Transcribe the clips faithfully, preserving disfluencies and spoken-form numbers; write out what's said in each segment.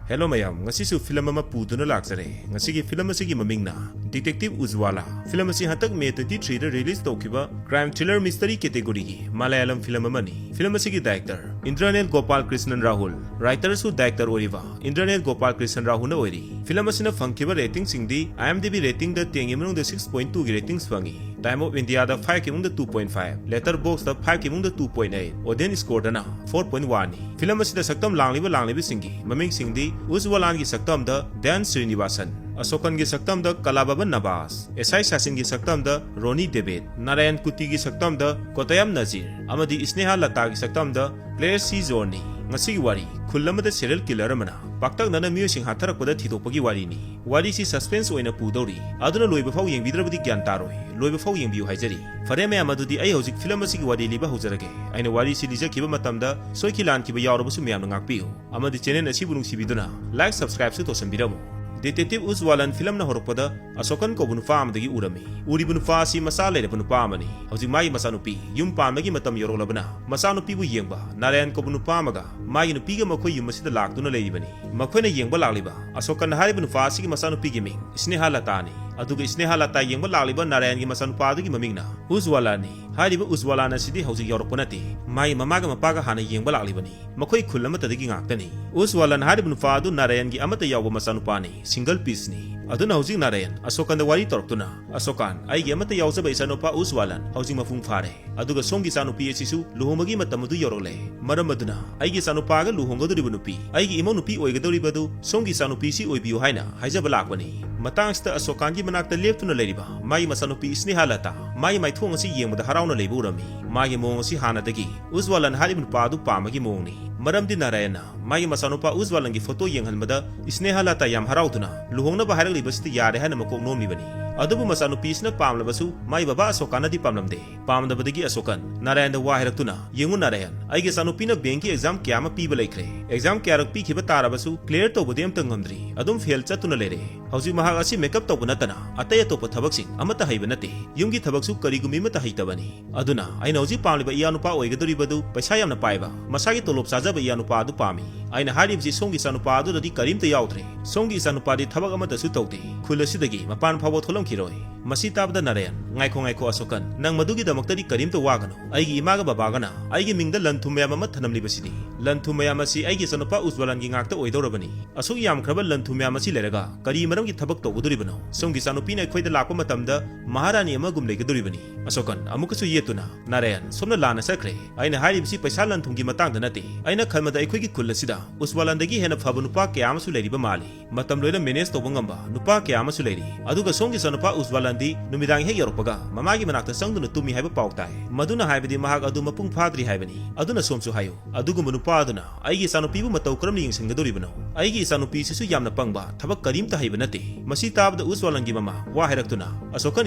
Hello ꯃꯌꯥꯝ, ꯉꯁꯤꯁꯨ film ꯑꯃ ꯄꯨꯗꯨꯅ ꯂꯥꯛꯆꯔꯦ꯫ ꯉꯁꯤꯒꯤ ꯐꯤꯂꯝ ꯑꯁꯤꯒꯤ ꯃꯃꯤꯡꯅ Detective Ujwala꯫ ꯐꯤꯂꯝ ꯑꯁꯤ ꯍꯟꯗꯛ May twenty three ꯗ release ꯇꯧꯈꯤꯕ crime thriller mystery category ꯒꯤ ꯃꯂꯌꯥꯂꯝ ꯐꯤꯂꯝ ꯑꯃꯅꯤ꯫ ꯐꯤꯂꯝ ꯑꯁꯤꯒꯤ director Indranil Gopal Krishnan Rahul, writer ꯁꯨ director ꯑꯣꯏꯔꯤꯕ Indranil Gopal Krishnan Rahul ꯅ ꯑꯣꯏꯔꯤ꯫ ꯐꯤꯂꯝ ꯑꯁꯤꯅ ꯐꯪꯈꯤꯕ rating ꯁꯤꯡꯗꯤ IMDb rating ꯗ ten ꯒꯤ ꯃꯅꯨꯡꯗ six point two ꯒꯤ ratings ꯐꯪꯉꯤ꯫ Time of India the five ꯀꯤ ꯃꯅꯨꯡꯗ two point five, Letterboxd ꯗ five ꯀꯤ ꯃꯅꯨꯡꯗ two point eight, Audience score ꯗꯅ four point one ꯅꯤ꯫ ꯐꯤꯂꯝ ꯑꯁꯤꯗ ꯁꯛꯇꯝ ꯂꯥꯡꯂꯤꯕ ꯂꯥꯡꯂꯤꯕꯁꯤꯡꯒꯤ ꯃꯃꯤꯡꯁꯤꯡꯗꯤ ꯎꯖꯋꯥꯂꯥꯟꯒꯤ ꯁꯛꯇꯝꯗ ꯗ꯭ꯌꯥꯟ ꯁ꯭ꯔꯤꯅꯤꯕꯥꯁꯟ, ꯑꯁꯣꯀꯟꯒꯤ ꯁꯛꯇꯝꯗ ꯀꯂꯥꯕꯕꯟ ꯅꯕꯥꯁ, ꯑꯦꯁ ꯑꯥꯏ ꯁꯥꯁꯤꯟꯒꯤ ꯁꯛꯇꯝꯗ ꯔꯣꯅꯤ ꯗꯦꯕꯤꯠ, ꯅꯥꯔꯥꯌꯟ ꯀꯨꯇꯤꯒꯤ ꯁꯛꯇꯝꯗ ꯀꯣꯇꯌꯝ ꯅꯖꯤꯔ ꯑꯃꯗꯤ ꯁ꯭ꯅꯦꯍꯥ ꯂꯇꯥꯒꯤ ꯁꯛꯇꯝꯗ ꯀ꯭ꯂꯦꯌꯔ ꯁꯤ ꯖꯣꯔꯅꯤ꯫ ꯉꯁꯤꯒꯤ ꯋꯥꯔꯤ, ꯈꯨꯜ ꯑꯃꯗ serial killer ꯑꯃꯅ ꯄꯥꯛꯇꯛꯅꯅ ꯃꯤꯑꯣꯏꯁꯤꯡ ꯍꯥꯠꯊꯔꯛꯄꯗ ꯊꯤꯗꯣꯛꯄꯒꯤ ꯋꯥꯔꯤꯅꯤ꯫ ꯋꯥꯔꯤꯁꯤ suspense ꯑꯣꯏꯅ ꯄꯨꯗꯧꯔꯤ, ꯑꯗꯨꯅ ꯂꯣꯏꯕ ꯐꯥꯎ ꯌꯦꯡꯕꯤꯗ꯭ꯔꯕꯗꯤ ꯒ꯭ꯌꯥꯟ ꯇꯥꯔꯣꯏ꯫ ꯂꯣꯏꯕ ꯐꯥꯎ ꯌꯦꯡꯕꯤꯌꯨ ꯍꯥꯏꯖꯔꯤ꯫ ꯐꯔꯦ ꯃꯌꯥꯝ, ꯑꯗꯨꯗꯤ ꯑꯩ ꯍꯧꯖꯤꯛ ꯐꯤꯂꯝ ꯑꯁꯤꯒꯤ ꯋꯥꯔꯤ ꯂꯤꯕ ꯍꯧꯖꯔꯒꯦ꯫ ꯑꯩꯅ ꯋꯥꯔꯤꯁꯤ ꯂꯤꯖꯈꯤꯕ ꯃꯇꯝꯗ ꯁꯣꯏꯈꯤ ꯂꯥꯟꯈꯤꯕ ꯌꯥꯎꯔꯕꯁꯨ ꯃꯌꯥꯝꯅ ꯉꯥꯛꯄꯤꯌꯨ, ꯑꯃꯗꯤ channel ꯑꯁꯤꯕꯨ ꯅꯨꯡꯁꯤꯕꯤꯗꯨꯅ like, subscribe ꯁꯨ ꯇꯧꯁꯟꯕꯤꯔꯝꯃꯨ꯫ Detective ꯎꯖꯋꯥꯂꯟ ꯐꯤꯂꯝꯅ ꯍꯧꯔꯛꯄꯗ ꯑꯁꯣꯀꯟ ꯀꯧꯕ ꯅꯨꯄꯥ ꯑꯃꯗꯒꯤ ꯎꯔꯝꯃꯤ꯫ ꯎꯔꯤꯕ ꯅꯨꯄꯥ ꯑꯁꯤ ꯃꯆꯥ ꯂꯩꯔꯕ ꯅꯨꯄꯥ ꯑꯃꯅꯤ꯫ ꯍꯧꯖꯤꯛ ꯃꯥꯒꯤ ꯃꯆꯥꯅꯨꯄꯤ ꯌꯨꯝ ꯄꯥꯟꯕꯒꯤ ꯃꯇꯝ ꯌꯧꯔꯛꯂꯕꯅ, ꯃꯆꯥꯅꯨꯄꯤꯕꯨ ꯌꯦꯡꯕ ꯅꯥꯔꯥꯌꯟ ꯀꯧꯕ ꯅꯨꯄꯥ ꯑꯃꯒ ꯃꯥꯒꯤ ꯅꯨꯄꯤꯒ ꯃꯈꯣꯏ ꯌꯨꯝ ꯑꯁꯤꯗ ꯂꯥꯛꯇꯨꯅ ꯂꯩꯔꯤꯕꯅꯤ꯫ ꯃꯈꯣꯏꯅ ꯌꯦꯡꯕ ꯂꯥꯛꯂꯤꯕ ꯑꯁꯣꯀꯟ ꯍꯥꯏꯔꯤꯕ ꯅꯨꯄꯥ ꯑꯁꯤꯒꯤ ꯃꯆꯥꯅꯨꯄꯤꯒꯤ ꯃꯤꯡ ꯁ꯭ꯅꯦꯍꯥ ꯂꯇꯥꯅꯤ꯫ ꯑꯗꯨꯒ ꯁ꯭ꯅꯦꯍꯥ ꯂꯇꯥ ꯌꯦꯡꯕ ꯂꯥꯛꯂꯤꯕ ꯅꯥꯔꯥꯌꯟꯒꯤ ꯃꯆꯥꯅꯨꯄꯥ ꯑꯗꯨꯒꯤ ꯃꯃꯤꯡꯅ ꯎꯖꯋꯥꯂꯥꯅꯤ꯫ ꯍꯥꯏꯔꯤꯕ ꯎꯖꯋꯥꯂꯥꯟ ꯑꯁꯤꯗꯤ ꯍꯧꯖꯤꯛ ꯌꯧꯔꯛꯄ ꯅꯠꯇꯦ꯫ ꯃꯥꯒꯤ ꯃꯃꯥꯒ ꯃꯄꯥꯒ ꯍꯥꯟꯅ ꯌꯦꯡꯕ ꯂꯥꯛꯂꯤꯕꯅꯤ꯫ ꯃꯈꯣꯏ ꯈꯨꯜ ꯑꯃꯠꯇꯗꯒꯤ ꯉꯥꯛꯇꯅꯤ꯫ ꯎꯖꯋꯥꯂꯥꯟ ꯍꯥꯏꯔꯤꯕ ꯅꯨꯄꯥ ꯑꯗꯨ ꯅꯥꯔꯥꯌꯟꯒꯤ ꯑꯃꯠꯇ ꯌꯥꯎꯕ ꯃꯆꯥꯅꯨꯄꯥꯅꯤ, single piece ꯅꯤ꯫ ꯑꯗꯨꯅ ꯍꯧꯖꯤꯛ ꯅꯥꯔꯥꯌꯟ ꯑꯁꯣꯀꯟꯗ ꯋꯥꯔꯤ ꯇꯧꯔꯛꯇꯨꯅ, "ꯑꯁꯣꯀꯥꯟ, ꯑꯩꯒꯤ ꯑꯃꯠꯇ ꯌꯥꯎꯖꯕ ꯏꯆꯥꯅꯨꯄꯥ ꯎꯖꯋꯥꯂꯥꯟ ꯍꯧꯖꯤꯛ ꯃꯄꯨꯡ ꯐꯥꯔꯦ꯫ ꯑꯗꯨꯒ ꯁꯣꯝꯒꯤ ꯏꯆꯥꯅꯨꯄꯤ ꯑꯁꯤꯁꯨ ꯂꯨꯍꯣꯡꯕꯒꯤ ꯃꯇꯝ ꯑꯗꯨ ꯌꯧꯔꯛꯂꯦ꯫ ꯃꯔꯝ ꯑꯗꯨꯅ ꯑꯩꯒꯤ ꯏꯆꯥꯅꯨꯄꯥꯒ ꯂꯨꯍꯣꯡꯒꯗꯧꯔꯤꯕ ꯅꯨꯄꯤ, ꯑꯩꯒꯤ ꯏꯃꯧ ꯅꯨꯄꯤ ꯑꯣꯏꯒꯗꯧꯔꯤꯕ ꯑꯗꯨ ꯁꯣꯝꯒꯤ ꯏꯆꯥꯅꯨꯄꯤꯁꯤ ꯑꯣꯏꯕꯤꯌꯨ" ꯍꯥꯏꯅ ꯍꯥꯏꯖꯕ ꯂꯥꯛꯄꯅꯤ꯫ ꯃꯇꯥꯡꯁꯤꯗ ꯑꯁꯣꯀꯥꯟꯒꯤ ꯃꯅꯥꯛꯇ ꯂꯦꯞꯇꯨꯅ ꯂꯩꯔꯤꯕ ꯃꯥꯒꯤ ꯃꯆꯥꯅꯨꯄꯤ ꯁ꯭ꯅꯦꯍꯥ ꯂꯇꯥ ꯃꯥꯒꯤ ꯃꯥꯏꯊꯣꯡ ꯑꯁꯤ ꯌꯦꯡꯕꯗ ꯍꯔꯥꯎꯅ ꯂꯩꯕ ꯎꯔꯝꯃꯤ꯫ ꯃꯥꯒꯤ ꯃꯑꯣꯡ ꯑꯁꯤ ꯍꯥꯟꯅꯗꯒꯤ ꯎꯖꯋꯥꯂꯟ ꯍꯥꯏꯔꯤꯕ ꯅꯨꯄꯥ ꯑꯗꯨ ꯄꯥꯝꯕꯒꯤ ꯃꯑꯣꯡꯅꯤ꯫ ꯃꯔꯝꯗꯤ ꯅꯥꯔꯥꯌꯟꯅ ꯃꯥꯒꯤ ꯃꯆꯥꯅꯨꯄꯥ ꯎꯖꯋꯥꯂꯟꯒꯤ photo ꯌꯦꯡꯍꯟꯕꯗ ꯁ꯭ꯅꯦꯍꯥ ꯂꯇꯥ ꯌꯥꯝ ꯍꯔꯥꯎꯗꯨꯅ ꯂꯨꯍꯣꯡꯅꯕ ꯍꯥꯏꯔꯛꯂꯤꯕꯁꯤꯗ ꯌꯥꯔꯦ ꯍꯥꯏꯅ ꯃꯀꯣꯛ ꯅꯣꯝꯂꯤꯕꯅꯤ꯫ ꯑꯗꯨꯕꯨ ꯃꯆꯥꯅꯨꯄꯤꯁꯤꯅ ꯄꯥꯝꯂꯕꯁꯨ ꯃꯥꯏ ꯕꯕꯥ ꯑꯁꯣꯀꯥꯅꯗꯤ ꯄꯥꯝꯂꯝꯗꯦ꯫ ꯄꯥꯝꯗꯕꯗꯒꯤ ꯑꯁꯣꯀꯟ ꯅꯥꯔꯥꯌꯟꯗ ꯋꯥ ꯍꯥꯏꯔꯛꯇꯨꯅ, "ꯌꯦꯡꯉꯨ ꯅꯥꯔꯥꯌꯟ, ꯑꯩꯒꯤ ꯏꯆꯥꯅꯨꯄꯤꯅ ꯕꯦꯡꯀꯤ ꯑꯦꯛꯖꯥꯝ ꯀꯌꯥ ꯑꯃ ꯄꯤꯕ ꯂꯩꯈ꯭ꯔꯦ꯫ ꯑꯦꯛꯖꯥꯝ ꯀꯌꯥꯔꯛ ꯄꯤꯈꯤꯕ ꯇꯥꯔꯕꯁꯨ ꯀ꯭ꯂꯤꯌꯥꯔ ꯇꯧꯕꯗꯤ ꯑꯝꯇ ꯉꯝꯗ꯭ꯔꯤ꯫ ꯑꯗꯨꯝ ꯐꯦꯜ ꯆꯠꯇꯨꯅ ꯂꯩꯔꯦ꯫ ꯍꯧꯖꯤꯛ ꯃꯍꯥꯛ ꯑꯁꯤ ꯃꯦꯀꯞ ꯇꯧꯕ ꯅꯠꯇꯅ ꯑꯇꯩ ꯑꯇꯣꯞꯄ ꯊꯕꯛꯁꯤꯡ ꯑꯃꯠꯇ ꯍꯩꯕ ꯅꯠꯇꯦ꯫ ꯌꯨꯝꯒꯤ ꯊꯕꯛꯁꯨ ꯀꯔꯤꯒꯨꯝꯕꯤ ꯑꯃꯠꯇ ꯍꯩꯇꯕꯅꯤ꯫ ꯑꯗꯨꯅ ꯑꯩꯅ ꯍꯧꯖꯤꯛ ꯄꯥꯝꯂꯤꯕ ꯏꯌꯥꯅꯨꯄꯥ ꯑꯣꯏꯒꯗꯧꯔꯤꯕꯗꯨ ꯄꯩꯁꯥ ꯌꯥꯝꯅ ꯄꯥꯏꯕ, ꯃꯁꯥꯒꯤ ꯇꯣꯂꯣꯞ ꯆꯥꯖꯕ ꯏꯌꯥꯅꯨꯄꯥ ꯑꯗꯨ ꯄꯥꯝꯃꯤ꯫ ꯑꯩꯅ ꯍꯥꯏꯔꯤꯕꯁꯤ ꯁꯣꯝꯒꯤ ꯏꯆꯥꯅꯨꯄꯥ ꯑꯗꯨꯗꯗꯤ ꯀꯔꯤꯝꯇ ꯌꯥꯎꯗ꯭ꯔꯦ꯫ ꯁꯣꯝꯒꯤ ꯏꯆꯥꯅꯨꯄꯥꯗꯤ ꯊꯕꯛ ꯑꯃꯠꯇꯁꯨ ꯇꯧꯗꯦ꯫ ꯈꯨꯜ ꯑꯁꯤꯗꯒꯤ ꯃꯄꯥꯟ ꯐꯥꯎꯕ ꯊꯣꯛꯂꯝꯈꯤꯔꯣꯏ꯫" ꯃꯁꯤ ꯇꯥꯕꯗ ꯅꯥꯔꯥꯌꯟ, "ꯉꯥꯏꯈꯣ, ꯉꯥꯏꯈꯣ ꯑꯁꯣꯀꯟ, ꯅꯪ ꯃꯗꯨꯒꯤꯗꯃꯛꯇꯗꯤ ꯀꯔꯤꯝꯇ ꯋꯥꯒꯅꯨ꯫ ꯑꯩꯒꯤ ꯏꯃꯥꯒ ꯕꯕꯥꯒꯅ ꯑꯩꯒꯤ ꯃꯤꯡꯗ ꯂꯟ ꯊꯨꯝ ꯃꯌꯥꯝ ꯑꯃ ꯊꯅꯝꯂꯤꯕꯁꯤꯗꯤ, ꯂꯟ ꯊꯨꯝ ꯃꯌꯥꯝ ꯑꯁꯤ ꯑꯩꯒꯤ ꯏꯆꯥꯅꯨꯄꯥ ꯎꯖꯋꯥꯂꯥꯟꯒꯤ ꯉꯥꯛꯇ ꯑꯣꯏꯗꯧꯔꯕꯅꯤ꯫ ꯑꯁꯨꯛ ꯌꯥꯝꯈ꯭ꯔꯕ ꯂꯟ ꯊꯨꯝ ꯃꯌꯥꯝ ꯑꯁꯤ ꯂꯩꯔꯒ ꯀꯔꯤ ꯃꯔꯝꯒꯤ ꯊꯕꯛ ꯇꯧꯒꯗꯧꯔꯤꯕꯅꯣ? ꯁꯣꯝꯒꯤ ꯏꯆꯥꯅꯨꯄꯤꯅ ꯑꯩꯈꯣꯏꯗ ꯂꯥꯛꯄ ꯃꯇꯝꯗ ꯃꯍꯥꯔꯥꯅꯤ ꯑꯃꯒꯨꯝ ꯂꯩꯒꯗꯧꯔꯤꯕꯅꯤ꯫" ꯑꯁꯣꯀꯟ, ꯑꯃꯨꯛꯀꯁꯨ ꯌꯦꯠꯇꯨꯅ, "ꯅꯥꯔꯥꯌꯟ, ꯁꯣꯝꯅ ꯂꯥꯟꯅ ꯆꯠꯈ꯭ꯔꯦ꯫ ꯑꯩꯅ ꯍꯥꯏꯔꯤꯕꯁꯤ ꯄꯩꯁꯥ ꯂꯟ ꯊꯨꯝꯒꯤ ꯃꯇꯥꯡꯗ ꯅꯠꯇꯦ꯫ ꯑꯩꯅ ꯈꯟꯕꯗ ꯑꯩꯈꯣꯏꯒꯤ ꯈꯨꯜ ꯑꯁꯤꯗ ꯎꯖꯋꯥꯂꯥꯟꯗꯒꯤ ꯍꯦꯟꯅ ꯐꯕ ꯅꯨꯄꯥ ꯀꯌꯥ ꯑꯃꯁꯨ ꯂꯩꯔꯤꯕ ꯃꯥꯜꯂꯤ꯫ ꯃꯇꯝ ꯂꯣꯏꯅ ꯃꯦꯅꯦꯖ ꯇꯧꯕ ꯉꯝꯕ ꯅꯨꯄꯥ ꯀꯌꯥ ꯑꯃꯁꯨ ꯂꯩꯔꯤ꯫ ꯑꯗꯨꯒ ꯁꯣꯝꯒꯤ ꯏꯆꯥꯅꯨꯄꯥ ꯎꯖꯋꯥꯂꯥꯟꯗꯤ ꯅꯨꯃꯤꯗꯥꯡ ꯍꯦꯛ ꯌꯧꯔꯛꯄꯒ ꯃꯃꯥꯒꯤ ꯃꯅꯥꯛꯇ ꯆꯪꯗꯨꯅ ꯇꯨꯝꯃꯤ ꯍꯥꯏꯕ ꯄꯥꯎ ꯇꯥꯏ꯫ ꯃꯗꯨꯅ ꯍꯥꯏꯕꯗꯤ ꯃꯍꯥꯛ ꯑꯗꯨ ꯃꯄꯨꯡ ꯐꯥꯗ꯭ꯔꯤ ꯍꯥꯏꯕꯅꯤ꯫ ꯑꯗꯨꯅ ꯁꯣꯝꯁꯨ ꯍꯥꯏꯌꯨ, ꯑꯗꯨꯒꯨꯝꯕ ꯅꯨꯄꯥ ꯑꯗꯨꯅ ꯑꯩꯒꯤ ꯏꯆꯥꯅꯨꯄꯤꯕꯨ ꯃꯇꯧ ꯀꯔꯝꯅ ꯌꯦꯡꯁꯤꯟꯒꯗꯧꯔꯤꯕꯅꯣ? ꯑꯩꯒꯤ ꯏꯆꯥꯅꯨꯄꯤꯁꯤꯁꯨ ꯌꯥꯝꯅ ꯄꯪꯕ, ꯊꯕꯛ ꯀꯔꯤꯝꯇ ꯍꯩꯕ ꯅꯠꯇꯦ꯫" ꯃꯁꯤ ꯇꯥꯕꯗ ꯎꯖꯋꯥꯂꯥꯟꯒꯤ ꯃꯃꯥ ꯋꯥ ꯍꯥꯏꯔꯛꯇꯨꯅ, "ꯑꯁꯣꯀꯟ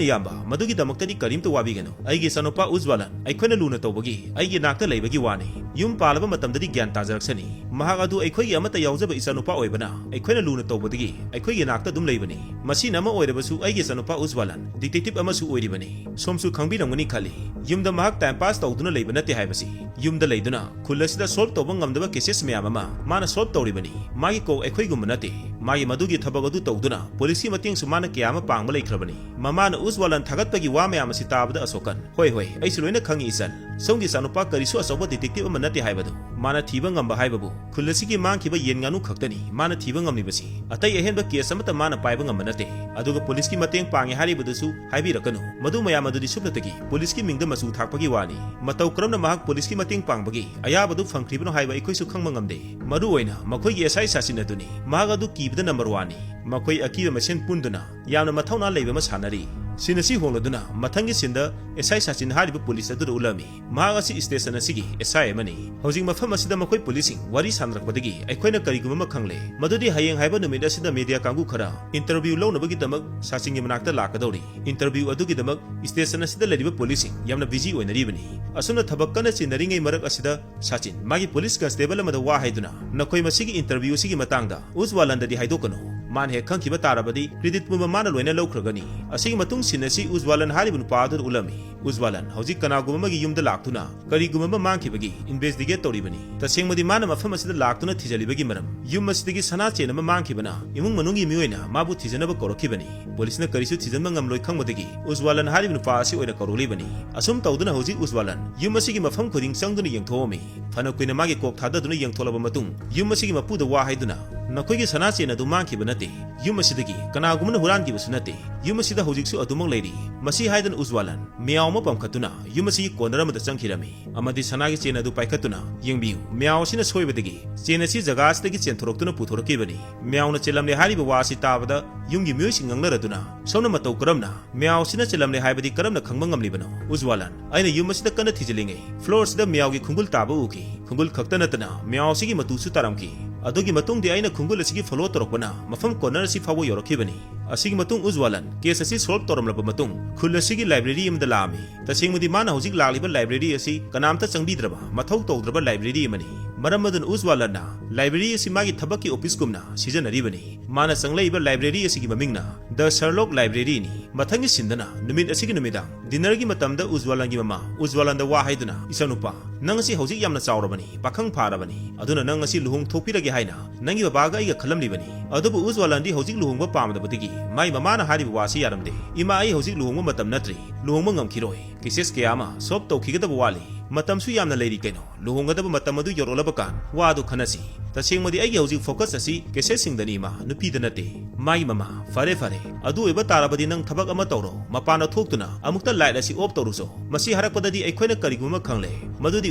ꯏꯌꯥꯝꯕ, ꯃꯗꯨꯒꯤꯗꯃꯛꯇꯗꯤ ꯀꯔꯤꯝꯇ ꯋꯥꯕꯤꯒꯅꯨ꯫ ꯑꯩꯒꯤ ꯏꯆꯥꯅꯨꯄꯥ ꯎꯖꯋꯥꯂꯥꯟ ꯑꯩꯈꯣꯏꯅ ꯂꯨꯅ ꯇꯧꯕꯒꯤ ꯑꯩꯒꯤ ꯅꯥꯛꯇ ꯂꯩꯕꯒꯤ ꯋꯥꯅꯤ꯫ ꯌꯨꯝ ꯄꯥꯜꯂꯕ ꯃꯇꯝꯗꯗꯤ ꯒ꯭ꯌꯥꯟ ꯇꯥꯖꯔꯛꯁꯅꯤ꯫ ꯃꯍꯥꯛ ꯑꯗꯨ ꯑꯩꯈꯣꯏꯒꯤ ꯑꯃꯠꯇ ꯌꯥꯎꯖꯕ ꯏꯆꯥꯅꯨꯄꯥ ꯑꯣꯏꯕꯅ ꯑꯩꯈꯣꯏꯅ ꯂꯨꯅ ꯇꯧꯕꯗꯒꯤ ꯑꯩꯈꯣꯏꯒꯤ ꯅꯥꯛꯇ ꯑꯗꯨꯝ ꯂꯩꯕꯅꯤ꯫ ꯃꯁꯤꯅ ꯑꯃ ꯑꯣꯏꯔꯕꯁꯨ ꯑꯩꯒꯤ ꯏꯆꯥꯅꯨꯄꯥ ꯎꯖꯋꯥꯂꯥꯟ ꯗꯤꯇꯦꯛꯇꯤꯚ ꯑꯃꯁꯨ ꯑꯣꯏꯔꯤꯕꯅꯤ꯫ ꯁꯣꯝꯁꯨ ꯈꯪꯕꯤꯔꯝꯒꯅꯤ ꯈꯜꯂꯤ꯫ ꯌꯨꯝꯗ ꯃꯍꯥꯛ ꯇꯥꯏꯝ ꯄꯥꯁ ꯇꯧꯗꯨꯅ ꯂꯩꯕ ꯅꯠꯇꯦ ꯍꯥꯏꯕꯁꯤ꯫ ꯌꯨꯝꯗ ꯂꯩꯗꯨꯅ ꯈꯨꯜ ꯑꯁꯤꯗ ꯁꯣꯜꯚ ꯇꯧꯕ ꯉꯝꯗꯕ ꯀꯦꯁꯦꯁ ꯃꯌꯥꯝ ꯑꯃ ꯃꯥꯅ ꯁꯣꯜꯚ ꯇꯧꯔꯤꯕꯅꯤ꯫ ꯃꯥꯒꯤ ꯀꯣꯛ ꯑꯩꯈꯣꯏꯒꯨꯝꯕ ꯅꯠꯇꯦ꯫ ꯃꯥꯒꯤ ꯃꯗꯨꯒꯤ ꯊꯕꯛ ꯑꯗꯨ ꯇꯧꯗꯨꯅ ꯄꯨꯂꯤꯁꯀꯤ ꯃꯇꯦꯡꯁꯨ ꯃꯥꯅ ꯀꯌꯥ ꯑꯃ ꯄꯥꯡꯕ ꯂꯩꯈ꯭ꯔꯕꯅꯤ꯫" ꯃꯃꯥꯅ ꯎꯖꯋꯥꯂꯥꯟ ꯊꯥꯒꯠꯄꯒꯤ ꯋꯥ ꯃꯌꯥꯝ ꯑꯁꯤ ꯇꯥꯕꯗ ꯑꯁꯣꯀꯟ, "ꯍꯣꯏ, ꯍꯣꯏ, ꯑꯩꯁꯨ ꯂꯣꯏꯅ ꯈꯪꯏ ꯏꯆꯟ꯫ ꯁꯣꯝꯒꯤ ꯏꯆꯥꯅꯨꯄꯥ ꯀꯔꯤꯁꯨ ꯑꯆꯧꯕ ꯗꯤꯇꯦꯛꯇꯤꯚ ꯑꯃ ꯅꯠꯇꯦ ꯍꯥꯏꯕꯗꯨ꯫ ꯃꯥꯅ ꯊꯤꯕ ꯉꯝꯕ ꯍꯥꯏꯕꯕꯨ ꯈꯨꯜ ꯑꯁꯤꯒꯤ ꯃꯥꯡꯈꯤꯕ ꯌꯦꯟ ꯉꯥꯅꯨ ꯈꯛꯇꯅꯤ ꯃꯥꯅ ꯊꯤꯕ ꯉꯝꯂꯤꯕꯁꯤ꯫ ꯑꯇꯩ ꯑꯍꯦꯟꯕ ꯀꯦꯁ ꯑꯃꯠꯇ ꯃꯥꯅ ꯄꯥꯏꯕ ꯉꯝꯕ ꯅꯠꯇꯦ꯫ ꯑꯗꯨꯒ ꯄꯨꯂꯤꯁꯀꯤ ꯃꯇꯦꯡ ꯄꯥꯡꯉꯦ ꯍꯥꯏꯔꯤꯕꯗꯨꯁꯨ ꯍꯥꯏꯕꯤꯔꯛꯀꯅꯨ꯫ ꯃꯗꯨ ꯃꯌꯥꯝ ꯑꯗꯨꯗꯤ ꯁꯨꯞꯅꯇꯒꯤ ꯄꯨꯂꯤꯁꯀꯤ ꯃꯤꯡꯗ ꯃꯆꯨ ꯊꯥꯛꯄꯒꯤ ꯋꯥꯅꯤ꯫ ꯃꯇꯧ ꯀꯔꯝꯅ ꯃꯍꯥꯛ ꯄꯨꯂꯤꯁꯀꯤ ꯃꯇꯦꯡ ꯄꯥꯡꯕꯒꯤ ꯑꯌꯥꯕꯗꯨ ꯐꯪꯈ꯭ꯔꯤꯕꯅꯣ ꯍꯥꯏꯕ ꯑꯩꯈꯣꯏꯁꯨ ꯈꯪꯕ ꯉꯝꯗꯦ꯫ ꯃꯔꯨ ꯑꯣꯏꯅ ꯃꯈꯣꯏꯒꯤ ꯑꯦꯁ ꯑꯥꯏ ꯁꯥꯁꯤꯟ ꯑꯗꯨꯅꯤ꯫ ꯃꯍꯥꯛ ꯑꯗꯨ ꯀꯤꯕꯗ ꯅꯝꯕꯔ ꯋꯥꯟꯅꯤ꯫ ꯃꯈꯣꯏ ꯑꯀꯤꯕ ꯃꯁꯦꯟ ꯄꯨꯟꯗꯨꯅ ꯌꯥꯝꯅ ꯃꯊꯧꯅꯥ ꯂꯩꯕ ꯑꯃ ꯁꯥꯟꯅꯔꯤ꯫ Scene ꯑꯁꯤ ꯍꯣꯡꯂꯗꯨꯅ ꯃꯊꯪꯒꯤ sceneꯗ S I ꯁꯆꯤꯟ ꯍꯥꯏꯔꯤꯕ police ꯑꯗꯨꯗ ꯎꯠꯂꯝꯃꯤ꯫ ꯃꯍꯥꯛ ꯑꯁꯤ station ꯑꯁꯤꯒꯤ S I ꯑꯃꯅꯤ꯫ ꯍꯧꯖꯤꯛ ꯃꯐꯝ ꯑꯁꯤꯗ ꯃꯈꯣꯏ policeꯁꯤꯡ ꯋꯥꯔꯤ ꯁꯥꯟꯅꯔꯛꯄꯗꯒꯤ ꯑꯩꯈꯣꯏꯅ ꯀꯔꯤꯒꯨꯝꯕ ꯑꯃ ꯈꯪꯂꯦ, ꯃꯗꯨꯗꯤ ꯍꯌꯦꯡ ꯍꯥꯏꯕ ꯅꯨꯃꯤꯠ ꯑꯁꯤꯗ media ꯀꯥꯡꯕꯨ ꯈꯔ interview ꯂꯧꯅꯕꯒꯤꯗꯃꯛ ꯁꯆꯤꯟꯒꯤ ꯃꯅꯥꯛꯇ ꯂꯥꯛꯀꯗꯧꯔꯤ꯫ Interview ꯑꯗꯨꯒꯤꯗꯃꯛ station ꯑꯁꯤꯗ ꯂꯩꯔꯤꯕ policeꯁꯤꯡ ꯌꯥꯝꯅ busy ꯑꯣꯏꯅꯔꯤꯕꯅꯤ꯫ ꯑꯁꯨꯝꯅ ꯊꯕꯛ ꯀꯟꯅ ꯆꯤꯟꯅꯔꯤꯉꯩ ꯃꯔꯛ ꯑꯁꯤꯗ ꯁꯆꯤꯟ ꯃꯥꯒꯤ police constable ꯑꯃꯗ ꯋꯥ ꯍꯥꯏꯗꯨꯅ ꯅꯈꯣꯏ ꯃꯁꯤꯒꯤ interview ꯑꯁꯤꯒꯤ ꯃꯇꯥꯡꯗ ꯎꯖꯋꯥꯂꯟꯗꯗꯤ ꯍꯥꯏꯗꯣꯛꯀꯅꯨ꯫ ꯃꯥꯅ ꯍꯦꯛ ꯈꯪꯈꯤꯕ ꯇꯥꯔꯕꯗꯤ credit ꯄꯨꯝꯕ ꯃꯥꯅ ꯂꯣꯏꯅ ꯂꯧꯈ꯭ꯔꯒꯅꯤ꯫ ꯑꯁꯤꯒꯤ ꯃꯇꯨꯡ scene ꯑꯁꯤ ꯎꯖꯋꯥꯂꯟ ꯍꯥꯏꯔꯤꯕ ꯅꯨꯄꯥ ꯑꯗꯨꯗ ꯎꯠꯂꯝꯃꯤ꯫ ꯎꯖꯋꯥꯂꯟ ꯍꯧꯖꯤꯛ ꯀꯅꯥꯒꯨꯝꯕ ꯑꯃꯒꯤ ꯌꯨꯝꯗ ꯂꯥꯛꯇꯨꯅ ꯀꯔꯤꯒꯨꯝꯕ ꯑꯃ ꯃꯥꯡꯈꯤꯕꯒꯤ investigate ꯇꯧꯔꯤꯕꯅꯤ꯫ ꯇꯁꯦꯡꯕꯗꯤ ꯃꯥꯅ ꯃꯐꯝ ꯑꯁꯤꯗ ꯂꯥꯛꯇꯨꯅ ꯊꯤꯖꯜꯂꯤꯕꯒꯤ ꯃꯔꯝ ꯌꯨꯝ ꯑꯁꯤꯗꯒꯤ ꯁꯅꯥ ꯆꯦꯟ ꯑꯃ ꯃꯥꯡꯈꯤꯕꯅ ꯏꯃꯨꯡ ꯃꯅꯨꯡꯒꯤ ꯃꯤꯑꯣꯏꯅ ꯃꯥꯕꯨ ꯊꯤꯖꯅꯕ ꯀꯧꯔꯛꯈꯤꯕꯅꯤ꯫ Policeꯅ ꯀꯔꯤꯁꯨ ꯊꯤꯖꯤꯟꯕ ꯉꯝꯂꯣꯏ ꯈꯪꯕꯗꯒꯤ ꯎꯖꯋꯥꯂꯟ ꯍꯥꯏꯔꯤꯕ ꯅꯨꯄꯥ ꯑꯁꯤ ꯑꯣꯏꯅ ꯀꯧꯔꯛꯂꯤꯕꯅꯤ꯫ ꯑꯁꯨꯝ ꯇꯧꯗꯨꯅ ꯍꯧꯖꯤꯛ ꯎꯖꯋꯥꯂꯟ ꯌꯨꯝ ꯑꯁꯤꯒꯤ ꯃꯐꯝ ꯈꯨꯗꯤꯡ ꯆꯪꯗꯨꯅ ꯌꯦꯡꯊꯣꯛꯑꯝꯃꯤ꯫ ꯐꯅ ꯀꯨꯏꯅ ꯃꯥꯒꯤ ꯀꯣꯛ ꯊꯥꯗꯗꯨꯅ ꯌꯦꯡꯊꯣꯛꯂꯕ ꯃꯇꯨꯡ ꯌꯨꯝ ꯑꯁꯤꯒꯤ ꯃꯄꯨꯗ ꯋꯥ ꯍꯥꯏꯗꯨꯅ, "ꯅꯈꯣꯏꯒꯤ ꯁꯅꯥ ꯆꯦꯟ ꯑꯗꯨ ꯃꯥꯡꯈꯤꯕ ꯅꯠꯇꯦ꯫ ꯌꯨꯝ ꯑꯁꯤꯗꯒꯤ ꯀꯅꯥꯒꯨꯝꯕꯅ ꯍꯨꯔꯥꯟꯈꯤꯕꯁꯨ ꯅꯠꯇꯦ꯫ ꯌꯨꯝ ꯑꯁꯤꯗ ꯍꯧꯖꯤꯛꯁꯨ ꯑꯗꯨꯃꯛ ꯂꯩꯔꯤ"꯫ ꯃꯁꯤ ꯍꯥꯏꯗꯨꯅ ꯎꯖꯋꯥꯂꯟ ꯃꯤꯌꯥꯎ ꯑꯃ ꯄꯝꯈꯠꯇꯨꯅ ꯌꯨꯝ ꯑꯁꯤꯒꯤ corner ꯑꯃꯗ ꯆꯪꯈꯤꯔꯝꯃꯤ ꯑꯃꯗꯤ ꯁꯅꯥꯒꯤ ꯆꯦꯟ ꯑꯗꯨ ꯄꯥꯏꯈꯠꯇꯨꯅ, "ꯌꯦꯡꯕꯤꯌꯨ, ꯃꯤꯌꯥꯎ ꯑꯁꯤꯅ ꯁꯣꯏꯕꯗꯒꯤ ꯆꯦꯟ ꯑꯁꯤ ꯖꯒꯥ ꯑꯁꯤꯗꯒꯤ ꯆꯦꯟꯊꯣꯔꯛꯇꯨꯅ ꯄꯨꯊꯣꯔꯛꯈꯤꯕꯅꯤ"꯫ ꯃꯤꯌꯥꯎꯅ ꯆꯦꯜꯂꯝꯂꯦ ꯍꯥꯏꯔꯤꯕ ꯋꯥ ꯑꯁꯤ ꯇꯥꯕꯗ ꯌꯨꯝꯒꯤ ꯃꯤꯑꯣꯏꯁꯤꯡ ꯉꯛꯅꯔꯗꯨꯅ, "ꯁꯣꯝꯅ ꯃꯇꯧ ꯀꯔꯝꯅ ꯃꯤꯌꯥꯎ ꯑꯁꯤꯅ ꯆꯦꯜꯂꯝꯂꯦ ꯍꯥꯏꯕꯗꯤ ꯀꯔꯝꯅ ꯈꯪꯕ ꯉꯝꯂꯤꯕꯅꯣ?" "ꯎꯖꯋꯥꯂꯟ, ꯑꯩꯅ ꯌꯨꯝ ꯑꯁꯤꯗ ꯀꯟꯅ ꯊꯤꯖꯤꯜꯂꯤꯉꯩ floor ꯑꯁꯤꯗ ꯃꯤꯌꯥꯎꯒꯤ ꯈꯨꯡꯒꯨꯜ ꯇꯥꯕ ꯎꯈꯤ꯫ ꯈꯨꯡꯒꯨꯜ ꯈꯛꯇ ꯅꯠꯇꯅ ꯃꯤꯌꯥꯎ ꯑꯁꯤꯒꯤ ꯃꯇꯨꯁꯨ ꯇꯥꯔꯝꯈꯤ꯫ ꯑꯗꯨꯒꯤ ꯃꯇꯨꯡꯗꯤ ꯑꯩꯅ ꯈꯨꯡꯒꯨꯜ ꯑꯁꯤꯒꯤ follow ꯇꯧꯔꯛꯄꯅ ꯃꯐꯝ corner ꯑꯁꯤ ꯐꯥꯎꯕ ꯌꯧꯔꯛꯈꯤꯕꯅꯤ"꯫ ꯑꯁꯤꯒꯤ ꯃꯇꯨꯡ ꯎꯖꯋꯥꯂꯟ case ꯑꯁꯤ solve ꯇꯧꯔꯝꯂꯕ ꯃꯇꯨꯡ ꯈꯨꯜ ꯑꯁꯤꯒꯤ library ꯑꯃꯗ ꯂꯥꯛꯑꯝꯃꯤ꯫ ꯇꯁꯦꯡꯕꯗꯤ ꯃꯥꯅ ꯍꯧꯖꯤꯛ ꯂꯥꯛꯂꯤꯕ library ꯑꯁꯤ ꯀꯅꯥꯝꯇ ꯆꯪꯕꯤꯗ꯭ꯔꯕ, ꯃꯊꯧ ꯇꯧꯗ꯭ꯔꯕ library ꯑꯃꯅꯤ꯫ ꯃꯔꯝ ꯑꯗꯨꯅ ꯎꯖꯋꯥꯂꯟꯅ library ꯑꯁꯤ ꯃꯥꯒꯤ ꯊꯕꯛꯀꯤ office ꯀꯨꯝꯅ ꯁꯤꯖꯤꯟꯅꯔꯤꯕꯅꯤ꯫ ꯃꯥꯅ ꯆꯪꯂꯛꯏꯕ library ꯑꯁꯤꯒꯤ ꯃꯃꯤꯡꯅ The Sherlock Libraryꯅꯤ꯫ ꯃꯊꯪꯒꯤ sceneꯗꯅ ꯅꯨꯃꯤꯠ ꯑꯁꯤꯒꯤ ꯅꯨꯃꯤꯗꯥꯡ dinnerꯒꯤ ꯃꯇꯝꯗ ꯎꯖꯋꯥꯂꯟꯒꯤ ꯃꯃꯥ ꯎꯖꯋꯥꯂꯟꯗ ꯋꯥ ꯍꯥꯏꯗꯨꯅ, "ꯏꯆꯥꯅꯨꯄꯥ, ꯅꯪ ꯑꯁꯤ ꯍꯧꯖꯤꯛ ꯌꯥꯝꯅ ꯆꯥꯎꯔꯕꯅꯤ, ꯄꯥꯈꯪ ꯐꯥꯔꯕꯅꯤ, ꯑꯗꯨꯅ ꯅꯪ ꯑꯁꯤ ꯂꯨꯍꯣꯡ ꯊꯣꯛꯄꯤꯔꯒꯦ ꯍꯥꯏꯅ ꯅꯪꯒꯤ ꯕꯕꯥꯒ ꯑꯩꯒ ꯈꯜꯂꯝꯂꯤꯕꯅꯤ"꯫ ꯑꯗꯨꯕꯨ ꯎꯖꯋꯥꯂꯟꯗꯤ ꯍꯧꯖꯤꯛ ꯂꯨꯍꯣꯡꯕ ꯄꯥꯝꯗꯕꯗꯒꯤ ꯃꯥꯒꯤ ꯃꯃꯥꯅ ꯍꯥꯏꯔꯤꯕ ꯋꯥ ꯑꯁꯤ ꯌꯥꯔꯝꯗꯦ꯫ "ꯏꯃꯥ, ꯑꯩ ꯍꯧꯖꯤꯛ ꯂꯨꯍꯣꯡꯕ ꯃꯇꯝ ꯅꯠꯇ꯭ꯔꯤ, ꯂꯨꯍꯣꯡꯕ ꯉꯝꯈꯤꯔꯣꯏ꯫ Cases ꯀꯌꯥ ꯑꯃ solve ꯇꯧꯈꯤꯒꯗꯕ ꯋꯥꯠꯂꯤ꯫ ꯃꯇꯝꯁꯨ ꯌꯥꯝꯅ ꯂꯩꯔꯤ ꯀꯩꯅꯣ꯫ ꯂꯨꯍꯣꯡꯒꯗꯕ ꯃꯇꯝ ꯑꯗꯨ ꯌꯧꯔꯛꯂꯕ ꯀꯥꯟ ꯋꯥ ꯑꯗꯨ ꯈꯟꯅꯁꯤ꯫ ꯇꯁꯦꯡꯕꯗꯤ ꯑꯩꯒꯤ ꯍꯧꯖꯤꯛ focus ꯑꯁꯤ caseꯁꯤꯡꯗꯅꯤ ꯏꯃꯥ, ꯅꯨꯄꯤꯗ ꯅꯠꯇꯦ"꯫ ꯃꯥꯒꯤ ꯃꯃꯥ, "ꯐꯔꯦ, ꯐꯔꯦ, ꯑꯗꯨ ꯑꯣꯏꯕ ꯇꯥꯔꯕꯗꯤ ꯅꯪ ꯊꯕꯛ ꯑꯃ ꯇꯧꯔꯣ, ꯃꯄꯥꯟꯗ ꯊꯣꯛꯇꯨꯅ ꯑꯃꯨꯛꯇ light ꯑꯁꯤ off ꯇꯧꯔꯨꯆꯣ"꯫ ꯃꯁꯤ ꯍꯥꯏꯔꯛꯄꯗꯗꯤ ꯑꯩꯈꯣꯏꯅ ꯀꯔꯤꯒꯨꯝꯕ ꯑꯃ ꯈꯪꯂꯦ, ꯃꯗꯨꯗꯤ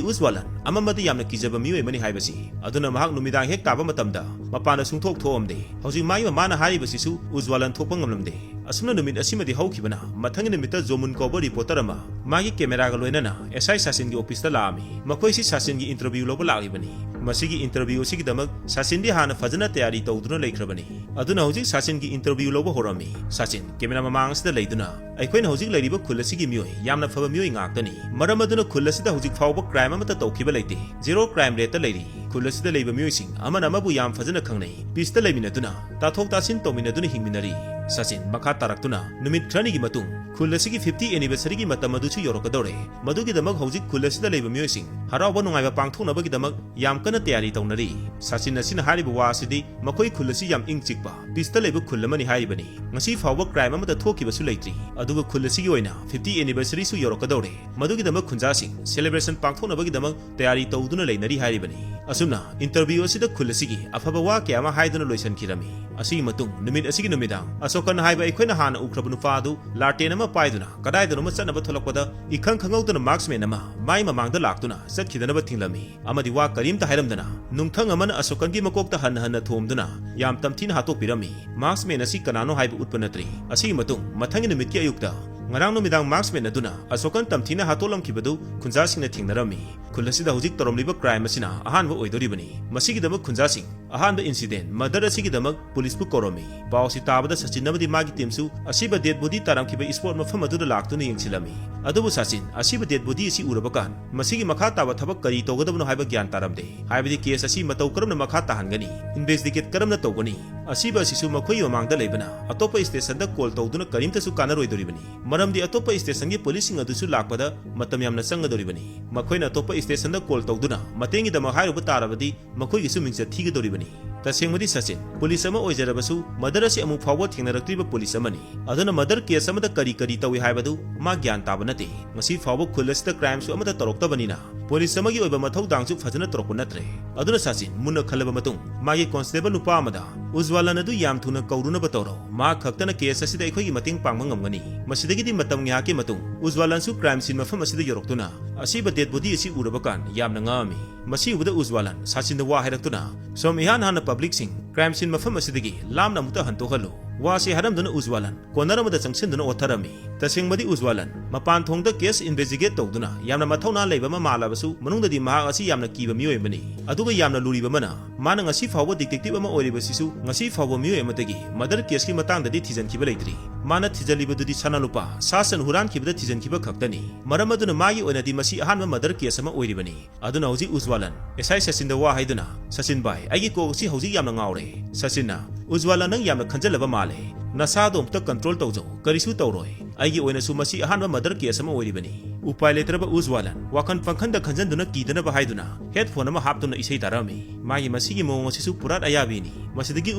ꯎꯖꯋꯥꯂꯟ ꯑꯃꯃꯗꯤ ꯌꯥꯝꯅ ꯀꯤꯖꯕ ꯃꯤꯑꯣꯏ ꯑꯃꯅꯤ ꯍꯥꯏꯕꯁꯤ꯫ ꯑꯗꯨꯅ ꯃꯍꯥꯛ ꯅꯨꯃꯤꯗꯥꯡ ꯍꯦꯛ ꯇꯥꯕ ꯃꯇꯝꯗ ꯃꯄꯥꯟꯗ ꯁꯨꯡꯊꯣꯛ ꯊꯣꯛꯑꯝꯗꯦ꯫ ꯍꯧꯖꯤꯛ ꯃꯥꯒꯤ ꯃꯃꯥꯅ ꯍꯥꯏꯔꯤꯕꯁꯤꯁꯨ ꯎꯖꯋꯥꯂꯟ ꯊꯣꯛꯄ ꯉꯝꯂꯝꯗꯦ꯫ ꯑꯁꯨꯝꯅ ꯅꯨꯃꯤꯠ ꯑꯁꯤꯃꯗꯤ ꯍꯧꯈꯤꯕꯅ, ꯃꯊꯪꯒꯤ ꯅꯨꯃꯤꯠꯇ ꯖꯣꯃꯨꯟ ꯀꯧꯕ ꯔꯤꯄꯣꯔꯇꯔ ꯑꯃ ꯃꯥꯒꯤ ꯀꯦꯃꯦꯔꯥꯒ ꯂꯣꯏꯅꯅ ꯑꯦꯁ ꯑꯥꯏ ꯁꯥꯆꯤꯟꯒꯤ ꯑꯣꯐꯤꯁꯇ ꯂꯥꯛꯑꯝꯃꯤ꯫ ꯃꯈꯣꯏꯁꯤ ꯁꯥꯆꯤꯟꯒꯤ ꯏꯟꯇꯔꯚ꯭ꯌꯨ ꯂꯧꯕ ꯂꯥꯛꯂꯤꯕꯅꯤ꯫ ꯃꯁꯤꯒꯤ ꯏꯟꯇꯔꯚ꯭ꯌꯨ ꯑꯁꯤꯒꯤꯗꯃꯛ ꯁꯥꯆꯤꯟꯗꯤ ꯍꯥꯟꯅ ꯐꯖꯅ ꯇꯌꯥꯔꯤ ꯇꯧꯗꯨꯅ ꯂꯩꯈ꯭ꯔꯕꯅꯤ꯫ ꯑꯗꯨꯅ ꯍꯧꯖꯤꯛ ꯁꯥꯆꯤꯟꯒꯤ ꯏꯟꯇꯔꯚ꯭ꯌꯨ ꯂꯧꯕ ꯍꯧꯔꯝꯃꯤ꯫ ꯁꯥꯆꯤꯟ, ꯀꯦꯃꯦꯔꯥ ꯃꯃꯥꯡ ꯑꯁꯤꯗ ꯂꯩꯗꯨꯅ, ꯑꯩꯈꯣꯏꯅ ꯍꯧꯖꯤꯛ ꯂꯩꯔꯤꯕ ꯈꯨꯜ ꯑꯁꯤꯒꯤ ꯃꯤꯑꯣꯏ ꯌꯥꯝꯅ ꯐꯕ ꯃꯤꯑꯣꯏ ꯉꯥꯛꯇꯅꯤ꯫ ꯃꯔꯝ ꯑꯗꯨꯅ ꯈꯨꯜ ꯑꯁꯤꯗ ꯍꯧꯖꯤꯛ ꯐꯥꯎꯕ ꯀ꯭ꯔꯥꯏꯝ ꯑꯃꯠꯇ ꯇꯧꯈꯤꯕ ꯂꯩꯇꯦ꯫ ꯖꯦꯔꯣ ꯀ꯭ꯔꯥꯏꯝ ꯔꯦꯠꯇ ꯂꯩꯔꯤ꯫ ꯈꯨꯜ ꯑꯁꯤꯗ ꯂꯩꯕ ꯃꯤꯑꯣꯏꯁꯤꯡ ꯑꯃꯅ ꯑꯃꯕꯨ ꯌꯥꯝ ꯐꯖꯅ ꯈꯪꯅꯩ꯫ ꯄꯤꯁꯇ ꯂꯩꯃꯤꯟꯅꯗꯨꯅ, ꯇꯥꯊꯣꯛ ꯇꯥꯁꯤꯟ ꯇꯧꯃꯤꯟꯅꯗꯨꯅ ꯍꯤꯡꯃꯤꯟꯅꯔꯤ꯫ ꯁꯥꯆꯤꯟ ꯃꯈꯥ ꯇꯥꯔꯛꯇꯨꯅ, ꯅꯨꯃꯤꯠ ꯈꯔꯅꯤꯒꯤ ꯃꯇꯨꯡ ꯈꯨꯜ ꯑꯁꯤꯒꯤ ꯐꯤꯐꯇꯤ ꯑꯦꯅꯤꯚꯔꯁꯔꯤꯒꯤ ꯃꯇꯝ ꯑꯗꯨꯁꯨ ꯌꯧꯔꯛꯀꯗꯧꯔꯦ꯫ ꯃꯗꯨꯒꯤꯗꯃꯛ ꯍꯧꯖꯤꯛ ꯈꯨꯜ ꯑꯁꯤꯗ ꯂꯩꯕ ꯃꯤꯑꯣꯏꯁꯤꯡ ꯍꯔꯥꯎꯕ ꯅꯨꯡꯉꯥꯏꯕ ꯄꯥꯡꯊꯣꯛꯅꯕꯒꯤꯗꯃꯛ ꯌꯥꯝ ꯀꯟꯅ ꯇꯌꯥꯔꯤ ꯇꯧꯅꯔꯤ꯫ ꯁꯥꯆꯤꯟ ꯑꯁꯤꯅ ꯍꯥꯏꯔꯤꯕ ꯋꯥ ꯑꯁꯤꯗꯤ ꯃꯈꯣꯏ ꯈꯨꯜ ꯑꯁꯤ ꯌꯥꯝ ꯏꯪ ꯆꯤꯛꯄ, ꯄꯤꯁꯇ ꯂꯩꯕ ꯈꯨꯜ ꯑꯃꯅꯤ ꯍꯥꯏꯔꯤꯕꯅꯤ꯫ ꯉꯁꯤ ꯐꯥꯎꯕ ꯀ꯭ꯔꯥꯏꯝ ꯑꯃꯠꯇ ꯊꯣꯛꯈꯤꯕꯁꯨ ꯂꯩꯇ꯭ꯔꯤ꯫ ꯑꯗꯨꯒ ꯈꯨꯜ ꯑꯁꯤꯒꯤ ꯑꯣꯏꯅ ꯐꯤꯐꯇꯤ ꯑꯦꯅꯤꯚꯔꯁꯔꯤꯁꯨ ꯌꯧꯔꯛꯀꯗꯧꯔꯦ꯫ ꯃꯗꯨꯒꯤꯗꯃꯛ ꯈꯨꯟꯖꯥꯁꯤꯡ ꯁꯦꯂꯦꯕ꯭ꯔꯦꯁꯟ ꯄꯥꯡꯊꯣꯛꯅꯕꯒꯤꯗꯃꯛ ꯇꯌꯥꯔꯤ ꯇꯧꯗꯨꯅ ꯂꯩꯅꯔꯤ ꯍꯥꯏꯔꯤꯕꯅꯤ꯫ ꯑꯁꯨꯝꯅ ꯏꯟꯇꯔꯚ꯭ꯌꯨ ꯑꯁꯤꯗ ꯈꯨꯜ ꯑꯁꯤꯒꯤ ꯑꯐꯕ ꯋꯥ ꯀꯌꯥ ꯑꯃ ꯍꯥꯏꯗꯨꯅ ꯂꯣꯏꯁꯤꯟꯈꯤꯔꯝꯃꯤ꯫ ꯑꯁꯤꯒꯤ ꯃꯇꯨꯡ ꯅꯨꯃꯤꯠ ꯑꯁꯤꯒꯤ ꯅꯨꯃꯤꯗꯥꯡ ꯑꯁꯣꯀꯟ ꯍꯥꯏꯕ ꯑꯩꯈꯣꯏꯅ ꯍꯥꯟꯅ ꯎꯈ꯭ꯔꯕ ꯅꯨꯄꯥ ꯑꯗꯨ ꯂꯥꯇꯦꯟ ꯑꯃ ꯄꯥꯏꯗꯨꯅ ꯀꯗꯥꯏꯗꯅꯣꯃ ꯆꯠꯅꯕ ꯊꯣꯛꯂꯛꯄꯗ, ꯏꯈꯪ ꯈꯪꯍꯧꯗꯅ ꯃꯥꯛꯁꯃꯦꯟ ꯑꯃ ꯃꯥꯏ ꯃꯃꯥꯡꯗ ꯂꯥꯛꯇꯨꯅ ꯆꯠꯈꯤꯗꯅꯕ ꯊꯤꯡꯂꯝꯃꯤ꯫ ꯑꯃꯗꯤ ꯋꯥ ꯀꯔꯤꯝꯇ ꯍꯥꯏꯔꯝꯗꯅ ꯅꯨꯡꯊꯪ ꯑꯃꯅ ꯑꯁꯣꯀꯟꯒꯤ ꯃꯀꯣꯛꯇ ꯍꯟꯅ ꯍꯟꯅ ꯊꯣꯝꯗꯨꯅ ꯌꯥꯝ ꯇꯝꯊꯤꯅ ꯍꯥꯠꯇꯣꯛꯄꯤꯔꯝꯃꯤ꯫ ꯃꯥꯛꯁꯃꯦꯟ ꯑꯁꯤ ꯀꯅꯥꯅꯣ ꯍꯥꯏꯕ ꯎꯠꯄ ꯅꯠꯇ꯭ꯔꯤ꯫ ꯑꯁꯤꯒꯤ ꯃꯇꯨꯡ ꯃꯊꯪꯒꯤ ꯅꯨꯃꯤꯠꯀꯤ ꯑꯌꯨꯛꯇ ꯉꯔꯥꯡ ꯅꯨꯃꯤꯗꯥꯡ ꯃꯥꯛꯁꯃꯦꯟ ꯑꯗꯨꯅ ꯑꯁꯣꯀꯟ ꯇꯝꯊꯤꯅ ꯍꯥꯠꯇꯣꯛꯂꯝꯈꯤꯕꯗꯨ ꯈꯨꯟꯖꯥꯁꯤꯡꯅ ꯊꯦꯡꯅꯔꯝꯃꯤ꯫ ꯈꯨꯜ ꯑꯁꯤꯗ ꯍꯧꯖꯤꯛ ꯇꯧꯔꯝꯂꯤꯕ ꯀ꯭ꯔꯥꯏꯝ ꯑꯁꯤꯅ ꯑꯍꯥꯟꯕ ꯑꯣꯏꯗꯣꯔꯤꯕꯅꯤ꯫ ꯃꯁꯤꯒꯤꯗꯃꯛ ꯈꯨꯟꯖꯥꯁꯤꯡ ꯑꯍꯥꯟꯕ ꯏꯟꯁꯤꯗꯦꯟ ꯃꯔꯗꯔ ꯑꯁꯤꯒꯤꯗꯃꯛ ꯄꯨꯂꯤꯁꯄꯨ ꯀꯧꯔꯝꯃꯤ꯫ ꯄꯥꯎ ꯑꯁꯤ ꯇꯥꯕꯗ ꯁꯆꯤꯟ ꯑꯃꯗꯤ ꯃꯥꯒꯤ ꯇꯤꯝꯁꯨ ꯑꯁꯤꯕ ꯗꯦꯗ ꯕꯣꯗꯤ ꯇꯥꯔꯝꯈꯤꯕ ꯏꯁꯄꯣꯠ ꯃꯐꯝ ꯑꯗꯨꯗ ꯂꯥꯛꯇꯨꯅ ꯌꯦꯡꯁꯤꯜꯂꯝꯃꯤ꯫ ꯑꯗꯨꯕꯨ ꯁꯆꯤꯟ ꯑꯁꯤꯕ ꯗꯦꯗ ꯕꯣꯗꯤ ꯑꯁꯤ ꯎꯔꯕ ꯀꯥꯟ ꯃꯁꯤꯒꯤ ꯃꯈꯥ ꯇꯥꯕ ꯊꯕꯛ ꯀꯔꯤ ꯇꯧꯒꯗꯕꯅꯣ ꯍꯥꯏꯕ ꯒ꯭ꯌꯥꯟ ꯇꯥꯔꯝꯗꯦ꯫ ꯍꯥꯏꯕꯗꯤ ꯀꯦꯁ ꯑꯁꯤ ꯃꯇꯧ ꯀꯔꯝꯅ ꯃꯈꯥ ꯇꯥꯍꯟꯒꯅꯤ, ꯏꯟꯚꯦꯁꯇꯤꯒꯦꯠ ꯀꯔꯝꯅ ꯇꯧꯒꯅꯤ? ꯑꯁꯤꯕ ꯑꯁꯤꯁꯨ ꯃꯈꯣꯏꯒꯤ ꯃꯃꯥꯡꯗ ꯂꯩꯕꯅ ꯑꯇꯣꯞꯄ ꯁ꯭ꯇꯦꯁꯟꯗ ꯀꯣꯜ ꯇꯧꯗꯨꯅ ꯀꯔꯤꯝꯇꯁꯨ ꯀꯥꯟꯅꯔꯣꯏꯗꯧꯔꯤꯕꯅꯤ꯫ ꯃꯔꯝꯗꯤ ꯑꯇꯣꯞꯄ ꯁ꯭ꯇꯦꯁꯟꯒꯤ ꯄꯨꯂꯤꯁꯁꯤꯡ ꯑꯗꯨꯁꯨ ꯂꯥꯛꯄꯗ ꯃꯇꯝ ꯌꯥꯝꯅ ꯆꯪꯒꯗꯧꯔꯤꯕꯅꯤ꯫ ꯃꯈꯣꯏꯅ ꯑꯇꯣꯞꯄ ꯁ꯭ꯇꯦꯁꯟꯗ ꯀꯣꯜ ꯇꯧꯗꯨꯅ ꯃꯇꯦꯡꯒꯤꯗꯃꯛ ꯍꯥꯏꯔꯨꯕ ꯇꯥꯔꯕꯗꯤ ꯃꯈꯣꯏꯒꯤꯁꯨ ꯃꯤꯡꯆꯠ ꯊꯤꯒꯗꯧꯔꯤꯕꯅꯤ꯫ ꯇꯁꯦꯡꯕꯗꯤ ꯁꯆꯤꯟ ꯄꯨꯂꯤꯁ ꯑꯃ ꯑꯣꯏꯖꯔꯕꯁꯨ ꯃꯔꯗꯔ ꯑꯁꯤ ꯑꯃꯨꯛ ꯐꯥꯎꯕ ꯊꯦꯡꯅꯔꯛꯇ꯭ꯔꯤꯕ ꯄꯨꯂꯤꯁ ꯑꯃꯅꯤ꯫ ꯑꯗꯨꯅ ꯃꯔꯗꯔ ꯀꯦꯁ ꯑꯃꯗ ꯀꯔꯤ ꯀꯔꯤ ꯇꯧꯏ ꯍꯥꯏꯕꯗꯨ ꯃꯥ ꯒ꯭ꯌꯥꯟ ꯇꯥꯕ ꯅꯠꯇꯦ꯫ ꯉꯁꯤ ꯐꯥꯎꯕ ꯈꯨꯜ ꯑꯁꯤꯗ ꯀ꯭ꯔꯥꯏꯝꯁꯨ ꯑꯃꯠꯇ ꯇꯧꯔꯛꯇꯕꯅꯤꯅ ꯄꯨꯂꯤꯁ ꯑꯃꯒꯤ ꯑꯣꯏꯕ ꯃꯊꯧꯗꯥꯡꯁꯨ ꯐꯖꯅ ꯇꯧꯔꯛꯄ ꯅꯠꯇ꯭ꯔꯦ꯫ ꯑꯗꯨꯅ ꯁꯆꯤꯟ ꯃꯨꯟꯅ ꯈꯜꯂꯕ ꯃꯇꯨꯡ ꯃꯥꯒꯤ ꯀꯣꯟꯁꯇꯦꯕꯜ ꯅꯨꯄꯥ ꯑꯃꯗ, "ꯎꯖꯋꯥꯂꯟ ꯑꯗꯨ ꯌꯥꯝ ꯊꯨꯅ ꯀꯧꯔꯨꯅꯕ ꯇꯧꯔꯣ꯫ ꯃꯥ ꯈꯛꯇꯅ ꯀꯦꯁ ꯑꯁꯤꯗ ꯑꯩꯈꯣꯏꯒꯤ ꯃꯇꯦꯡ ꯄꯥꯡꯕ ꯉꯝꯒꯅꯤ꯫" ꯃꯁꯤꯗꯒꯤꯗꯤ ꯃꯇꯝ ꯉꯥꯏꯍꯥꯛꯀꯤ ꯃꯇꯨꯡ ꯎꯖꯋꯥꯂꯟꯁꯨ ꯀ꯭ꯔꯥꯏꯝ ꯁꯤꯟ ꯃꯐꯝ ꯑꯁꯤꯗ ꯌꯧꯔꯛꯇꯨꯅ ꯑꯁꯤꯕ ꯗꯦꯗ ꯕꯣꯗꯤ ꯑꯁꯤ ꯎꯔꯕ ꯀꯥꯟ ꯌꯥꯝꯅ ꯉꯛꯑꯝꯃꯤ꯫ ꯃꯁꯤ ꯎꯕꯗ ꯎꯖꯋꯥꯂꯟ ꯁꯆꯤꯟꯗ ꯋꯥ ꯍꯥꯏꯔꯛꯇꯨꯅ, "ꯁꯣꯝ, ꯏꯍꯥꯟ ꯍꯥꯟꯅ ꯄꯕ꯭ꯂꯤꯛꯁꯤꯡ ꯀ꯭ꯔꯥꯏꯝ ꯁꯤꯟ ꯃꯐꯝ ꯑꯁꯤꯗꯒꯤ ꯂꯥꯞꯅ ꯑꯃꯨꯛꯇ ꯍꯟꯗꯣꯛꯍꯜꯂꯨ꯫ ꯋꯥꯁꯤ ꯍꯥꯏꯔꯝꯗꯨꯅ ꯎꯖꯋꯥꯂꯟ corner ꯑꯃꯗ ꯆꯪꯁꯤꯟꯗꯨꯅ ꯑꯣꯠꯊꯔꯝꯃꯤ꯫ ꯇꯁꯦꯡꯕꯗꯤ ꯎꯖꯋꯥꯂꯟ ꯃꯄꯥꯟ ꯊꯣꯡꯗ case investigate ꯇꯧꯗꯨꯅ ꯌꯥꯝꯅ ꯃꯊꯧꯅꯥ ꯂꯩꯕ ꯑꯃ ꯃꯥꯜꯂꯕꯁꯨ, ꯃꯅꯨꯡꯗꯗꯤ ꯃꯍꯥꯛ ꯑꯁꯤ ꯌꯥꯝꯅ ꯀꯤꯕ ꯃꯤꯑꯣꯏ ꯑꯃꯅꯤ, ꯑꯗꯨꯒ ꯌꯥꯝꯅ ꯂꯨꯔꯤꯕ ꯑꯃꯅ, ꯃꯥꯅ ꯉꯁꯤ ꯐꯥꯎꯕ detective ꯑꯃ ꯑꯣꯏꯔꯤꯕꯁꯤꯁꯨ ꯉꯁꯤ ꯐꯥꯎꯕ ꯃꯤꯑꯣꯏ ꯑꯃꯗꯒꯤ murder caseꯀꯤ ꯃꯇꯥꯡꯗꯗꯤ ꯊꯤꯖꯤꯟꯈꯤꯕ ꯂꯩꯇ꯭ꯔꯤ꯫ ꯃꯥꯅ ꯊꯤꯖꯤꯜꯂꯤꯕꯗꯨꯗꯤ ꯁꯅꯥ ꯂꯨꯄꯥ ꯁꯥꯁꯟ ꯍꯨꯔꯥꯟꯈꯤꯕꯗ ꯊꯤꯖꯤꯟꯈꯤꯕ ꯈꯛꯇꯅꯤ꯫ ꯃꯔꯝ ꯑꯗꯨꯅ ꯃꯥꯒꯤ ꯑꯣꯏꯅꯗꯤ ꯃꯁꯤ ꯑꯍꯥꯟꯕ murder case ꯑꯃ ꯑꯣꯏꯔꯤꯕꯅꯤ꯫ ꯑꯗꯨꯅ ꯍꯧꯖꯤꯛ ꯎꯖꯋꯥꯂꯟ S I ꯁꯆꯤꯟꯗ ꯋꯥ ꯍꯥꯏꯗꯨꯅ, "ꯁꯆꯤꯟ ꯚꯥꯏ, ꯑꯩꯒꯤ ꯀꯣꯛ ꯑꯁꯤ ꯍꯧꯖꯤꯛ ꯌꯥꯝꯅ ꯉꯥꯎꯔꯦ꯫" ꯁꯆꯤꯟꯅ, "ꯎꯖꯋꯥꯂꯟ, ꯅꯪ ꯌꯥꯝꯅ ꯈꯟꯖꯜꯂꯕ ꯃꯥꯜꯂꯦ꯫ ꯅꯁꯥꯗꯣ ꯑꯝꯇ control ꯇꯧꯖꯧ, ꯀꯔꯤꯁꯨ ꯇꯧꯔꯣꯏ꯫ ꯑꯩꯒꯤ ꯑꯣꯏꯅꯁꯨ ꯃꯁꯤ ꯑꯍꯥꯟꯕ murder case ꯑꯃ ꯑꯣꯏꯔꯤꯕꯅꯤ꯫" ꯎꯄꯥꯏ ꯂꯩꯇ꯭ꯔꯕ ꯎꯖꯋꯥꯂꯟ ꯋꯥꯈꯜ ꯄꯪꯈꯟꯗ ꯈꯟꯖꯟꯗꯨꯅ ꯀꯤꯗꯅꯕ ꯍꯥꯏꯗꯨꯅ headphone ꯑꯃ ꯍꯥꯞꯇꯨꯅ ꯏꯁꯩ ꯇꯥꯔꯝꯃꯤ꯫ ꯃꯥꯒꯤ ꯃꯁꯤꯒꯤ ꯃꯑꯣꯡ ꯑꯁꯤꯁꯨ ꯄꯨꯔꯥꯠ ꯑꯌꯥꯕꯤꯅꯤ꯫ ꯃꯁꯤꯗꯒꯤ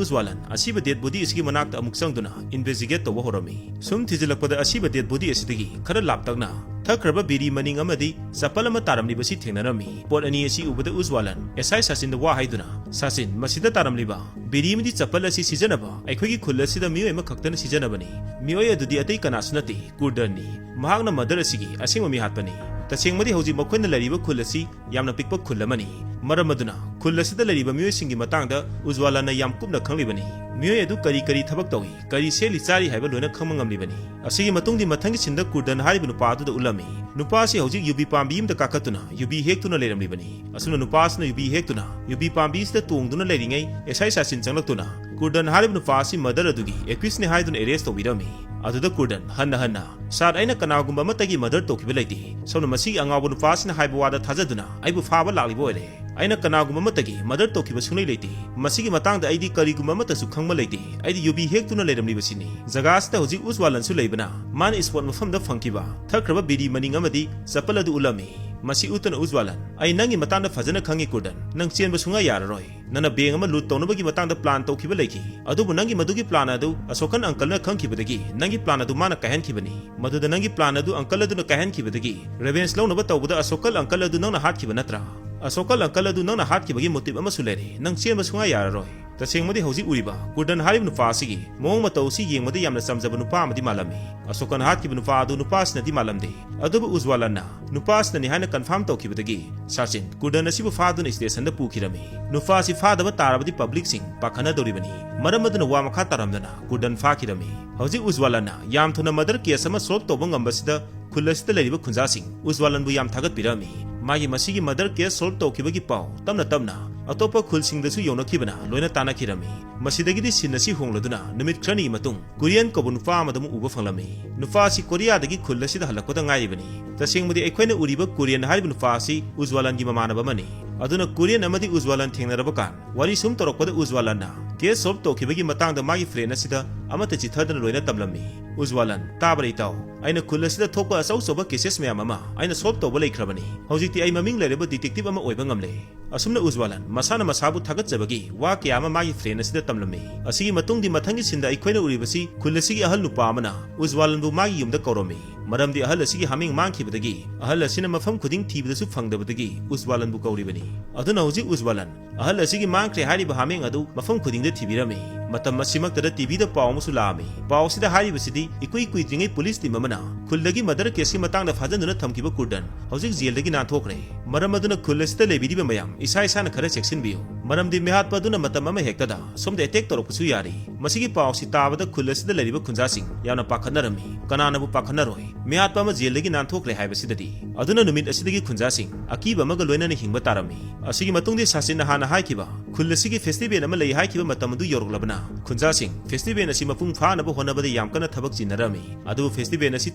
ꯎꯖꯋꯥꯂꯟ ꯑꯁꯤꯕ dead body ꯑꯁꯤꯒꯤ ꯃꯅꯥꯛꯇ ꯑꯃꯨꯛ ꯆꯪꯗꯨꯅ investigate ꯇꯧꯕ ꯍꯧꯔꯝꯃꯤ꯫ ꯁꯨꯝ ꯊꯤꯖꯤꯜꯂꯛꯄꯗ ꯑꯁꯤꯕ dead body ꯑꯁꯤꯗꯒꯤ ꯈꯔ ꯂꯥꯞꯇꯛꯅ ꯊꯛꯈ꯭ꯔꯕ ꯕꯤꯔꯤ ꯃꯅꯤꯡ ꯑꯃꯗꯤ ꯆꯄꯜ ꯑꯃ ꯇꯥꯔꯝꯂꯤꯕꯁꯤ ꯊꯦꯡꯅꯔꯝꯃꯤ꯫ ꯄꯣꯠ ꯑꯅꯤ ꯑꯁꯤ ꯎꯕꯗ ꯎꯖꯋꯥꯂꯟ S I ꯁꯆꯤꯟꯗ ꯋꯥ ꯍꯥꯏꯗꯨꯅ, "ꯁꯆꯤꯟ, ꯃꯁꯤꯗ ꯇꯥꯔꯝꯂꯤꯕ ꯕꯤꯔꯤ ꯑꯃꯗꯤ ꯆꯄꯜ ꯑꯁꯤ ꯁꯤꯖꯤꯟꯅꯕ ꯑꯩꯈꯣꯏꯒꯤ ꯈꯨꯜ ꯑꯁꯤꯗ ꯃꯤꯑꯣꯏ ꯑꯃꯈꯛꯇꯅ ꯁꯤꯖꯤꯟꯅꯕꯅꯤ꯫ ꯃꯤꯑꯣꯏ ꯑꯗꯨꯗꯤ ꯑꯇꯩ ꯀꯅꯥꯁꯨ ꯅꯠꯇꯦ, ꯀꯨꯔꯗꯟꯅꯤ꯫ ꯃꯍꯥꯛꯅ murder ꯑꯁꯤꯒꯤ ꯑꯁꯦꯡꯕ ꯃꯤꯍꯥꯠꯄꯅꯤ꯫ ꯇꯁꯦꯡꯕꯗꯤ ꯍꯧꯖꯤꯛ ꯃꯈꯣꯏꯅ ꯂꯩꯔꯤꯕ ꯈꯨꯜ ꯑꯁꯤ ꯌꯥꯝꯅ ꯄꯤꯛꯄ ꯈꯨꯜ ꯑꯃꯅꯤ꯫ ꯃꯔꯝ ꯑꯗꯨꯅ ꯈꯨꯜ ꯑꯁꯤꯗ ꯂꯩꯔꯤꯕ ꯃꯤꯑꯣꯏꯁꯤꯡꯒꯤ ꯃꯇꯥꯡꯗ ꯎꯖꯋꯥꯂꯥꯅ ꯌꯥꯝ ꯀꯨꯞꯅ ꯈꯪꯂꯤꯕꯅꯤ꯫ ꯃꯤꯑꯣꯏ ꯑꯗꯨ ꯀꯔꯤ ꯀꯔꯤ ꯊꯕꯛ ꯇꯧꯏ, ꯀꯔꯤ ꯁꯦꯠꯂꯤ ꯆꯥꯔꯤ ꯍꯥꯏꯕ ꯂꯣꯏꯅ ꯈꯪꯕ ꯉꯝꯂꯤꯕꯅꯤ꯫" ꯑꯁꯤꯒꯤ ꯃꯇꯨꯡꯗꯤ ꯃꯊꯪꯒꯤ sceneꯗ ꯀꯨꯔꯗꯟ ꯍꯥꯏꯔꯤꯕ ꯅꯨꯄꯥ ꯑꯗꯨꯗ ꯎꯠꯂꯝꯃꯤ꯫ ꯅꯨꯄꯥ ꯑꯁꯤ ꯍꯧꯖꯤꯛ ꯌꯨꯕꯤ ꯄꯥꯝꯕꯤ ꯑꯃꯗ ꯀꯥꯈꯠꯇꯨꯅ ꯌꯨꯕꯤ ꯍꯦꯛꯇꯨꯅ ꯂꯩꯔꯝꯂꯤꯕꯅꯤ꯫ ꯑꯁꯨꯝꯅ ꯅꯨꯄꯥ ꯑꯁꯤꯅ ꯌꯨꯕꯤ ꯍꯦꯛꯇꯨꯅ ꯌꯨꯕꯤ ꯄꯥꯝꯕꯤ ꯑꯁꯤꯗ ꯇꯣꯡꯗꯨꯅ ꯂꯩꯔꯤꯉꯩ, S I ꯁꯆꯤꯟ ꯆꯪꯂꯛꯇꯨꯅ ꯀꯨꯔꯗꯟ ꯍꯥꯏꯔꯤꯕ ꯅꯨꯄꯥ ꯑꯁꯤ murder ꯑꯗꯨꯒꯤ accusedꯅꯤ ꯍꯥꯏꯗꯨꯅ arrest ꯇꯧꯕꯤꯔꯝꯃꯤ꯫ ꯑꯗꯨꯗ ꯀꯨꯔꯗꯟ ꯍꯟꯅ ꯍꯟꯅ, "Sir, ꯑꯩꯅ ꯀꯅꯥꯒꯨꯝꯕ ꯑꯃꯠꯇꯒꯤ murder ꯇꯧꯈꯤꯕ ꯂꯩꯇꯦ꯫ ꯁꯣꯝꯅ ꯃꯁꯤꯒꯤ ꯑꯉꯥꯎꯕ ꯅꯨꯄꯥ ꯑꯁꯤꯅ ꯍꯥꯏꯕ ꯋꯥꯗ ꯊꯥꯖꯗꯨꯅ ꯑꯩꯕꯨ ꯐꯥꯕ ꯂꯥꯛꯂꯤꯕ ꯑꯣꯏꯔꯦ꯫ ꯑꯩꯅ ꯀꯅꯥꯒꯨꯝꯕ ꯑꯃꯠꯇꯒꯤ murder ꯇꯧꯈꯤꯕ ꯁꯨꯡꯂꯩ ꯂꯩꯇꯦ꯫ ꯃꯁꯤꯒꯤ ꯃꯇꯥꯡꯗ ꯑꯩꯗꯤ ꯀꯔꯤꯒꯨꯝꯕ ꯑꯃꯠꯇꯁꯨ ꯈꯪꯕ ꯂꯩꯇꯦ꯫ ꯑꯩꯗꯤ ꯌꯨꯕꯤ ꯍꯦꯛꯇꯨꯅ ꯂꯩꯔꯝꯂꯤꯕꯁꯤꯅꯤ꯫" ꯖꯒꯥ ꯑꯁꯤꯗ ꯍꯧꯖꯤꯛ ꯎꯖꯋꯥꯂꯟꯁꯨ ꯂꯩꯕꯅ, ꯃꯥꯅ spot ꯃꯐꯝꯗ ꯐꯪꯈꯤꯕ ꯊꯛꯈ꯭ꯔꯕ ꯕꯤꯔꯤ ꯃꯅꯤꯡ ꯑꯃꯗꯤ ꯆꯄꯜ ꯑꯗꯨ ꯎꯠꯂꯝꯃꯤ꯫ ꯃꯁꯤ ꯎꯠꯇꯨꯅ ꯎꯖꯋꯥꯂꯟ, "ꯑꯩ ꯅꯪꯒꯤ ꯃꯇꯥꯡꯗ ꯐꯖꯅ ꯈꯪꯉꯤ ꯀꯨꯔꯗꯟ, ꯅꯪ ꯆꯦꯟꯕ ꯁꯨꯡꯌꯥ ꯌꯥꯔꯔꯣꯏ꯫ ꯅꯪꯅ bank ꯑꯃ loot ꯇꯧꯅꯕꯒꯤ ꯃꯇꯥꯡꯗ plan ꯇꯧꯈꯤꯕ ꯂꯩꯈꯤ, ꯑꯗꯨꯕꯨ ꯅꯪꯒꯤ ꯃꯗꯨꯒꯤ plan ꯑꯗꯨ ꯑꯁꯣꯀꯟ uncleꯅ ꯈꯪꯈꯤꯕꯗꯒꯤ ꯅꯪꯒꯤ plan ꯑꯗꯨ ꯃꯥꯅ ꯀꯥꯏꯍꯟꯈꯤꯕꯅꯤ꯫ ꯃꯗꯨꯗ ꯅꯪꯒꯤ plan ꯑꯗꯨ uncle ꯑꯗꯨꯅ ꯀꯥꯏꯍꯟꯈꯤꯕꯗꯒꯤ revenge ꯂꯧꯅꯕ ꯇꯧꯕꯗ ꯑꯁꯣꯀꯜ uncle ꯑꯗꯨ ꯅꯪꯅ ꯍꯥꯠꯈꯤꯕ ꯅꯠꯇ꯭ꯔꯥ? ꯑꯁꯣꯀꯜ uncle ꯑꯗꯨ ꯅꯪꯅ ꯍꯥꯠꯈꯤꯕꯒꯤ motive ꯑꯃꯁꯨ ꯂꯩꯔꯦ꯫ ꯅꯪ ꯆꯦꯟꯕ ꯁꯨꯡꯌꯥ ꯌꯥꯔꯔꯣꯏ꯫" ꯇꯁꯦꯡꯕꯗꯤ ꯍꯧꯖꯤꯛ ꯎꯔꯤꯕ ꯀꯨꯔꯗꯟ ꯍꯥꯏꯔꯤꯕ ꯅꯨꯄꯥ ꯑꯁꯤꯒꯤ ꯃꯑꯣꯡ ꯃꯇꯧ ꯑꯁꯤ ꯌꯦꯡꯕꯗ ꯌꯥꯝꯅ ꯆꯝꯖꯕ ꯅꯨꯄꯥ ꯑꯃꯗꯤ ꯃꯥꯜꯂꯝꯃꯤ꯫ ꯑꯁꯣꯀꯟ ꯍꯥꯠꯈꯤꯕ ꯅꯨꯄꯥ ꯑꯗꯨ ꯅꯨꯄꯥꯁꯤꯅꯗꯤ ꯃꯥꯜꯂꯝꯗꯦ꯫ ꯑꯗꯨꯕꯨ ꯎꯖꯋꯥꯂꯟꯅ ꯅꯨꯄꯥꯁꯤꯅꯅꯤ ꯍꯥꯏꯅ ꯀꯟꯐꯥꯔꯝ ꯇꯧꯈꯤꯕꯗꯒꯤ ꯁꯥꯆꯤꯟ ꯀꯨꯔꯗꯟ ꯑꯁꯤꯕꯨ ꯐꯥꯗꯨꯅ ꯁ꯭ꯇꯦꯁꯟꯗ ꯄꯨꯈꯤꯔꯝꯃꯤ꯫ ꯅꯨꯄꯥ ꯑꯁꯤ ꯐꯥꯗꯕ ꯇꯥꯔꯕꯗꯤ ꯄꯕ꯭ꯂꯤꯛꯁꯤꯡ ꯄꯥꯈꯠꯅꯗꯧꯔꯤꯕꯅꯤ꯫ ꯃꯔꯝ ꯑꯗꯨꯅ ꯋꯥ ꯃꯈꯥ ꯇꯥꯔꯝꯗꯅ ꯀꯨꯔꯗꯟ ꯐꯥꯈꯤꯔꯝꯃꯤ꯫ ꯍꯧꯖꯤꯛ ꯎꯖꯋꯥꯂꯟꯅ ꯌꯥꯝ ꯊꯨꯅ ꯃꯔꯗꯔ ꯀꯦꯁ ꯑꯃ ꯁꯣꯜꯕ ꯇꯧꯕ ꯉꯝꯕꯁꯤꯗ ꯈꯨꯜ ꯑꯁꯤꯗ ꯂꯩꯔꯤꯕ ꯈꯨꯟꯖꯥꯁꯤꯡ ꯎꯖꯋꯥꯂꯟꯕꯨ ꯌꯥꯝ ꯊꯥꯒꯠꯄꯤꯔꯝꯃꯤ꯫ ꯃꯥꯒꯤ ꯃꯁꯤꯒꯤ ꯃꯔꯗꯔ ꯀꯦꯁ ꯁꯣꯜꯕ ꯇꯧꯈꯤꯕꯒꯤ ꯄꯥꯎ ꯇꯞꯅ ꯇꯞꯅ ꯑꯇꯣꯞꯄ ꯈꯨꯜꯁꯤꯡꯗꯁꯨ ꯌꯧꯅꯈꯤꯕꯅ ꯂꯣꯏꯅ ꯇꯥꯟꯅꯈꯤꯔꯝꯃꯤ꯫ ꯃꯁꯤꯗꯒꯤꯗꯤ ꯁꯤꯟ ꯑꯁꯤ ꯍꯣꯡꯂꯗꯨꯅ ꯅꯨꯃꯤꯠ ꯈꯔꯅꯤꯒꯤ ꯃꯇꯨꯡ ꯀꯨꯔꯤꯌꯟ ꯀꯧꯕ ꯅꯨꯄꯥ ꯑꯃꯗ ꯑꯃꯨꯛ ꯎꯕ ꯐꯪꯂꯝꯃꯤ꯫ ꯅꯨꯄꯥ ꯑꯁꯤ ꯀꯣꯔꯤꯌꯥꯗꯒꯤ ꯈꯨꯜ ꯑꯁꯤꯗ ꯍꯜꯂꯛꯄꯗ ꯉꯥꯏꯔꯤꯕꯅꯤ꯫ ꯇꯁꯦꯡꯕꯗꯤ ꯑꯩꯈꯣꯏꯅ ꯎꯔꯤꯕ ꯀꯨꯔꯤꯌꯟ ꯍꯥꯏꯔꯤꯕ ꯅꯨꯄꯥ ꯑꯁꯤ ꯎꯖꯋꯥꯂꯟꯒꯤ ꯃꯃꯥꯟꯅꯕ ꯑꯃꯅꯤ꯫ ꯑꯗꯨꯅ ꯀꯨꯔꯤꯌꯟ ꯑꯃꯗꯤ ꯎꯖꯋꯥꯂꯟ ꯊꯦꯡꯅꯔꯕ ꯀꯥꯟ ꯋꯥꯔꯤ ꯁꯨꯝ ꯇꯧꯔꯛꯄꯗ ꯎꯖꯋꯥꯂꯟꯅ ꯀꯦꯁ ꯁꯣꯜꯕ ꯇꯧꯈꯤꯕꯒꯤ ꯃꯇꯥꯡꯗ ꯃꯥꯒꯤ ꯐ꯭ꯔꯦꯟ ꯑꯁꯤꯗ ꯑꯃꯠꯇ ꯆꯤꯊꯗꯅ ꯂꯣꯏꯅ ꯇꯝꯂꯝꯃꯤ꯫ ꯎꯖꯋꯥꯂꯟ, ꯇꯥꯕ꯭ꯔꯥ ꯏꯇꯥꯎ? ꯑꯩꯅ ꯈꯨꯜ ꯑꯁꯤꯗ ꯊꯣꯛꯄ ꯑꯆꯧ ꯑꯆꯧꯕ ꯀꯦꯁꯦꯁ ꯃꯌꯥꯝ ꯑꯃ ꯑꯩꯅ ꯁꯣꯜꯕ ꯇꯧꯕ ꯂꯩꯈ꯭ꯔꯕꯅꯤ꯫ ꯍꯧꯖꯤꯛꯇꯤ ꯑꯩ ꯃꯃꯤꯡ ꯂꯩꯔꯕ ꯗꯤꯇꯦꯛꯇꯤꯚ ꯑꯃ ꯑꯣꯏꯕ ꯉꯝꯂꯦ꯫ ꯑꯁꯨꯝꯅ ꯎꯖꯋꯥꯂꯟ ꯃꯁꯥꯅ ꯃꯁꯥꯕꯨ ꯊꯥꯒꯠꯆꯕꯒꯤ ꯋꯥ ꯀꯌꯥ ꯑꯃ ꯃꯥꯒꯤ ꯐ꯭ꯔꯦꯟ ꯑꯁꯤꯗ ꯇꯝꯂꯝꯃꯤ꯫ ꯑꯁꯤꯒꯤ ꯃꯇꯨꯡꯗꯤ ꯃꯊꯪꯒꯤ ꯁꯤꯟꯗ ꯑꯩꯈꯣꯏꯅ ꯎꯔꯤꯕꯁꯤ ꯈꯨꯜ ꯑꯁꯤꯒꯤ ꯑꯍꯜ ꯅꯨꯄꯥ ꯑꯃꯅ ꯎꯖꯋꯥꯂꯟꯕꯨ ꯃꯥꯒꯤ ꯌꯨꯝꯗ ꯀꯧꯔꯝꯃꯤ꯫ ꯃꯔꯝꯗꯤ ꯑꯍꯜ ꯑꯁꯤꯒꯤ ꯍꯥꯃꯦꯡ ꯃꯥꯡꯈꯤꯕꯗꯒꯤ ꯑꯍꯜ ꯑꯁꯤꯅ ꯃꯐꯝ ꯈꯨꯗꯤꯡ ꯊꯤꯕꯗꯁꯨ ꯐꯪꯗꯕꯗꯒꯤ ꯎꯖꯋꯥꯂꯟꯕꯨ ꯀꯧꯔꯤꯕꯅꯤ꯫ ꯑꯗꯨꯅ ꯍꯧꯖꯤꯛ ꯎꯖꯋꯥꯂꯟ ꯑꯍꯜ ꯑꯁꯤꯒꯤ ꯃꯥꯡꯈ꯭ꯔꯦ ꯍꯥꯏꯔꯤꯕ ꯍꯥꯃꯦꯡ ꯑꯗꯨ ꯃꯐꯝ ꯈꯨꯗꯤꯡꯗ ꯊꯤꯕꯤꯔꯝꯃꯤ꯫ ꯃꯇꯝ ꯑꯁꯤꯃꯛꯇꯗ ꯇꯤꯚꯤꯗ ꯄꯥꯎ ꯑꯃꯁꯨ ꯂꯥꯛꯑꯝꯃꯤ꯫ ꯄꯥꯎ ꯑꯁꯤꯗ ꯍꯥꯏꯔꯤꯕꯁꯤꯗꯤ ꯏꯀꯨꯏ ꯀꯨꯏꯗ꯭ꯔꯤꯉꯩ ꯄꯨꯂꯤꯁ ꯇꯤꯝ ꯑꯃꯅ ꯈꯨꯜꯗꯒꯤ ꯃꯔꯗꯔ ꯀꯦꯁꯀꯤ ꯃꯇꯥꯡꯗ ꯐꯥꯖꯤꯟꯗꯨꯅ ꯊꯝꯈꯤꯕ ꯀꯨꯔꯗꯟ ꯍꯧꯖꯤꯛ ꯖꯦꯜꯗꯒꯤ ꯅꯥꯟꯊꯣꯛꯈ꯭ꯔꯦ꯫ ꯃꯔꯝ ꯑꯗꯨꯅ ꯈꯨꯜ ꯑꯁꯤꯗ ꯂꯩꯕꯤꯔꯤꯕ ꯃꯌꯥꯝ ꯏꯁꯥ ꯏꯁꯥꯅ ꯈꯔ ꯆꯦꯛꯁꯤꯟꯕꯤꯌꯨ꯫ ꯃꯔꯝꯗꯤ ꯃꯤꯍꯥꯠꯄ ꯑꯗꯨꯅ ꯃꯇꯝ ꯑꯃ ꯍꯦꯛꯇꯗ ꯁꯣꯝꯗ ꯑꯦꯇꯦꯛ ꯇꯧꯔꯛꯄꯁꯨ ꯌꯥꯔꯤ꯫ ꯃꯁꯤꯒꯤ ꯄꯥꯎ ꯑꯁꯤ ꯇꯥꯕꯗ ꯈꯨꯜ ꯑꯁꯤꯗ ꯂꯩꯔꯤꯕ ꯈꯨꯟꯖꯥꯁꯤꯡ ꯌꯥꯝꯅ ꯄꯥꯈꯠꯅꯔꯝꯃꯤ꯫ ꯀꯅꯥꯅꯕꯨ ꯄꯥꯈꯠꯅꯔꯣꯏ? ꯃꯤꯍꯥꯠꯄ ꯑꯃ ꯖꯦꯜꯗꯒꯤ ꯅꯥꯟꯊꯣꯛꯈ꯭ꯔꯦ ꯍꯥꯏꯕꯁꯤꯗꯗꯤ꯫ ꯑꯗꯨꯅ ꯅꯨꯃꯤꯠ ꯑꯁꯤꯗꯒꯤ ꯈꯨꯟꯖꯥꯁꯤꯡ ꯑꯀꯤꯕ ꯑꯃꯒ ꯂꯣꯏꯅꯅ ꯍꯤꯡꯕ ꯇꯥꯔꯝꯃꯤ꯫ ꯑꯁꯤꯒꯤ ꯃꯇꯨꯡꯗꯤ ꯁꯥꯆꯤꯟꯅ ꯍꯥꯟꯅ ꯍꯥꯏꯈꯤꯕ ꯈꯨꯜ ꯑꯁꯤꯒꯤ ꯐꯦꯁꯇꯤꯚꯦꯜ ꯑꯃ ꯂꯩ ꯍꯥꯏꯈꯤꯕ ꯃꯇꯝ ꯑꯗꯨ ꯌꯧꯔꯛꯂꯕꯅ ꯈꯨꯟꯖꯥꯁꯤꯡ ꯐꯦꯁꯇꯤꯚꯦꯜ ꯑꯁꯤ ꯃꯄꯨꯡ ꯐꯥꯅꯕ ꯍꯣꯠꯅꯕꯗ ꯌꯥꯝ ꯀꯟꯅ ꯊꯕꯛ ꯆꯤꯟꯅꯔꯝꯃꯤ꯫ ꯑꯗꯨꯕꯨ ꯐꯦꯁꯇꯤꯚꯦꯜ ꯑꯁꯤ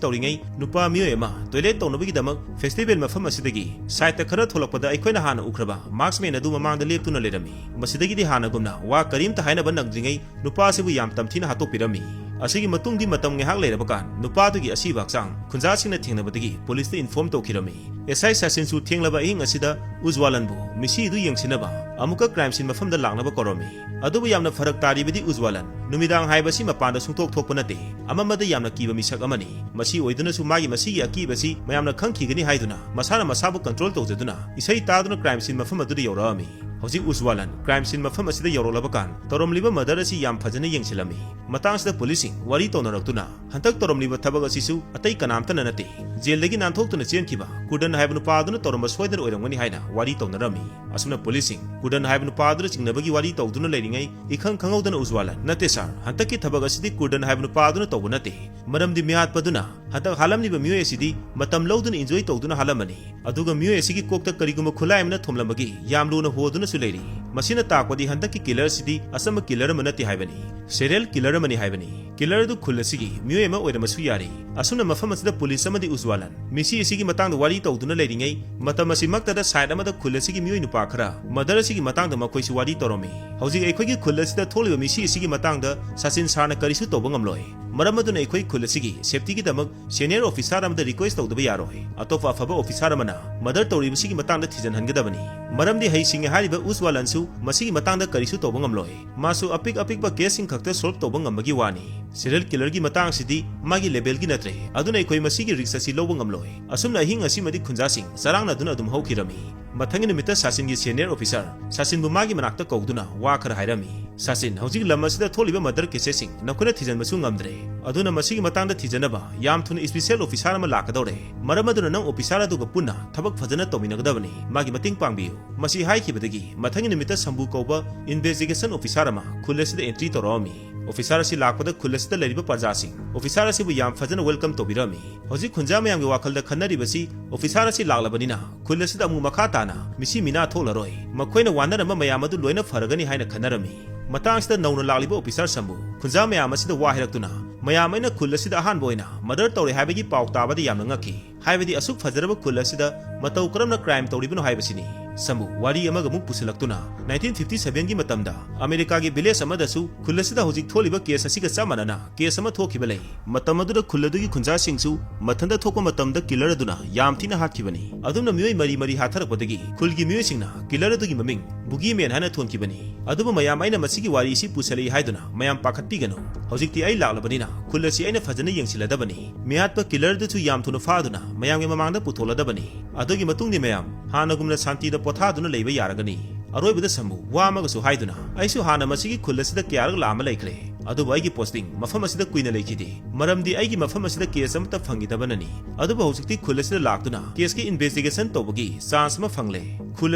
ꯇꯧꯔꯤꯉꯩ ꯅꯨꯄꯥ ꯃꯤꯑꯣꯏ ꯑꯃ ꯇꯣꯏꯂꯦꯠ ꯇꯧꯅꯕꯒꯤꯗꯃꯛ ꯐꯦꯁꯇꯤꯚꯦꯜ ꯃꯐꯝ ꯑꯁꯤꯗꯒꯤ ꯁꯥꯏꯠꯇ ꯈꯔ ꯊꯣꯛꯂꯛꯄꯗ ꯑꯩꯈꯣꯏꯅ ꯍꯥꯟꯅ ꯎꯈ꯭ꯔꯕ ꯃꯥꯔꯛꯁꯃꯦꯟ ꯑꯗꯨ ꯃꯃꯥꯡꯗ ꯂꯦꯞꯇꯨꯅ ꯂꯩꯔꯝꯃꯤ꯫ ꯃꯁꯤꯗꯒꯤꯗꯤ ꯍꯥꯟꯅꯒꯨꯝꯅ ꯋꯥ ꯀꯔꯤꯝꯇ ꯍꯥꯏꯅꯕ ꯅꯪꯗ꯭ꯔꯤꯉꯩ ꯅꯨꯄꯥ ꯑꯁꯤꯕꯨ ꯌꯥꯝ ꯇꯝꯊꯤꯅ ꯍꯥꯠꯇꯣꯛꯄꯤꯔꯝꯃꯤ꯫ ꯑꯁꯤꯒꯤ ꯃꯇꯨꯡꯗꯤ ꯃꯇꯝ ꯉꯥꯏꯍꯥꯛ ꯂꯩꯔꯕ ꯀꯥꯟ ꯅꯨꯄꯥꯗꯨꯒꯤ ꯑꯁꯤꯕ ꯍꯛꯆꯥꯡ ꯈꯨꯟꯖꯥꯁꯤꯡꯅ ꯊꯦꯡꯅꯕꯗꯒꯤ ꯄꯨꯂꯤꯁꯇ ꯏꯟꯐꯣꯔꯝ ꯇꯧꯈꯤꯔꯝꯃꯤ꯫ ꯑꯦꯁ ꯑꯥꯏ ꯁꯥꯆꯤꯟꯁꯨ ꯊꯦꯡꯂꯕ ꯑꯍꯤꯡ ꯑꯁꯤꯗ ꯎꯖꯋꯥꯂꯟꯕꯨ ꯃꯤꯁꯤ ꯑꯗꯨ ꯌꯦꯡꯁꯤꯟꯅꯕ ꯑꯃꯨꯛꯀ ꯀ꯭ꯔꯥꯏꯝ ꯁꯤꯟ ꯃꯐꯝꯗ ꯂꯥꯛꯅꯕ ꯀꯧꯔꯝꯃꯤ꯫ ꯑꯗꯨꯕꯨ ꯌꯥꯝꯅ ꯐꯔꯛ ꯇꯥꯔꯤꯕꯗꯤ ꯎꯖꯋꯥꯂꯟ ꯅꯨꯃꯤꯗꯥꯡ ꯍꯥꯏꯕꯁꯤ ꯃꯄꯥꯟꯗ ꯁꯨꯡꯊꯣꯛ ꯊꯣꯛꯄ ꯅꯠꯇꯦ꯫ ꯑꯃꯃꯗ ꯌꯥꯝꯅ ꯀꯤꯕ ꯃꯤꯁꯛ ꯑꯃꯅꯤ꯫ ꯃꯁꯤ ꯑꯣꯏꯗꯨꯅꯁꯨ ꯃꯥꯒꯤ ꯃꯁꯤꯒꯤ ꯑꯀꯤꯕꯁꯤ ꯃꯌꯥꯝꯅ ꯈꯪꯈꯤꯒꯅꯤ ꯍꯥꯏꯗꯨꯅ ꯃꯁꯥꯅ ꯃꯁꯥꯕꯨ ꯀꯟꯇ꯭ꯔꯣꯜ ꯇꯧꯖꯗꯨꯅ ꯏꯁꯩ ꯇꯥꯗꯨꯅ ꯀ꯭ꯔꯥꯏꯝ ꯁꯤꯟ ꯃꯐꯝ ꯑꯗꯨꯗ ꯌꯧꯔꯛꯑꯝꯃꯤ꯫ ꯍꯧꯖꯤꯛ ꯎꯖꯋꯥꯂꯟ crime scene ꯃꯐꯝ ꯑꯁꯤꯗ ꯌꯧꯔꯛꯂꯕ ꯀꯥꯟ ꯇꯧꯔꯝꯂꯤꯕ murder ꯑꯁꯤ ꯌꯥꯝ ꯐꯖꯅ ꯌꯦꯡꯁꯤꯜꯂꯝꯃꯤ꯫ ꯃꯇꯥꯡꯁꯤꯗ ꯄꯨꯂꯤꯁꯁꯤꯡ ꯋꯥꯔꯤ ꯇꯧꯅꯔꯛꯇꯨꯅ, ꯍꯟꯗꯛ ꯇꯧꯔꯝꯂꯤꯕ ꯊꯕꯛ ꯑꯁꯤꯁꯨ ꯑꯇꯩ ꯀꯅꯥꯝꯇꯅ ꯅꯠꯇꯦ, ꯖꯦꯜꯗꯒꯤ ꯅꯥꯟꯊꯣꯛꯇꯨꯅ ꯆꯦꯟꯈꯤꯕ ꯀꯨꯔꯗꯟ ꯍꯥꯏꯕ ꯅꯨꯄꯥ ꯑꯗꯨꯅ ꯇꯧꯔꯝꯕ ꯁꯣꯏꯗꯅ ꯑꯣꯏꯔꯝꯒꯅꯤ ꯍꯥꯏꯅ ꯋꯥꯔꯤ ꯇꯧꯅꯔꯝꯃꯤ꯫ ꯑꯁꯨꯝꯅ ꯄꯨꯂꯤꯁꯁꯤꯡ ꯀꯨꯔꯗꯟ ꯍꯥꯏꯕ ꯅꯨꯄꯥ ꯑꯗꯨꯗ ꯆꯤꯡꯅꯕꯒꯤ ꯋꯥꯔꯤ ꯇꯧꯗꯨꯅ ꯂꯩꯔꯤꯉꯩ, ꯏꯈꯪ ꯈꯪꯍꯧꯗꯅ ꯎꯖꯋꯥꯂꯟ, "ꯅꯠꯇꯦ ꯁꯥꯔ, ꯍꯟꯗꯛꯀꯤ ꯊꯕꯛ ꯑꯁꯤꯗꯤ ꯀꯨꯔꯗꯟ ꯍꯥꯏꯕ ꯅꯨꯄꯥ ꯑꯗꯨꯅ ꯇꯧꯕ ꯅꯠꯇꯦ꯫ ꯃꯔꯝꯗꯤ ꯃꯤꯍꯥꯠꯄꯗꯨꯅ ꯍꯟꯗꯛ ꯍꯥꯠꯂꯝꯂꯤꯕ ꯃꯤꯑꯣꯏ ꯑꯁꯤꯗꯤ ꯃꯇꯝ ꯂꯧꯗꯨꯅ enjoy ꯇꯧꯗꯨꯅ ꯍꯥꯠꯂꯝꯃꯅꯤ꯫ ꯑꯗꯨꯒ ꯃꯤꯑꯣꯏ ꯑꯁꯤꯒꯤ ꯀꯣꯛꯇ ꯀꯔꯤꯒꯨꯝꯕ ꯈꯨꯠꯂꯥꯏ ꯑꯃꯅ ꯊꯣꯝꯂꯝꯕꯒꯤ ꯌꯥꯝ ꯂꯨꯅ ꯍꯣꯗꯨꯅꯁꯨ ꯂꯩꯔꯤ꯫ ꯃꯁꯤꯅ ꯇꯥꯛꯄꯗꯤ ꯍꯟꯗꯛꯀꯤ killer ꯑꯁꯤꯗꯤ ꯑꯆꯝꯕ killer ꯑꯃ ꯅꯠꯇꯦ ꯍꯥꯏꯕꯅꯤ꯫ Serial killer ꯑꯃꯅꯤ ꯍꯥꯏꯕꯅꯤ꯫ Killer ꯑꯗꯨ ꯈꯨꯜ ꯑꯁꯤꯒꯤ ꯃꯤꯑꯣꯏ ꯑꯃ ꯑꯣꯏꯔꯝꯕꯁꯨ ꯌꯥꯔꯤ꯫" ꯑꯁꯨꯝꯅ ꯃꯐꯝ ꯑꯁꯤꯗ ꯄꯨꯂꯤꯁ ꯑꯃꯗꯤ ꯎꯖꯋꯥꯂꯟ ꯃꯤꯁꯤ ꯑꯁꯤꯒꯤ ꯃꯇꯥꯡꯗ ꯋꯥꯔꯤ ꯇꯧꯗꯨꯅ ꯂꯩꯔꯤꯉꯩ, ꯃꯇꯝ ꯑꯁꯤꯃꯛꯇꯗ side ꯑꯃꯗ ꯈꯨꯜ ꯑꯁꯤꯒꯤ ꯃꯤꯑꯣꯏ ꯅꯨꯄꯥ ꯈꯔ murder ꯑꯁꯤꯒꯤ ꯃꯇꯥꯡꯗ ꯃꯈꯣꯏꯁꯨ ꯋꯥꯔꯤ ꯇꯧꯔꯝꯃꯤ꯫ "ꯍꯧꯖꯤꯛ ꯑꯩꯈꯣꯏꯒꯤ ꯈꯨꯜ ꯑꯁꯤꯗ ꯊꯣꯛꯂꯤꯕ ꯃꯤꯁꯤ ꯑꯁꯤꯒꯤ ꯃꯇꯥꯡꯗ ꯁꯥꯆꯤꯟ ꯁꯥꯔꯅ ꯀꯔꯤꯁꯨ ꯇꯧꯕ ꯉꯝꯂꯣꯏ꯫ ꯃꯔꯝ ꯑꯗꯨꯅ ꯑꯩꯈꯣꯏ ꯈꯨꯜ ꯑꯁꯤꯒꯤ safetyꯒꯤꯗꯃꯛ senior officer ꯑꯃꯗ request ꯇꯧꯗꯕ ꯌꯥꯔꯣꯏ꯫ ꯑꯇꯣꯞꯄ ꯑꯐꯕ officer ꯑꯃꯅ murder ꯇꯧꯔꯤꯕꯁꯤꯒꯤ ꯃꯇꯥꯡꯗ ꯊꯤꯖꯤꯟꯍꯟꯒꯗꯕꯅꯤ꯫" ꯃꯔꯝꯗꯤ ꯍꯩꯁꯤꯡꯉꯦ ꯍꯥꯏꯔꯤꯕ ꯎꯖꯋꯥꯂꯟꯁꯨ ꯃꯁꯤꯒꯤ ꯃꯇꯥꯡꯗ ꯀꯔꯤꯁꯨ ꯇꯧꯕ ꯉꯝꯂꯣꯏ꯫ ꯃꯥꯁꯨ ꯑꯄꯤꯛ ꯑꯄꯤꯛꯄ caseꯁꯤꯡ ꯈꯛꯇ solve ꯇꯧꯕ ꯉꯝꯕꯒꯤ ꯋꯥꯅꯤ꯫ Serial killerꯒꯤ ꯃꯇꯥꯡꯁꯤꯗꯤ ꯃꯥꯒꯤ levelꯒꯤ ꯅꯠꯇ꯭ꯔꯦ꯫ ꯑꯗꯨꯅ ꯑꯩꯈꯣꯏ ꯃꯁꯤꯒꯤ risk ꯑꯁꯤ ꯂꯧꯕ ꯉꯝꯂꯣꯏ꯫ ꯑꯁꯨꯝꯅ ꯑꯍꯤꯡ ꯑꯁꯤꯃꯗꯤ ꯈꯨꯟꯖꯥꯁꯤꯡ ꯆꯔꯥꯡꯅꯗꯨꯅ ꯑꯗꯨꯝ ꯍꯧꯈꯤꯔꯝꯃꯤ꯫ ꯃꯊꯪꯒꯤ ꯅꯨꯃꯤꯠꯇ ꯁꯥꯆꯤꯟꯒꯤ senior officer ꯁꯥꯆꯤꯟꯕꯨ ꯃꯥꯒꯤ ꯃꯅꯥꯛꯇ ꯀꯧꯗꯨꯅ ꯋꯥ ꯈꯔ ꯍꯥꯏꯔꯝꯃꯤ꯫ "ꯁꯥꯆꯤꯟ, ꯍꯧꯖꯤꯛ ꯂꯝ ꯑꯁꯤꯗ ꯊꯣꯛꯂꯤꯕ murder casesꯁꯤꯡ ꯅꯈꯣꯏꯅ ꯊꯤꯖꯤꯟꯕꯁꯨ ꯉꯝꯗ꯭ꯔꯦ꯫ ꯑꯗꯨꯅ ꯃꯁꯤꯒꯤ ꯃꯇꯥꯡꯗ ꯊꯤꯖꯤꯟꯅꯕ ꯌꯥꯝ ꯊꯨꯅ special officer ꯑꯃ ꯂꯥꯛꯀꯗꯧꯔꯦ꯫ ꯃꯔꯝ ꯑꯗꯨꯅ ꯅꯪ officer ꯑꯗꯨꯒ ꯄꯨꯟꯅ ꯊꯕꯛ ꯐꯖꯅ ꯇꯧꯃꯤꯟꯅꯒꯗꯕꯅꯤ꯫ ꯃꯥꯒꯤ ꯃꯇꯦꯡ ꯄꯥꯡꯕꯤꯌꯨ꯫" ꯃꯁꯤ ꯍꯥꯏꯈꯤꯕꯗꯒꯤ ꯃꯊꯪꯒꯤ ꯅꯨꯃꯤꯠꯇ ꯁꯝꯕꯨ ꯀꯧꯕ investigation officer ꯑꯃ ꯈꯨꯜ ꯑꯁꯤꯗ entry ꯇꯧꯔꯛꯑꯝꯃꯤ꯫ Officer ꯑꯁꯤ ꯂꯥꯛꯄꯗ ꯈꯨꯜ ꯑꯁꯤꯗ ꯂꯩꯔꯤꯕ ꯄ꯭ꯔꯖꯥꯁꯤꯡ officer ꯑꯁꯤꯕꯨ ꯌꯥꯝ ꯐꯖꯅ welcome ꯇꯧꯕꯤꯔꯝꯃꯤ꯫ ꯍꯧꯖꯤꯛ ꯈꯨꯟꯖꯥ ꯃꯌꯥꯝꯒꯤ ꯋꯥꯈꯜꯗ ꯈꯟꯅꯔꯤꯕꯁꯤ officer ꯑꯁꯤ ꯂꯥꯛꯂꯕꯅꯤꯅ ꯈꯨꯜ ꯑꯁꯤꯗ ꯑꯃꯨꯛ ꯃꯈꯥ ꯇꯥꯅ ꯃꯤꯁꯤ ꯃꯤꯅꯥ ꯊꯣꯛꯂꯔꯣꯏ꯫ ꯃꯈꯣꯏꯅ ꯋꯥꯅꯔꯝꯕ ꯃꯌꯥꯝ ꯑꯗꯨ ꯂꯣꯏꯅ ꯐꯔꯒꯅꯤ ꯍꯥꯏꯅ ꯈꯟꯅꯔꯝꯃꯤ꯫ ꯃꯇꯥꯡꯁꯤꯗ ꯅꯧꯅ ꯂꯥꯛꯂꯤꯕ officer ꯁꯝꯕꯨ ꯈꯨꯟꯖꯥ ꯃꯌꯥꯝ ꯑꯁꯤꯗ ꯋꯥ ꯍꯥꯏꯔꯛꯇꯨꯅ, ꯃꯌꯥꯝ ꯑꯩꯅ ꯈꯨꯜ ꯑꯁꯤꯗ ꯑꯍꯥꯟꯕ ꯑꯣꯏꯅ murder ꯇꯧꯔꯦ ꯍꯥꯏꯕꯒꯤ ꯄꯥꯎ ꯇꯥꯕꯗ ꯌꯥꯝꯅ ꯉꯛꯈꯤ꯫ ꯍꯥꯏꯕꯗꯤ ꯑꯁꯨꯛ ꯐꯖꯔꯕ ꯈꯨꯜ ꯑꯁꯤꯗ ꯃꯇꯧ ꯀꯔꯝꯅ crime ꯇꯧꯔꯤꯕꯅꯣ ꯍꯥꯏꯕꯁꯤꯅꯤ꯫ ꯁꯝꯕꯨ ꯋꯥꯔꯤ ꯑꯃꯒ ꯑꯃꯨꯛ ꯄꯨꯁꯤꯜꯂꯛꯇꯨꯅ, nineteen fifty sevenꯒꯤ ꯃꯇꯝꯗ ꯑꯃꯦꯔꯤꯀꯥꯒꯤ village ꯑꯃꯗꯁꯨ ꯈꯨꯜ ꯑꯁꯤꯗ ꯍꯧꯖꯤꯛ ꯊꯣꯛꯂꯤꯕ case ꯑꯁꯤꯒ ꯆꯞ ꯃꯥꯟꯅꯅ case ꯑꯃ ꯊꯣꯛꯈꯤꯕ ꯂꯩ꯫ ꯃꯇꯝ ꯑꯗꯨꯗ ꯈꯨꯜ ꯑꯗꯨꯒꯤ ꯈꯨꯟꯖꯥꯁꯤꯡꯁꯨ ꯃꯊꯟꯇ ꯊꯣꯛꯄ ꯃꯇꯝꯗ killer ꯑꯗꯨꯅ ꯌꯥꯝ ꯊꯤꯅ ꯍꯥꯠꯈꯤꯕꯅꯤ꯫ ꯑꯗꯨꯝꯅ ꯃꯤꯑꯣꯏ ꯃꯔꯤ ꯃꯔꯤ ꯍꯥꯠꯊꯔꯛꯄꯗꯒꯤ ꯈꯨꯜꯒꯤ ꯃꯤꯑꯣꯏꯁꯤꯡꯅ killer ꯑꯗꯨꯒꯤ ꯃꯃꯤꯡ Boogeyman ꯍꯥꯏꯅ ꯊꯣꯟꯈꯤꯕꯅꯤ꯫ ꯑꯗꯨꯕꯨ ꯃꯌꯥꯝ ꯑꯩꯅ ꯃꯁꯤꯒꯤ ꯋꯥꯔꯤ ꯑꯁꯤ ꯄꯨꯁꯜꯂꯛꯏ ꯍꯥꯏꯗꯨꯅ ꯃꯌꯥꯝ ꯄꯥꯈꯠꯄꯤꯒꯅꯨ꯫ ꯍꯧꯖꯤꯛꯇꯤ ꯑꯩ ꯂꯥꯛꯂꯕꯅꯤꯅ ꯈꯨꯜ ꯑꯁꯤ ꯑꯩꯅ ꯐꯖꯅ ꯌꯦꯡꯁꯤꯜꯂꯗꯕꯅꯤ꯫ ꯃꯤꯍꯥꯠꯄ killer ꯑꯗꯨꯁꯨ ꯌꯥꯝ ꯊꯨꯅ ꯐꯥꯗꯨꯅ ꯃꯌꯥꯝꯒꯤ ꯃꯃꯥꯡꯗ ꯄꯨꯊꯣꯛꯂꯗꯕꯅꯤ꯫ ꯑꯗꯨꯒꯤ ꯃꯇꯨꯡꯗꯤ ꯃꯌꯥꯝ ꯍꯥꯟꯅꯒꯨꯝꯅ ꯁꯥꯟꯇꯤꯗ ꯄꯣꯊꯥꯗꯨꯅ ꯂꯩꯕ ꯌꯥꯔꯒꯅꯤ꯫ ꯑꯔꯣꯏꯕꯗ ꯁꯝꯕꯨ ꯋꯥ ꯑꯃꯒꯁꯨ ꯍꯥꯏꯗꯨꯅ, "ꯑꯩꯁꯨ ꯍꯥꯟꯅ ꯃꯁꯤꯒꯤ ꯈꯨꯜ ꯑꯁꯤꯗ ꯀꯌꯥꯔꯛ ꯂꯥꯛꯑꯝꯕ ꯂꯩꯈ꯭ꯔꯦ, ꯑꯗꯨꯕꯨ ꯑꯩꯒꯤ posting ꯃꯐꯝ ꯑꯁꯤꯗ ꯀꯨꯏꯅ ꯂꯩꯈꯤꯗꯦ, ꯃꯔꯝꯗꯤ ꯑꯩꯒꯤ ꯃꯐꯝ ꯑꯁꯤꯗ case ꯑꯃꯠꯇ ꯐꯪꯈꯤꯗꯕꯅꯅꯤ꯫ ꯑꯗꯨꯕꯨ ꯍꯧꯖꯤꯛꯇꯤ ꯈꯨꯜ ꯑꯁꯤꯗ ꯂꯥꯛꯇꯨꯅ caseꯀꯤ investigation ꯇꯧꯕꯒꯤ chance ꯑꯃ ꯐꯪꯂꯦ꯫ ꯈꯨꯜ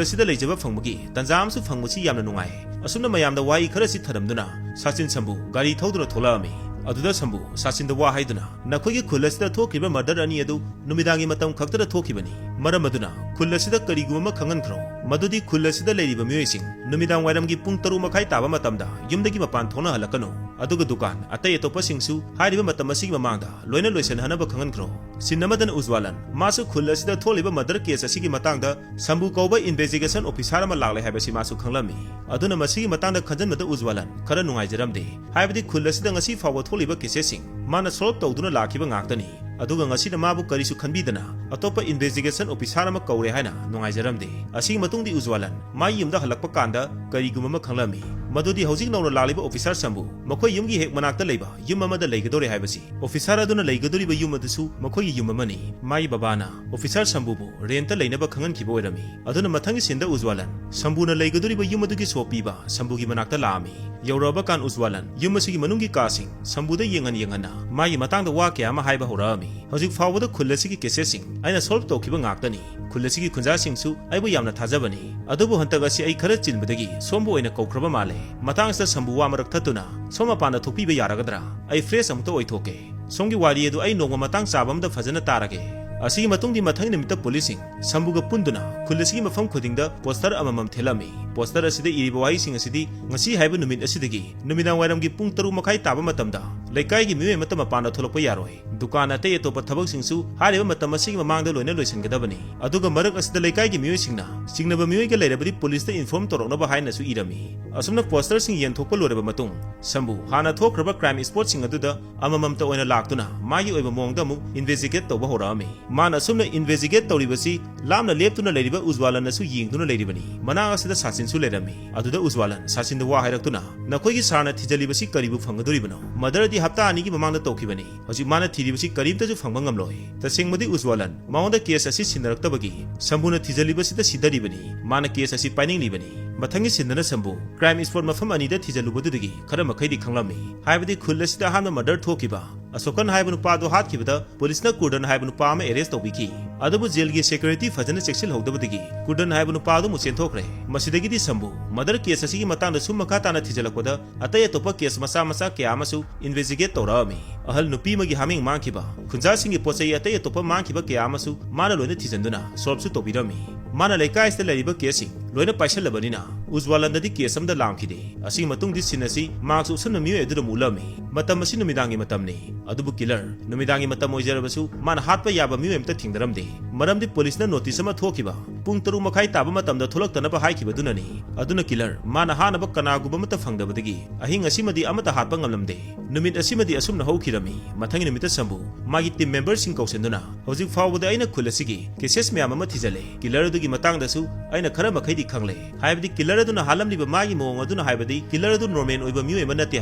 ꯑꯁꯤꯗ ꯂꯩꯖꯕ ꯐꯪꯕꯒꯤ ꯇꯥꯟꯖꯥ ꯑꯃꯁꯨ ꯐꯪꯕꯁꯤ ꯌꯥꯝꯅ ꯅꯨꯡꯉꯥꯏ꯫" ꯑꯁꯨꯝꯅ ꯃꯌꯥꯝꯗ ꯋꯥꯍꯩ ꯈꯔꯁꯤ ꯊꯔꯝꯗꯨꯅ ꯁꯥꯆꯤꯟ ꯁꯝꯕꯨ ꯒꯥꯔꯤ ꯊꯧꯗꯨꯅ ꯊꯣꯛꯂꯛꯑꯝꯃꯤ꯫ ꯑꯗꯨꯗ ꯁꯝꯕꯨ ꯁꯥꯆꯤꯟꯗ ꯋꯥ ꯍꯥꯏꯗꯨꯅ, "ꯅꯈꯣꯏꯒꯤ ꯈꯨꯜ ꯑꯁꯤꯗ ꯊꯣꯛꯈꯤꯕ murder ꯑꯅꯤ ꯑꯗꯨ ꯅꯨꯃꯤꯗꯥꯡꯒꯤ ꯃꯇꯝ ꯈꯛꯇꯗ ꯊꯣꯛꯈꯤꯕꯅꯤ꯫ ꯃꯔꯝ ꯑꯗꯨꯅ ꯈꯨꯜ ꯑꯁꯤꯗ ꯀꯔꯤꯒꯨꯝꯕ ꯑꯃ ꯈꯪꯍꯟꯈ꯭ꯔꯣ, ꯃꯗꯨꯗꯤ ꯈꯨꯜ ꯑꯁꯤꯗ ꯂꯩꯔꯤꯕ ꯃꯤꯑꯣꯏꯁꯤꯡ ꯅꯨꯃꯤꯗꯥꯡ ꯋꯥꯏꯔꯝꯒꯤ ꯄꯨꯡ ꯇꯔꯨꯛ ꯃꯈꯥꯏ ꯇꯥꯕ ꯃꯇꯝꯗ ꯌꯨꯝꯗꯒꯤ ꯃꯄꯥꯟ ꯊꯣꯛꯅꯍꯜꯂꯛꯀꯅꯨ꯫ ꯑꯗꯨꯒ ꯗꯨꯀꯥꯟ ꯑꯇꯩ ꯑꯇꯣꯞꯄꯁꯤꯡꯁꯨ ꯍꯥꯏꯔꯤꯕ ꯃꯇꯝ ꯑꯁꯤꯒꯤ ꯃꯃꯥꯡꯗ ꯂꯣꯏꯅ ꯂꯣꯏꯁꯤꯟꯍꯟꯅꯕ ꯈꯪꯍꯟꯈ꯭ꯔꯣ꯫" Scene ꯑꯃꯗꯅ ꯎꯖꯋꯥꯂꯟ ꯃꯥꯁꯨ ꯈꯨꯜ ꯑꯁꯤꯗ ꯊꯣꯛꯂꯤꯕ murder case ꯑꯁꯤꯒꯤ ꯃꯇꯥꯡꯗ ꯁꯝꯕꯨ ꯀꯧꯕ investigation officer ꯑꯃ ꯂꯥꯛꯂꯦ ꯍꯥꯏꯕꯁꯤ ꯃꯥꯁꯨ ꯈꯪꯂꯝꯃꯤ꯫ ꯑꯗꯨꯅ ꯃꯁꯤꯒꯤ ꯃꯇꯥꯡꯗ ꯈꯟꯖꯟꯕꯗ ꯎꯖꯋꯥꯂꯟ ꯈꯔ ꯅꯨꯡꯉꯥꯏꯖꯔꯝꯗꯦ꯫ ꯍꯥꯏꯕꯗꯤ ꯈꯨꯜ ꯑꯁꯤꯗ ꯉꯁꯤ ꯐꯥꯎꯕ ꯊꯣꯛꯂꯤꯕ caseꯁꯤꯡ ꯃꯥꯅ solve ꯇꯧꯗꯨꯅ ꯂꯥꯛꯈꯤꯕ ꯉꯥꯛꯇꯅꯤ꯫ ꯑꯗꯨꯒ ꯉꯁꯤꯅ ꯃꯥꯕꯨ ꯀꯔꯤꯁꯨ ꯈꯟꯕꯤꯗꯅ ꯑꯇꯣꯞꯄ investigation officer ꯑꯃ ꯀꯧꯔꯦ ꯍꯥꯏꯅ ꯅꯨꯡꯉꯥꯏꯖꯔꯝꯗꯦ꯫ ꯑꯁꯤꯒꯤ ꯃꯇꯨꯡꯗꯤ ꯎꯖꯋꯥꯂꯟ ꯃꯥꯒꯤ ꯌꯨꯝꯗ ꯍꯜꯂꯛꯄ ꯀꯥꯟꯗ ꯀꯔꯤꯒꯨꯝꯕ ꯑꯃ ꯈꯪꯂꯝꯃꯤ, ꯃꯗꯨꯗꯤ ꯍꯧꯖꯤꯛ ꯅꯧꯅ ꯂꯥꯛꯂꯤꯕ officer ꯁꯝꯕꯨ ꯃꯈꯣꯏ ꯌꯨꯝꯒꯤ ꯍꯦꯛ ꯃꯅꯥꯛꯇ ꯂꯩꯕ ꯌꯨꯝ ꯑꯃꯗ ꯂꯩꯒꯗꯧꯔꯦ ꯍꯥꯏꯕꯁꯤ꯫ Officer ꯑꯗꯨꯅ ꯂꯩꯒꯗꯧꯔꯤꯕ ꯌꯨꯝ ꯑꯗꯨꯁꯨ ꯃꯈꯣꯏꯒꯤ ꯌꯨꯝ ꯑꯃꯅꯤ꯫ ꯃꯥꯒꯤ ꯕꯕꯥꯅ officer ꯁꯝꯕꯨꯕꯨ rentꯇ ꯂꯩꯅꯕ ꯈꯪꯍꯟꯈꯤꯕ ꯑꯣꯏꯔꯝꯃꯤ꯫ ꯑꯗꯨꯅ ꯃꯊꯪꯒꯤ sceneꯗ ꯎꯖꯋꯥꯂꯟ ꯁꯝꯕꯨꯅ ꯂꯩꯒꯗꯧꯔꯤꯕ ꯌꯨꯝ ꯑꯗꯨꯒꯤ ꯁꯣ ꯄꯤꯕ ꯁꯝꯕꯨꯒꯤ ꯃꯅꯥꯛꯇ ꯂꯥꯛꯑꯝꯃꯤ꯫ ꯌꯧꯔꯛꯑꯕ ꯀꯥꯟ ꯎꯖꯋꯥꯂꯟ ꯌꯨꯝ ꯑꯁꯤꯒꯤ ꯃꯅꯨꯡꯒꯤ ꯀꯥꯁꯤꯡ ꯁꯝꯕꯨꯗ ꯌꯦꯡꯍꯟ ꯌꯦꯡꯍꯟꯅ ꯃꯥꯒꯤ ꯃꯇꯥꯡꯗ ꯋꯥ ꯀꯌꯥ ꯑꯃ ꯍꯥꯏꯕ ꯍꯧꯔꯛꯑꯝꯃꯤ꯫ "ꯍꯧꯖꯤꯛ ꯐꯥꯎꯕꯗ ꯈꯨꯜ ꯑꯁꯤꯒꯤ caseꯁꯤꯡ ꯑꯩꯅ solve ꯇꯧꯈꯤꯕ ꯉꯥꯛꯇꯅꯤ꯫ ꯈꯨꯜ ꯑꯁꯤꯒꯤ ꯈꯨꯟꯖꯥꯁꯤꯡꯁꯨ ꯑꯩꯕꯨ ꯌꯥꯝꯅ ꯊꯥꯖꯕꯅꯤ꯫ ꯑꯗꯨꯕꯨ ꯍꯟꯗꯛ ꯑꯁꯤ ꯑꯩ ꯈꯔ ꯆꯤꯟꯕꯗꯒꯤ ꯁꯣꯝꯕꯨ ꯑꯣꯏꯅ ꯀꯧꯈ꯭ꯔꯕ ꯃꯥꯜꯂꯦ꯫ ꯃꯇꯥꯡꯁꯤꯗ ꯁꯝꯕꯨ ꯋꯥ ꯃꯔꯛ ꯊꯠꯇꯨꯅ, ꯁꯣꯝ ꯃꯄꯥꯟꯗ ꯊꯣꯛꯄꯤꯕ ꯌꯥꯔꯒꯗ꯭ꯔꯥ? ꯑꯩ fresh ꯑꯃꯨꯛꯇ ꯑꯣꯏꯊꯣꯛꯀꯦ꯫ ꯁꯣꯝꯒꯤ ꯋꯥꯔꯤ ꯑꯗꯨ ꯑꯩ ꯅꯣꯡꯃ ꯃꯇꯥꯡ ꯆꯥꯕ ꯑꯃꯗ ꯐꯖꯅ ꯇꯥꯔꯒꯦ꯫" ꯑꯁꯤꯒꯤ ꯃꯇꯨꯡꯗꯤ ꯃꯊꯪꯒꯤ ꯅꯨꯃꯤꯠꯇ policeꯁꯤꯡ ꯁꯝꯕꯨꯒ ꯄꯨꯟꯗꯨꯅ ꯈꯨꯜ ꯑꯁꯤꯒꯤ ꯃꯐꯝ ꯈꯨꯗꯤꯡꯗ poster ꯑꯃꯃꯝ ꯊꯦꯠꯂꯝꯃꯤ꯫ Poster ꯑꯁꯤꯗ ꯏꯔꯤꯕ ꯋꯥꯍꯩꯁꯤꯡ ꯑꯁꯤꯗꯤ ꯉꯁꯤ ꯍꯥꯏꯕ ꯅꯨꯃꯤꯠ ꯑꯁꯤꯗꯒꯤ ꯅꯨꯃꯤꯗꯥꯡ ꯋꯥꯏꯔꯝꯒꯤ ꯄꯨꯡ ꯇꯔꯨꯛ ꯃꯈꯥꯏ ꯇꯥꯕ ꯃꯇꯝꯗ ꯂꯩꯀꯥꯏꯒꯤ ꯃꯤꯑꯣꯏ ꯑꯃꯠꯇ ꯃꯄꯥꯟꯗ ꯊꯣꯛꯂꯛꯄ ꯌꯥꯔꯣꯏ꯫ ꯗꯨꯀꯥꯟ ꯑꯇꯩ ꯑꯇꯣꯞꯄ ꯊꯕꯛꯁꯤꯡꯁꯨ ꯍꯥꯏꯔꯤꯕ ꯃꯇꯝ ꯑꯁꯤꯒꯤ ꯃꯃꯥꯡꯗ ꯂꯣꯏꯅ ꯂꯣꯏꯁꯤꯟꯒꯗꯕꯅꯤ꯫ ꯑꯗꯨꯒ ꯃꯔꯛ ꯑꯁꯤꯗ ꯂꯩꯀꯥꯏꯒꯤ ꯃꯤꯑꯣꯏꯁꯤꯡꯅ ꯆꯤꯡꯅꯕ ꯃꯤꯑꯣꯏꯒ ꯂꯩꯔꯕꯗꯤ policeꯇ inform ꯇꯧꯔꯛꯅꯕ ꯍꯥꯏꯅꯁꯨ ꯏꯔꯝꯃꯤ꯫ ꯑꯁꯨꯝꯅ posterꯁꯤꯡ ꯌꯦꯟꯊꯣꯛꯄ ꯂꯣꯏꯔꯕ ꯃꯇꯨꯡ ꯁꯝꯕꯨ ꯍꯥꯟꯅ ꯊꯣꯛꯈ꯭ꯔꯕ crime spotꯁꯤꯡ ꯑꯗꯨꯗ ꯑꯃꯃꯝꯇ ꯑꯣꯏꯅ ꯂꯥꯛꯇꯨꯅ ꯃꯥꯒꯤ ꯑꯣꯏꯕ ꯃꯑꯣꯡꯗ ꯑꯃꯨꯛ investigate ꯇꯧꯕ ꯍꯧꯔꯛꯑꯝꯃꯤ꯫ ꯃꯥꯅ ꯑꯁꯨꯝꯅ investigate ꯇꯧꯔꯤꯕꯁꯤ ꯂꯥꯞꯅ ꯂꯦꯞꯇꯨꯅ ꯂꯩꯔꯤꯕ ꯎꯖꯋꯥꯂꯟꯅꯁꯨ ꯌꯦꯡꯗꯨꯅ ꯂꯩꯔꯤꯕꯅꯤ꯫ ꯃꯅꯥꯛ ꯑꯁꯤꯗ ꯁꯥꯆꯤꯟꯁꯨ ꯂꯩꯔꯝꯃꯤ꯫ ꯑꯗꯨꯗ ꯎꯖꯋꯥꯂꯟ ꯁꯥꯆꯤꯟꯗ ꯋꯥ ꯍꯥꯏꯔꯛꯇꯨꯅ, "ꯅꯈꯣꯏꯒꯤ sirꯅ ꯊꯤꯖꯤꯜꯂꯤꯕꯁꯤ ꯀꯔꯤꯕꯨ ꯐꯪꯒꯗꯧꯔꯤꯕꯅꯣ? Murderꯗꯤ ꯍꯞꯇꯥ ꯑꯅꯤꯒꯤ ꯃꯃꯥꯡꯗ ꯇꯧꯈꯤꯕꯅꯤ꯫ ꯍꯧꯖꯤꯛ ꯃꯥꯅ ꯊꯤꯔꯤꯕꯁꯤ ꯀꯔꯤꯝꯇꯁꯨ ꯐꯪꯕ ꯉꯝꯂꯣꯏ꯫ ꯇꯁꯦꯡꯕꯗꯤ ꯎꯖꯋꯥꯂꯟ ꯃꯉꯣꯟꯗ ꯀꯦꯁ ꯑꯁꯤ ꯁꯤꯟꯅꯔꯛꯇꯕꯒꯤ ꯁꯝꯕꯨꯅ ꯊꯤꯖꯜꯂꯤꯕꯁꯤꯗ ꯁꯤꯗꯔꯤꯕꯅꯤ꯫ ꯃꯥꯅ ꯀꯦꯁ ꯑꯁꯤ ꯄꯥꯏꯅꯤꯡꯂꯤꯕꯅꯤ꯫ ꯃꯊꯪꯒꯤ ꯁꯤꯟꯗꯅ ꯁꯝꯕꯨ ꯀ꯭ꯔꯥꯏꯝ ꯁ꯭ꯄꯣꯠ ꯃꯐꯝ ꯑꯅꯤꯗ ꯊꯤꯖꯜꯂꯨꯕꯗꯨꯗꯒꯤ ꯈꯔ ꯃꯈꯩꯗꯤ ꯈꯪꯂꯝꯃꯤ꯫ ꯍꯥꯏꯕꯗꯤ ꯈꯨꯜ ꯑꯁꯤꯗ ꯑꯍꯥꯟꯕ ꯃꯔꯗꯔ ꯊꯣꯛꯈꯤꯕ ꯑꯁꯣꯀꯟ ꯍꯥꯏꯕ ꯅꯨꯄꯥꯗꯨ ꯍꯥꯠꯈꯤꯕꯗ ꯄꯨꯂꯤꯁꯅ ꯀꯨꯔꯗꯟ ꯍꯥꯏꯕ ꯅꯨꯄꯥ ꯑꯃ ꯑꯦꯔꯦꯁ ꯇꯧꯕꯤꯈꯤ꯫ ꯑꯗꯨꯕꯨ ꯖꯦꯜꯒꯤ ꯁꯦꯀ꯭ꯌꯨꯔꯤꯇꯤ ꯐꯖꯅ ꯆꯦꯛꯁꯤꯜꯍꯧꯗꯕꯗꯒꯤ ꯀꯨꯔꯗꯟ ꯍꯥꯏꯕ ꯅꯨꯄꯥ ꯑꯗꯨ ꯑꯃꯨꯛ ꯆꯦꯟꯊꯣꯛꯈ꯭ꯔꯦ꯫ ꯃꯁꯤꯗꯒꯤꯗꯤ ꯁꯝꯕꯨ ꯃꯔꯗꯔ ꯀꯦꯁ ꯑꯁꯤꯒꯤ ꯃꯇꯥꯡꯗ ꯁꯨꯝ ꯃꯈꯥ ꯇꯥꯅ ꯊꯤꯖꯤꯜꯂꯛꯄꯗ ꯑꯇꯩ ꯑꯇꯣꯞꯄ ꯀꯦꯁ ꯃꯆꯥ ꯃꯆꯥ ꯀꯌꯥ ꯑꯃꯁꯨ ꯏꯟꯚꯦꯁꯇꯤꯒꯦꯠ ꯇꯧꯔꯛꯑꯝꯃꯤ꯫ ꯑꯍꯜ ꯅꯨꯄꯤ ꯑꯃꯒꯤ ꯍꯥꯃꯦꯡ ꯃꯥꯡꯈꯤꯕ, ꯈꯨꯟꯖꯥꯁꯤꯡꯒꯤ ꯄꯣꯠ ꯆꯩ ꯑꯇꯩ ꯑꯇꯣꯞꯄ ꯃꯥꯡꯈꯤꯕ ꯀꯌꯥ ꯑꯃꯁꯨ ꯃꯥꯅ ꯂꯣꯏꯅ ꯊꯤꯖꯤꯟꯗꯨꯅ ꯁꯣꯜꯕꯁꯨ ꯇꯧꯕꯤꯔꯝꯃꯤ꯫ ꯃꯥꯅ ꯂꯩꯀꯥꯏ ꯑꯁꯤꯗ ꯂꯩꯔꯤꯕ ꯀꯦꯁꯁꯤꯡ ꯂꯣꯏꯅ ꯄꯥꯏꯁꯜꯂꯕꯅꯤꯅ ꯎꯖꯋꯥꯂꯟꯗꯗꯤ ꯀꯦꯁ ꯑꯃꯗ ꯂꯥꯝꯈꯤꯗꯦ꯫ ꯑꯁꯤꯒꯤ ꯃꯇꯨꯡꯗꯤ ꯁꯤꯟ ꯑꯁꯤ ꯃꯥꯛꯁ ꯎꯞꯁꯟꯕ ꯃꯤꯑꯣꯏ ꯑꯗꯨꯗ ꯑꯃꯨꯛ ꯎꯠꯂꯝꯃꯤ꯫ ꯃꯇꯝ ꯑꯁꯤ ꯅꯨꯃꯤꯗꯥꯡꯒꯤ ꯃꯇꯝꯅꯤ꯫ ꯑꯗꯨꯕꯨ ꯀꯤꯂꯔ ꯅꯨꯃꯤꯗꯥꯡꯒꯤ ꯃꯇꯝ ꯑꯣꯏꯖꯔꯕꯁꯨ ꯃꯥꯅ ꯍꯥꯠꯄ ꯌꯥꯕ ꯃꯤꯑꯣꯏ ꯑꯃꯠꯇ ꯊꯦꯡꯅꯔꯝꯗꯦ꯫ ꯃꯔꯝꯗꯤ ꯄꯨꯂꯤꯁꯅ ꯅꯣꯇꯤꯁ ꯑꯃ ꯊꯣꯛꯈꯤꯕ ꯄꯨꯡ ꯇꯔꯨꯛ ꯃꯈꯥꯏ ꯇꯥꯕ ꯃꯇꯝꯗ ꯊꯣꯛꯂꯛꯇꯅꯕ ꯍꯥꯏꯈꯤꯕꯗꯨꯅꯅꯤ꯫ ꯑꯗꯨꯅ ꯀꯤꯂꯔ ꯃꯥꯅ ꯍꯥꯠꯅꯕ ꯀꯅꯥꯒꯨꯝꯕ ꯑꯃꯠꯇ ꯐꯪꯗꯕꯗꯒꯤ ꯑꯍꯤꯡ ꯑꯁꯤꯃꯗꯤ ꯑꯃꯠꯇ ꯍꯥꯠꯄ ꯉꯝꯂꯝꯗꯦ꯫ ꯅꯨꯃꯤꯠ ꯑꯁꯤꯃꯗꯤ ꯑꯁꯨꯝꯅ ꯍꯧꯈꯤꯔꯝꯃꯤ꯫ ꯃꯊꯪꯒꯤ ꯅꯨꯃꯤꯠꯇ ꯁꯝꯕꯨ ꯃꯥꯒꯤ ꯇꯤꯝ ꯃꯦꯝꯕꯔꯁꯤꯡ ꯀꯧꯁꯤꯟꯗꯨꯅ, "ꯍꯧꯖꯤꯛ ꯐꯥꯎꯕꯗ ꯑꯩꯅ ꯈꯨꯜ ꯑꯁꯤꯒꯤ ꯀꯦꯁꯦꯁ ꯃꯌꯥꯝ ꯑꯃ ꯊꯤꯖꯤꯜꯂꯦ꯫ ꯀꯤꯂꯔ ꯑꯗꯨꯒꯤ ꯃꯇꯥꯡꯗꯁꯨ ꯑꯩꯅ ꯈꯔ ꯃꯈꯩꯗꯤ ꯈꯪꯂꯦ꯫ ꯍꯥꯏꯕꯗꯤ ꯀꯤꯂꯔ ꯑꯗꯨꯅ ꯍꯥꯠꯂꯝꯂꯤꯕ ꯃꯥꯒꯤ ꯃꯑꯣꯡ ꯑꯗꯨꯅ ꯍꯥꯏꯕꯗꯤ ꯀꯤꯂꯔ ꯑꯗꯨ ꯅꯣꯔꯃꯦꯜ ꯑꯣꯏꯕ ꯃꯤꯑꯣꯏ ꯑꯃ ꯅꯠꯇꯦ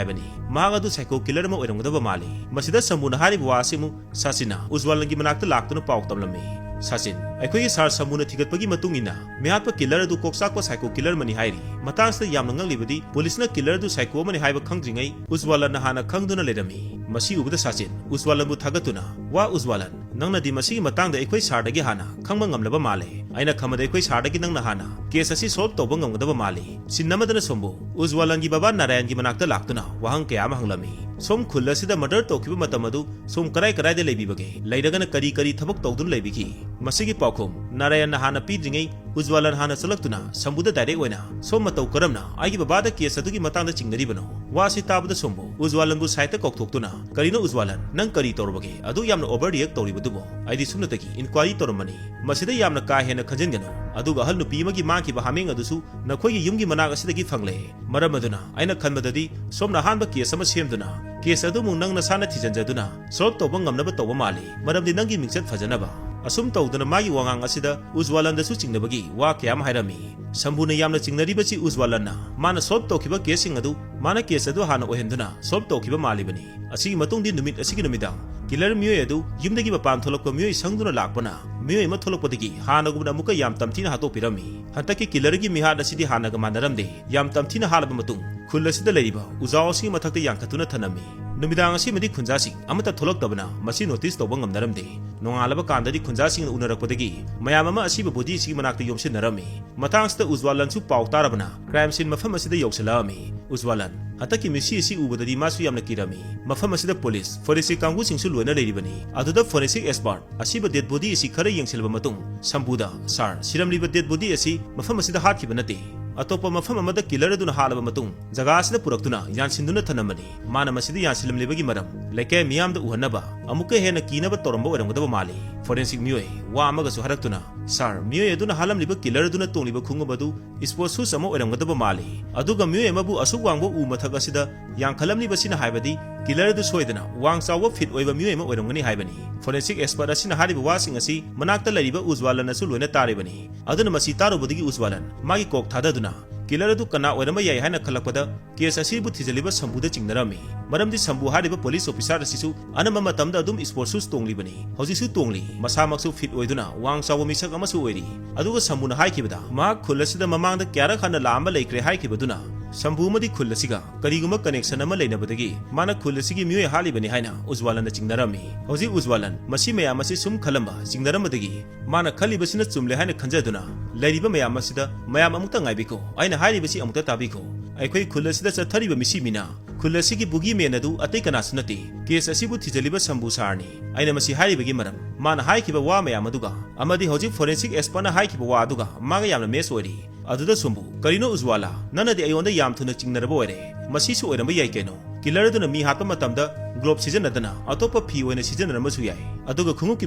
ꯍꯥꯏꯕꯅꯤ꯫ ꯃꯍꯥꯛ ꯑꯗꯨ ꯁꯥꯏꯀꯣ ꯀꯤꯂꯔ ꯑꯃ ꯑꯣꯏꯔꯝꯒꯗꯕ ꯃꯥꯜꯂꯤ"꯫ ꯃꯁꯤꯗ ꯁꯝꯕꯨꯅ ꯍꯥꯏꯔꯤꯕ ꯋꯥ ꯑꯁꯤ ꯑꯃꯨꯛ ꯁꯥꯆꯤꯟꯅ ꯎꯖꯋꯥꯂꯟꯒꯤ ꯃꯅꯥꯛꯇ ꯂꯥꯛꯇꯨꯅ ꯄꯥꯎ ꯇꯝꯂꯝꯃꯤ꯫ "ꯁꯥꯆꯤꯟ, ꯑꯩꯈꯣꯏꯒꯤ ꯁꯥꯔ ꯁꯝꯕꯨꯅ ꯊꯤꯒꯠꯄꯒꯤ ꯃꯇꯨꯡ ꯏꯟꯅ ꯃꯤꯍꯥꯠꯄ ꯀꯤꯂꯔ ꯑꯗꯨ ꯀꯣꯛ ꯆꯥꯛꯄ ꯁꯥꯏꯀꯣ ꯀꯤꯂꯔ ꯑꯃꯅꯤ ꯍꯥꯏꯔꯤ꯫ ꯃꯇꯥꯡꯁꯤꯗ ꯌꯥꯝꯅ ꯉꯛꯂꯤꯕꯗꯤ ꯄꯨꯂꯤꯁꯅ ꯀꯤꯂꯔ ꯑꯗꯨ ꯁꯥꯏꯀꯣ ꯑꯃꯅꯤ ꯍꯥꯏꯕ ꯈꯪꯗ꯭ꯔꯤꯉꯩ ꯎꯖꯋꯥꯂꯟꯅ ꯍꯥꯟꯅ ꯈꯪꯗꯨꯅ ꯂꯩꯔꯝꯃꯤ"꯫ ꯃꯁꯤ ꯎꯕꯗ ꯁꯥꯆꯤꯟ ꯎꯖꯋꯥꯂꯟꯕꯨ ꯊꯥꯒꯠꯇꯨꯅ, "ꯋꯥ ꯎꯖꯋꯥꯂꯟ, ꯅꯪꯅꯗꯤ ꯃꯁꯤꯒꯤ ꯃꯇꯥꯡꯗ ꯑꯩꯈꯣꯏ ꯁꯥꯔꯗꯒꯤ ꯍꯥꯟꯅ ꯈꯪꯕ ꯉꯝꯂꯕ ꯃꯥꯜꯂꯦ꯫ ꯑꯩꯅ ꯈꯟꯕꯗ ꯑꯩꯈꯣꯏ ꯁꯥꯔꯗꯒꯤ ꯅꯪꯅ ꯍꯥꯟꯅ ꯀꯦꯁ ꯑꯁꯤ ꯁꯣꯜꯕ ꯇꯧꯕ ꯉꯝꯒꯗꯕ ꯃꯥꯜꯂꯤ"꯫ ꯁꯤꯟ ꯑꯃꯗꯅ ꯁꯣꯝꯕꯨ ꯎꯖꯋꯥꯂꯟꯒꯤ ꯕꯕꯥ ꯅꯥꯔꯥꯌꯟꯒꯤ ꯃꯅꯥꯛꯇ ꯂꯥꯛꯇꯨꯅ ꯋꯥꯍꯪ ꯀꯌꯥ ꯑꯃ ꯍꯪꯂꯝꯃꯤ꯫ "ꯁꯣꯝ ꯈꯨꯜ ꯑꯁꯤꯗ ꯃꯔꯗꯔ ꯇꯧꯈꯤꯕ ꯃꯇꯝ ꯑꯗꯨ ꯁꯣꯝ ꯀꯔꯥꯏ ꯀꯔꯥꯏꯗ ꯂꯩꯕꯤꯕꯒꯦ? ꯂꯩꯔꯒꯅ ꯀꯔꯤ ꯀꯔꯤ ꯊꯕꯛ ꯇꯧꯗꯨꯅ ꯂꯩꯕꯤꯈꯤ?" ꯃꯁꯤꯒꯤ ꯄꯥꯎꯈꯨꯝ ꯅꯥꯔꯥꯌꯟꯅ ꯍꯥꯟꯅ ꯄꯤꯗ꯭ꯔꯤꯉꯩ ꯎꯖꯋꯥꯂꯟ ꯍꯥꯟꯅ ꯆꯠꯂꯛꯇꯨꯅ ꯁꯝꯕꯨꯗ ꯗꯥꯏꯔꯦꯛ ꯑꯣꯏꯅ, "ꯁꯣꯝ ꯃꯇꯧ ꯀꯔꯝꯅ ꯑꯩꯒꯤ ꯕꯕꯥꯗ ꯀꯦꯁ ꯑꯗꯨꯒꯤ ꯃꯇꯥꯡꯗ ꯆꯤꯡꯅꯔꯤꯕꯅꯣ?" ꯋꯥ ꯑꯁꯤ ꯇꯥꯕꯗ ꯁꯣꯝꯕꯨ ꯎꯖꯋꯥꯂꯟꯕꯨ ꯁꯥꯏꯠꯇ ꯀꯧꯊꯣꯛꯇꯨꯅ, "ꯀꯔꯤꯅꯣ ꯎꯖꯋꯥꯂꯟ, ꯅꯪ ꯀꯔꯤ ꯇꯧꯔꯕꯒꯦ? ꯑꯗꯨ ꯌꯥꯝꯅ ꯑꯣꯚꯔ ꯔꯤꯌꯦꯛ ꯇꯧꯔꯤꯕꯗꯨꯕꯨ? ꯑꯩꯗꯤ ꯁꯨꯞꯅꯇꯒꯤ ꯏꯟꯀ꯭ꯋꯥꯏꯔꯤ ꯇꯧꯔꯝꯕꯅꯤ꯫ ꯃꯁꯤꯗ ꯌꯥꯝꯅ ꯀꯥ ꯍꯦꯟꯅ ꯈꯟꯖꯤꯟꯒꯅꯨ꯫ ꯑꯗꯨꯒ ꯑꯍꯜ ꯅꯨꯄꯤ ꯑꯃꯒꯤ ꯃꯥꯡꯈꯤꯕ ꯍꯥꯃꯦꯡ ꯑꯗꯨꯁꯨ ꯅꯈꯣꯏꯒꯤ ꯌꯨꯝꯒꯤ ꯃꯅꯥꯛ ꯑꯁꯤꯗꯒꯤ ꯐꯪꯂꯦ꯫ ꯃꯔꯝ ꯑꯗꯨꯅ ꯑꯩꯅ ꯈꯟꯕꯗꯗꯤ ꯁꯣꯝꯅ ꯑꯍꯥꯟꯕ ꯀꯦꯁ ꯑꯃ ꯁꯦꯝꯗꯨꯅ ꯀꯦꯁ ꯑꯗꯨꯃꯨꯛ ꯅꯪ ꯅꯁꯥꯅ ꯊꯤꯖꯤꯟꯖꯗꯨꯅ ꯁꯣꯜꯕ ꯇꯧꯕ ꯉꯝꯅꯕ ꯇꯧꯕ ꯃꯥꯜꯂꯤ, ꯃꯔꯝꯗꯤ ꯅꯪꯒꯤ ꯃꯤꯡꯆꯠ ꯐꯖꯅꯕ"꯫ ꯑꯁꯨꯝ ꯇꯧꯗꯅ ꯃꯥꯒꯤ ꯋꯥꯉꯥꯡ ꯑꯁꯤꯗ ꯎꯖꯋꯥꯂꯟꯗꯁꯨ ꯆꯤꯡꯅꯕꯒꯤ ꯋꯥ ꯀꯌꯥ ꯑꯃ ꯍꯥꯏꯔꯝꯃꯤ꯫ ꯁꯝꯕꯨꯅ ꯌꯥꯝꯅ ꯆꯤꯡꯅꯔꯤꯕꯁꯤ ꯎꯖꯋꯥꯂꯟꯅ ꯃꯥꯅ ꯁꯣꯜꯕ ꯇꯧꯈꯤꯕ ꯀꯦꯁꯁꯤꯡ ꯑꯗꯨ ꯃꯥꯅ ꯀꯦꯁ ꯑꯗꯨ ꯍꯥꯟꯅ ꯑꯣꯏꯍꯟꯗꯨꯅ ꯁꯣꯜꯕ ꯇꯧꯈꯤꯕ ꯃꯥꯜꯂꯤꯕꯅꯤ꯫ ꯑꯁꯤꯒꯤ ꯃꯇꯨꯡꯗꯤ ꯅꯨꯃꯤꯠ ꯑꯁꯤꯒꯤ ꯅꯨꯃꯤꯗꯥꯡ ꯀꯤꯂꯔ ꯃꯤꯑꯣꯏ ꯑꯗꯨ ꯌꯨꯝꯗꯒꯤ ꯃꯄꯥꯟ ꯊꯣꯛꯂꯛꯄ ꯃꯤꯑꯣꯏ ꯁꯪꯗꯨꯅ ꯂꯥꯛꯄꯅ ꯃꯤꯑꯣꯏ ꯑꯃ ꯊꯣꯛꯂꯛꯄꯗꯒꯤ ꯍꯥꯟꯅꯒꯨꯝꯅ ꯑꯃꯨꯛꯀ ꯌꯥꯝ ꯇꯝꯊꯤꯅ ꯍꯥꯠꯇꯣꯛꯄꯤꯔꯝꯃꯤ꯫ ꯍꯟꯗꯛꯀꯤ ꯀꯤꯂꯔꯒꯤ ꯃꯤꯍꯥꯠ ꯑꯁꯤꯗꯤ ꯍꯥꯟꯅꯒ ꯃꯥꯟꯅꯔꯝꯗꯦ꯫ ꯌꯥꯝ ꯇꯝꯊꯤꯅ ꯍꯥꯠꯂꯕ ꯃꯇꯨꯡ ꯈꯨꯜ ꯑꯁꯤꯗ ꯂꯩꯔꯤꯕ ꯎꯖꯥꯎ ꯑꯁꯤꯒꯤ ꯃꯊꯛꯇ ꯌꯥꯟꯈꯠꯇꯨꯅ ꯊꯅꯝꯃꯤ꯫ ꯅꯨꯃꯤꯗꯥꯡ ꯑꯁꯤꯃꯗꯤ ꯈꯨꯟꯖꯥꯁꯤꯡ ꯑꯃꯠꯇ ꯊꯣꯛꯂꯛꯇꯕꯅ ꯃꯁꯤ ꯅꯣꯇꯤꯁ ꯇꯧꯕ ꯉꯝꯅꯔꯝꯗꯦ꯫ ꯅꯣꯡꯉꯥꯜꯂꯕ ꯀꯥꯟꯗꯗꯤ ꯈꯨꯟꯖꯥꯁꯤꯡꯅ ꯎꯅꯔꯛꯄꯗꯒꯤ ꯃꯌꯥꯝ ꯑꯃ ꯑꯁꯤꯕ ꯕꯣꯗꯤ ꯑꯁꯤꯒꯤ ꯃꯅꯥꯛꯇ ꯌꯣꯝꯁꯤꯟꯅꯔꯝꯃꯤ꯫ ꯃꯇꯥꯡꯁꯤꯗ ꯎꯖꯋꯥꯂꯟꯁꯨ ꯄꯥꯎ ꯇꯥꯔꯕꯅ ꯀ꯭ꯔꯥꯏꯝ ꯁꯤꯟ ꯃꯐꯝ ꯑꯁꯤꯗ ꯌꯧꯁꯤꯜꯂꯛꯑꯝꯃꯤ꯫ ꯎꯖꯋꯥꯂꯟ ꯍꯟꯗꯛꯀꯤ ꯃꯤꯁꯤ ꯑꯁꯤ ꯎꯕꯗꯗꯤ ꯃꯥꯁꯨ ꯌꯥꯝꯅ ꯀꯤꯔꯝꯃꯤ꯫ ꯃꯐꯝ ꯑꯁꯤꯗ ꯄꯨꯂꯤꯁ, ꯐꯣꯔꯦꯟꯁꯤꯛ ꯀꯥꯡꯕꯨꯁꯤꯡꯁꯨ ꯂꯣꯏꯅ ꯂꯩꯔꯤꯕꯅꯤ꯫ ꯑꯗꯨꯗ ꯐꯣꯔꯦꯟꯁꯤꯛ ꯑꯦꯛꯁꯄꯔꯠ ꯑꯁꯤꯕ ꯗꯦꯗ ꯕꯣꯗꯤ ꯑꯁꯤ ꯈꯔ ꯌꯦꯡꯁꯤꯜꯂꯕ ꯃꯇꯨꯡ ꯁꯝꯕꯨꯗ, "ꯁꯥꯔ, ꯁꯤꯔꯝꯂꯤꯕ ꯗꯦꯗ ꯕꯣꯗꯤ ꯑꯁꯤ ꯃꯐꯝ ꯑꯁꯤꯗ ꯍꯥꯠꯈꯤꯕ ꯅꯠꯇꯦ꯫ ꯑꯇꯣꯞꯄ ꯃꯐꯝ ꯑꯃꯗ ꯀꯤꯂꯔ ꯑꯗꯨꯅ ꯍꯥꯠꯂꯕ ꯃꯇꯨꯡ ꯖꯒꯥ ꯑꯁꯤꯗ ꯄꯨꯔꯛꯇꯨꯅ ꯌꯥꯟꯁꯤꯟꯗꯨꯅ ꯊꯅꯝꯕꯅꯤ꯫ ꯃꯥꯅ ꯃꯁꯤꯗ ꯌꯥꯟꯁꯤꯜꯂꯝꯂꯤꯕꯒꯤ ꯃꯔꯝ ꯂꯩꯀꯥꯏ ꯃꯤꯌꯥꯝꯗ ꯎꯍꯟꯅꯕ ꯑꯃꯨꯛꯀ ꯍꯦꯟꯅ ꯀꯤꯅꯕ ꯇꯧꯔꯝꯕ ꯑꯣꯏꯔꯝꯒꯗꯕ ꯃꯥꯜꯂꯤ"꯫ ꯐꯣꯔꯦꯟꯁꯤꯛ ꯃꯤꯑꯣꯏ ꯋꯥ ꯑꯃꯒꯁꯨ ꯍꯥꯏꯔꯛꯇꯨꯅ, "ꯁꯥꯔ, ꯃꯤꯑꯣꯏ ꯑꯗꯨꯅ ꯍꯥꯠꯂꯝꯂꯤꯕ ꯀꯤꯂꯔ ꯑꯗꯨꯅ ꯇꯣꯡꯂꯤꯕ ꯈꯣꯡꯎꯞ ꯑꯗꯨ ꯁ꯭ꯄꯣꯔꯠ ꯁꯨꯁ ꯑꯃ ꯑꯣꯏꯔꯝꯒꯗꯕ ꯃꯥꯜꯂꯤ꯫ ꯑꯗꯨꯒ ꯃꯤꯑꯣꯏ ꯑꯃꯕꯨ ꯑꯁꯨꯛ ꯋꯥꯡꯕ ꯎ ꯃꯊꯛ ꯑꯁꯤꯗ ꯌꯥꯟꯈꯠꯂꯝꯂꯤꯕꯁꯤꯅ ꯍꯥꯏꯕꯗꯤ ꯀꯤꯂꯔ ꯑꯗꯨ ꯁꯣꯏꯗꯅ ꯋꯥꯡ ꯆꯥꯎꯕ ꯐꯤꯠ ꯑꯣꯏꯕ ꯃꯤꯑꯣꯏ ꯑꯃ ꯑꯣꯏꯔꯝꯒꯅꯤ ꯍꯥꯏꯕꯅꯤ"꯫ ꯐꯣꯔꯦꯟꯁꯤꯛ ꯑꯦꯛꯁꯄꯔꯠ ꯑꯁꯤꯅ ꯍꯥꯏꯔꯤꯕ ꯋꯥꯁꯤꯡ ꯑꯁꯤ ꯃꯅꯥꯛꯇ ꯂꯩꯔꯤꯕ ꯎꯖꯋꯥꯂꯟꯅꯁꯨ ꯂꯣꯏꯅ ꯇꯥꯔꯤꯕꯅꯤ꯫ ꯑꯗꯨꯅ ꯃꯁꯤ ꯇꯥꯔꯨꯕꯗꯒꯤ ꯎꯖꯋꯥꯂꯟ ꯃꯥꯒꯤ ꯀꯣꯛ ꯊꯥꯗꯗꯨꯅ ꯀꯤꯂꯔ ꯑꯗꯨ ꯀꯅꯥ ꯑꯣꯏꯔꯝꯕ ꯌꯥꯏ ꯍꯥꯏꯅ ꯈꯜꯂꯛꯄꯗ ꯀꯦꯁ ꯑꯁꯤꯕꯨ ꯊꯤꯖꯤꯜꯂꯤꯕ ꯁꯝꯕꯨꯗ ꯆꯤꯡꯅꯔꯝꯃꯤ꯫ ꯃꯔꯝꯗꯤ ꯁꯝꯕꯨ ꯍꯥꯏꯔꯤꯕ ꯄꯨꯂꯤꯁ ꯑꯣꯐꯤꯁꯥꯔ ꯑꯁꯤꯁꯨ ꯑꯅꯝꯕ ꯃꯇꯝꯗ ꯑꯗꯨꯝ ꯁ꯭ꯄꯣꯔꯠ ꯁꯨꯁ ꯇꯣꯡꯂꯤꯕꯅꯤ꯫ ꯍꯧꯖꯤꯛꯁꯨ ꯇꯣꯡꯂꯤ꯫ ꯃꯁꯥꯃꯛꯁꯨ ꯐꯤꯠ ꯑꯣꯏꯗꯨꯅ ꯋꯥꯡ ꯆꯥꯎꯕ ꯃꯤꯁꯛ ꯑꯃꯁꯨ ꯑꯣꯏꯔꯤ꯫ ꯑꯗꯨꯒ ꯁꯝꯕꯨꯅ ꯍꯥꯏꯈꯤꯕꯗ ꯃꯍꯥꯛ ꯈꯨꯜ ꯑꯁꯤꯗ ꯃꯃꯥꯡꯗ ꯀꯌꯥꯔꯛ ꯍꯟꯅ ꯂꯥꯛꯑꯝꯕ ꯂꯩꯈ꯭ꯔꯦ ꯍꯥꯏꯈꯤꯕꯗꯨꯅ ꯁꯝꯕꯨ ꯑꯃꯗꯤ ꯈꯨꯜ ꯑꯁꯤꯒ ꯀꯔꯤꯒꯨꯝꯕ ꯀꯅꯦꯛꯁꯟ ꯑꯃ ꯂꯩꯅꯕꯗꯒꯤ ꯃꯥꯅ ꯈꯨꯜ ꯑꯁꯤꯒꯤ ꯃꯤꯑꯣꯏ ꯍꯥꯠꯂꯤꯕꯅꯤ ꯍꯥꯏꯅ ꯎꯖꯋꯥꯂꯟꯅ ꯆꯤꯡꯅꯔꯝꯃꯤ꯫ ꯍꯧꯖꯤꯛ ꯎꯖꯋꯥꯂꯟ ꯃꯁꯤ ꯃꯌꯥꯝ ꯑꯁꯤ ꯁꯨꯝ ꯈꯜꯂꯝꯕ, ꯆꯤꯡꯅꯔꯝꯕꯗꯒꯤ ꯃꯥꯅ ꯈꯜꯂꯤꯕꯁꯤꯅ ꯆꯨꯝꯂꯦ ꯍꯥꯏꯅ ꯈꯟꯖꯗꯨꯅ ꯂꯩꯔꯤꯕ ꯃꯌꯥꯝ ꯑꯁꯤꯗ, "ꯃꯌꯥꯝ ꯑꯃꯨꯛꯇ ꯉꯥꯏꯕꯤꯈꯣ, ꯑꯩꯅ ꯍꯥꯏꯔꯤꯕꯁꯤ ꯑꯃꯨꯛꯇ ꯇꯥꯕꯤꯈꯣ꯫ ꯑꯩꯈꯣꯏ ꯈꯨꯜ ꯑꯁꯤꯗ ꯆꯠꯊꯔꯤꯕ ꯃꯤꯁꯤ ꯃꯤꯅ ꯈꯨꯜ ꯑꯁꯤꯒꯤ ꯕꯨꯒꯤ ꯃꯦꯟ ꯑꯗꯨ ꯑꯇꯩ ꯀꯅꯥꯁꯨ ꯅꯠꯇꯦ, ꯀꯦꯁ ꯑꯁꯤꯕꯨ ꯊꯤꯖꯤꯜꯂꯤꯕ ꯁꯝꯕꯨ ꯁꯥꯔꯅꯤ꯫ ꯑꯩꯅ ꯃꯁꯤ ꯍꯥꯏꯔꯤꯕꯒꯤ ꯃꯔꯝ, ꯃꯥꯅ ꯍꯥꯏꯈꯤꯕ ꯋꯥ ꯃꯌꯥꯝ ꯑꯗꯨꯒ ꯑꯃꯗꯤ ꯍꯧꯖꯤꯛ ꯐꯣꯔꯦꯟꯁꯤꯛ ꯑꯦꯛꯁꯄꯔꯠꯅ ꯍꯥꯏꯈꯤꯕ ꯋꯥ ꯑꯗꯨꯒ ꯃꯥꯒ ꯌꯥꯝꯅ ꯃꯦꯆ ꯑꯣꯏꯔꯤ"꯫ ꯑꯗꯨꯗ ꯁꯣꯝꯕꯨ, "ꯀꯔꯤꯅꯣ ꯎꯖꯋꯥꯂꯥ, ꯅꯪꯅꯗꯤ ꯑꯩꯉꯣꯟꯗ ꯌꯥꯝ ꯊꯨꯅ ꯆꯤꯡꯅꯔꯕ ꯑꯣꯏꯔꯦ꯫ ꯃꯁꯤꯁꯨ ꯑꯣꯏꯔꯝꯕ ꯌꯥꯏ ꯀꯩꯅꯣ꯫ ꯀꯤꯂꯔ ꯑꯗꯨꯅ ꯃꯤ ꯍꯥꯠꯄ ꯃꯇꯝꯗ ꯒ꯭ꯂꯣꯞ ꯁꯤꯖꯤꯟꯅꯗꯅ ꯑꯇꯣꯞꯄ ꯐꯤ ꯑꯣꯏꯅ ꯁꯤꯖꯤꯟꯅꯔꯝꯕꯁꯨ ꯌꯥꯏ꯫ ꯑꯗꯨꯒ ꯈꯣꯡꯎꯞꯀꯤ